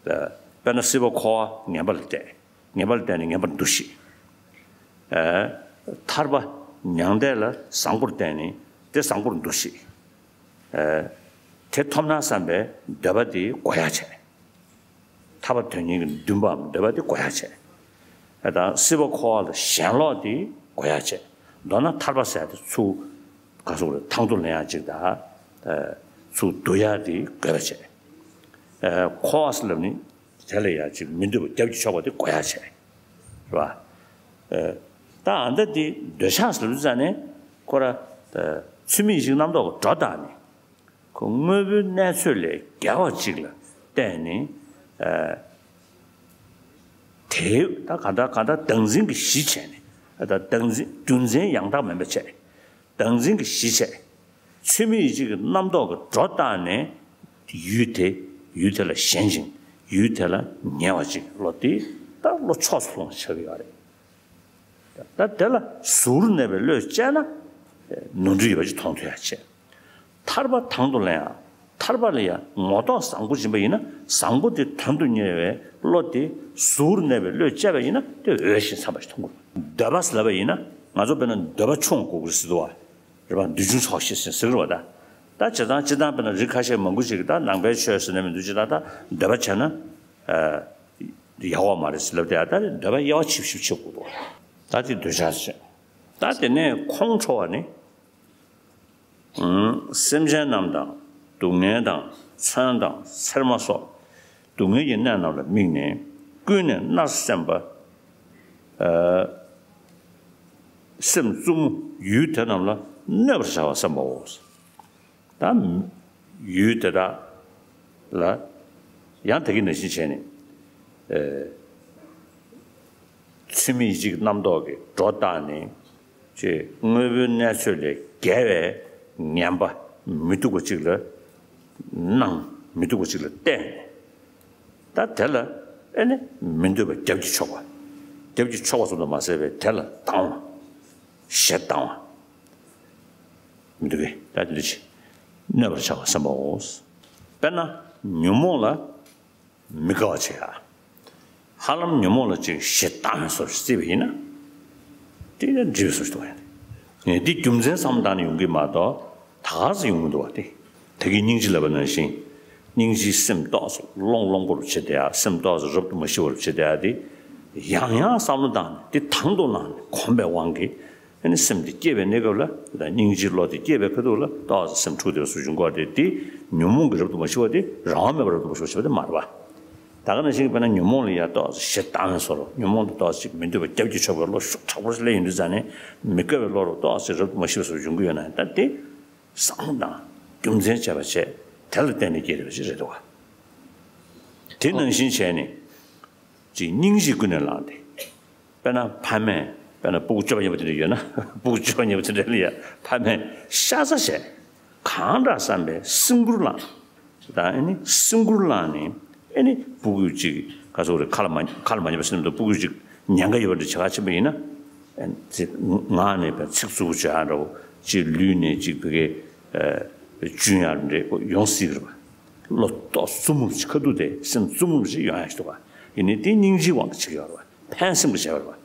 བ། དཔེར་ན་སྲིད་པ་འཁོར་བ་ངན་པ་ལ་བརྟེན། ངན་པ་ལ་བརྟེན་ནས་ངན་པར་འདུ་ཤེས། ཐར་པ་མྱང་འདས་ལ་བཟང་པོར་བརྟེན་ནས་དེ་བཟང་པོར་འདུ་ཤེས། དེ་ཐོབ་ན་བསམ་པའི་འདོད་པ་དེ་གོ་ཡག་བྱས། ཐར་པ་དོན་གཉེར་གྱི་འདུན་པའམ་འདོད་པ་དེ་གོ་ཡག་བྱས། ཨ་དང་སྲིད་པ་འཁོར་བ་ལ་ཞེན་ལོག་དེ་གོ་ཡག་བྱས། མདོར་ན་ཐར་པ་ཟེར་དེ་ཚུར་ག་ཟེར་དགོས་རེད། དང་དུ་ལེན་ཡག་ཅིག་དང་། ཚུར་བསྡུ་ཡག་དེ་དགོས་པ་བྱས། འཁོར་བ་ཟེར་ལབ་ནི་དེ་ལ་ཡག་ཅིག་མི་འདོད་པ་རྒྱབ་ཀྱིས་ཕྱོགས་པ་དེ་གོ་ཡག་བྱས། རེད་བ། ཨ། ད་ཨ་མདའ་འདི་འདོད་ཆགས་ཟེར་ལབ་དུས་ཙ་ནས་ཁོ་ར། ཨ། ཚུལ་མིན་ཡིད་བྱེད་ཀྱི་རྣམ་རྟོག་གིས་སྒྲོ་བཏགས་ནས། ཁོ་དངོས་པོའི་གནས་ཚོད་ལས་བརྒལ་བ་ཅིག་ལ་བརྟེན་ནས། ཨ། དེའི་ད་ག་འདྲ་ག་འདྲ་བདག་འཛིན་གྱི་གཞི་བྱས་ནས། ཨ། ད་བདག་འཛིན་རྒྱུ་མཚན་ཡང་དག་མིན་པ་བྱས། བདག་འཛིན་གྱི་གཞི་བྱས། ཚུལ་མིན་ཡིད་བྱེད་ཀྱི་རྣམ་རྟོག་གིས་སྒྲོ་བཏགས་ནས། ཡུལ་དེ། ཡུལ་དེ་ལ་ཞེན་ཅིང་ཡུལ་དེ་ལ་ཉེ་བ་ཅིག་བློ་དེ་ད་བློ་ཕྱོགས་སུ་ལྷུང་ཆགས་ཀྱི་ཡོད་རེད། ད་དེ་ལ་གཟུགས་རུ་གནས་པའི་བློས་དཔྱད་ན། ནོར་འཁྲུལ་ཡོད་པ་ཅིག་མཐོང་ཐུབ་ཡ་བྱས། ཐར་པ་དང་དུ་ལེན་ཡ། ཐར་པ་ལ་ཡ་ངོ་ཐོག་བཟང་པོ་འབྱིན་པ་ཡིན་ན། བཟང་པོ་དེ་དོན་དུ་གཉེར་བའི་བློ་དེ་གཟུགས་རུ་གནས་པའི་བློས་དཔྱད་པ་ཡིན་ན། དེ་འོས་ཤིང་འཚམས་པ་ཞིག་མཐོང་གི་རེད། འདོད་པ་ཟེར་ལབ་པ་ཡིན་ན། ང་ཚོ་དཔེར་ན་འདོད་པ་ཆུང་དགོས་ཀྱི་རེད་ཟེར་འདུག་བ། རེད་པ། འདོད་ཆུང་ཚོགས་ཤེས་ཟེར་གྱི་རེད་བ་ད། ད་བྱས་ཙང་སྤྱིར་བཏང་དཔེར་ན་རིགས་ཁ་ཤས་མང་པོ་ཞིག་གིས་ད་ནང་པའི་ཆོས་ཟེར་ནས་མི་འདུག་ཅེས། ད་ད་འདོད་པ་བྱས་ན། ཨ། ཡག་པོ་མ་རེད་ཟེར་ལབ་དེ། ཨ། ད་འདོད་པ་དབྱེ་བ་ཕྱེ་ཕྱེ་ཕྱེ་དགོས་འདུག་བ། ད་དེ་འདོད་ཆགས་ཟེར། ད་དེ་ནས་ཁོང་ཁྲོ་བ་ནི། ཨང་། སེམས་ཅན་རྣམས་དང་སྡུག་བསྔལ་དང་མཚོན་དང་ཚེར་མ་སོགས་སྡུག་བསྔལ་གྱི་གནས་རྣམས་ལ་དམིགས་ནས། ཀུན་ནས་མནར་སེམས་པ། ཨ། སེམས་རྩུབ་མོ་ཡུལ་དེ་རྣམས་ལ་གནོད་པར་བྱ་བར་སེམས་པའོ། ད་ཡུལ་དེ་དག་ལ་ཡང་དེ་གི་ནང་བཞིན་བྱས་ནས། ཨ། ཚུལ་མིན་ཡིད་བྱེད་ཀྱི་རྣམ་རྟོག་གིས་སྒྲོ་བཏགས་ནས། ཅེས་དངོས་པོའི་གནས་ཚོད་ལས་བརྒལ་བའི་ངན་པ་མི་སྡུག་པ་ཅིག་ལ་སྣང་། མི་སྡུག་པ་ཅིག་ལ་བརྟེན་ནས། ད་དེ་ལ་ཨེ་ནི་མི་འདོད་པ་རྒྱབ་ཀྱིས་ཕྱོགས་པ། རྒྱབ་ཀྱིས་ཕྱོགས་པ་ཙམ་དུ་མ་ཟད་པའི་དེ་ལ་སྡང་བ། ཞེ་སྡང་བ། མི་འདོད་པའི་ད་དེ་འདྲ་ཅིག་གནོད་པར་བྱ་བར་སེམས་པའོ། དཔེར་ན་ཉོན་མོངས་ལ་མི་དགའ་བ་བྱེད་ཡ། ཧ་ལམ་ཉོན་མོངས་ལ་ཅིག་ཞེ་སྡང་བའི་བཟོ་ཞིག་བརྩིས་པ་ཡིན་ན། དེ་ཡང་སྒྲིབ་པའི་བཟོ་ཞིག་འདུག་ཡ། ནས་འདི་རྒྱུ་མཚན་བསམ་བློ་བཏང་ནས་ཡོང་གི་མ་གཏོགས་ད་ག་ཟེ་ཡོང་གི་འདུག་བ། དེ་ད་གིན་སྙིང་རྗེ་ལབ་པ་ནང་བཞིན། སྙིང་རྗེའི་སེམས་ཏོག་ཙམ་བློང་བློང་པོ་རུ་བྱེད་བསྡད་ཡ། སེམས་ཏོག་ཙམ་རབ་ཏུ་མ་ཞི་བ་རུ་བྱེད་བསྡད་ཡ་དེ། ཡང་ཡང་བསམ་བློ་བཏང་ནས་དེ་དང་དུ་བླངས་ནས་གོམས་པའི་དབང་གིས། ཨ་ནི་སེམས་དེ་སྐྱེས་པའི་གནས་སྐབས་ལ། ད་སྙིང་རྗེའི་བློ་དེ་སྐྱེས་པའི་ཁ་ཐུག་ལ་ཏོག་ཙམ་སེམས་འཁྲུག་བསྡད་པ་བཟོ་བྱུང་གི་ཡོད་རེད་དེ། ཉོན་མོངས་ཀྱི་རབ་ཏུ་མ་ཞི་བ་དེ་རང་དབང་མེད་པར་རབ་ཏུ་མ་ཞི་བ་བྱེད་པ་དེ་མ་རེད་པ། ད་ག་ནང་བཞིན་དཔེར་ན་ཉོན་མོངས་ལ་ཡ་ཏོག་ཙམ་ཞེ་སྡང་བའི་བཟོ་རུ། ཉོན་མོངས་དེ་ཏོག་ཙམ་མི་འདོད་པ་རྒྱབ་ཀྱིས་ཕྱོགས་པའི་བློ་ཤུགས་དྲག་པོ་ཞིག་སླེབས་ཡོང་དུས་ཙ་ནས། མི་དགའ་བའི་བློ་རུ་ཏོག་ཙམ་རབ་ཏུ་མ་ཞི་བ་བཟོ་བྱུང་གི་ཡོད་ན། ད་དེ་བསམ་བློ་བཏང་། རྒྱུ་མཚན་དཔྱད་པ་བྱས། དེ་ལ་བརྟེན་ནས་སྐྱེས་པ་ཞིག་རེད་འདུག་བ། དེ་ནང་བཞིན་བྱས་ནས། ཅིག་སྙིང་རྗེ་ཀུན་ནས་བསླངས་ཏེ། དཔེར་ན་ཕ་མས། དཔེར་ན་སྤུ་གུ་སྤྱོད་པ་ཉེས་པ་དེ་འདྲ་ཡོད་ན། སྤུ་གུ་སྤྱོད་པ་ཉེས་པ་དེ་འདྲ་ལ་ཡ་ཕ་མས་ཤ་ཚ་བྱས། གང་དྲག་བསམ་པའི་སེམས་ཁུར་བླངས། ད་ཨེ་ནི་སེམས་ཁུར་བླངས་ནས། ཨེ་ནི་སྤུ་གུ་ཅིག་ག་ཚོད་རེད། ཁ་ལ་མ། ཁ་ལ་མ་ཉན་པ་ཟེར་ན་འདུག་སྤུ་གུ་ཅིག་ཉེན་ཁ་ཡོད་པ་འདྲ་བྱེད་ག་ཕྱིན་པ་ཡིན་ན། ཨེ་ནི་ངག་ནས་ཕར་ཚིག་རྩུབ་པོ་བརྗོད་ཡ་འདྲ་བོ། ཅིག་ལུས་ནས་ཅིག་བི་གའི་ཨ་གཅུན་ཡ་འདྲ་བོ་ཡོང་སྲིད་ཀྱི་རེད་པ། བློ་ཏོག་རྩུབ་མོ་ཅིག་ཁ་ཐུག་དེ་སེམས་རྩུབ་མོ་ཅིག་ཡོང་ཡ་ཞིག་འདུག་ག་ཡིན་ནའི་དེ་སྙིང་རྗེའི་དབང་གིས་བྱེད་ཀྱི་ཡོད་རེད་པ། ཕན་སེམས་ཀྱིས་བྱས་པ་རེད་པ།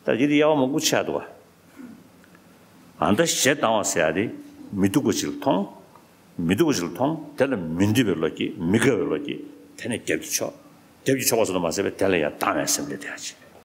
ད་དེ་དེ་དབྱེ་བ་མང་པོ་ཕྱེ་ཡ་འདུག་ག་ཨ་མདའ་ཞེ་སྡང་བ་ཟེར་ཡ་དེ་མི་སྡུག་པ་ཞིག་ལ་མཐོང་། མི་སྡུག་པ་ཞིག་ལ་མཐོང་། དེ་ལ་མི་འདོད་པའི་བློ་སྐྱེས། མི་དགའ་བའི་བློ་སྐྱེས། དེ་ནས་རྒྱབ་ཀྱིས་ཕྱོགས། རྒྱབ་ཀྱིས་ཕྱོགས་པ་ཙམ་དུ་མ་ཟད་པའི་དེ་ལ་ཡང་སྡང་བའི་སེམས་སླེབས་བསྡད་ཡ་ཅིག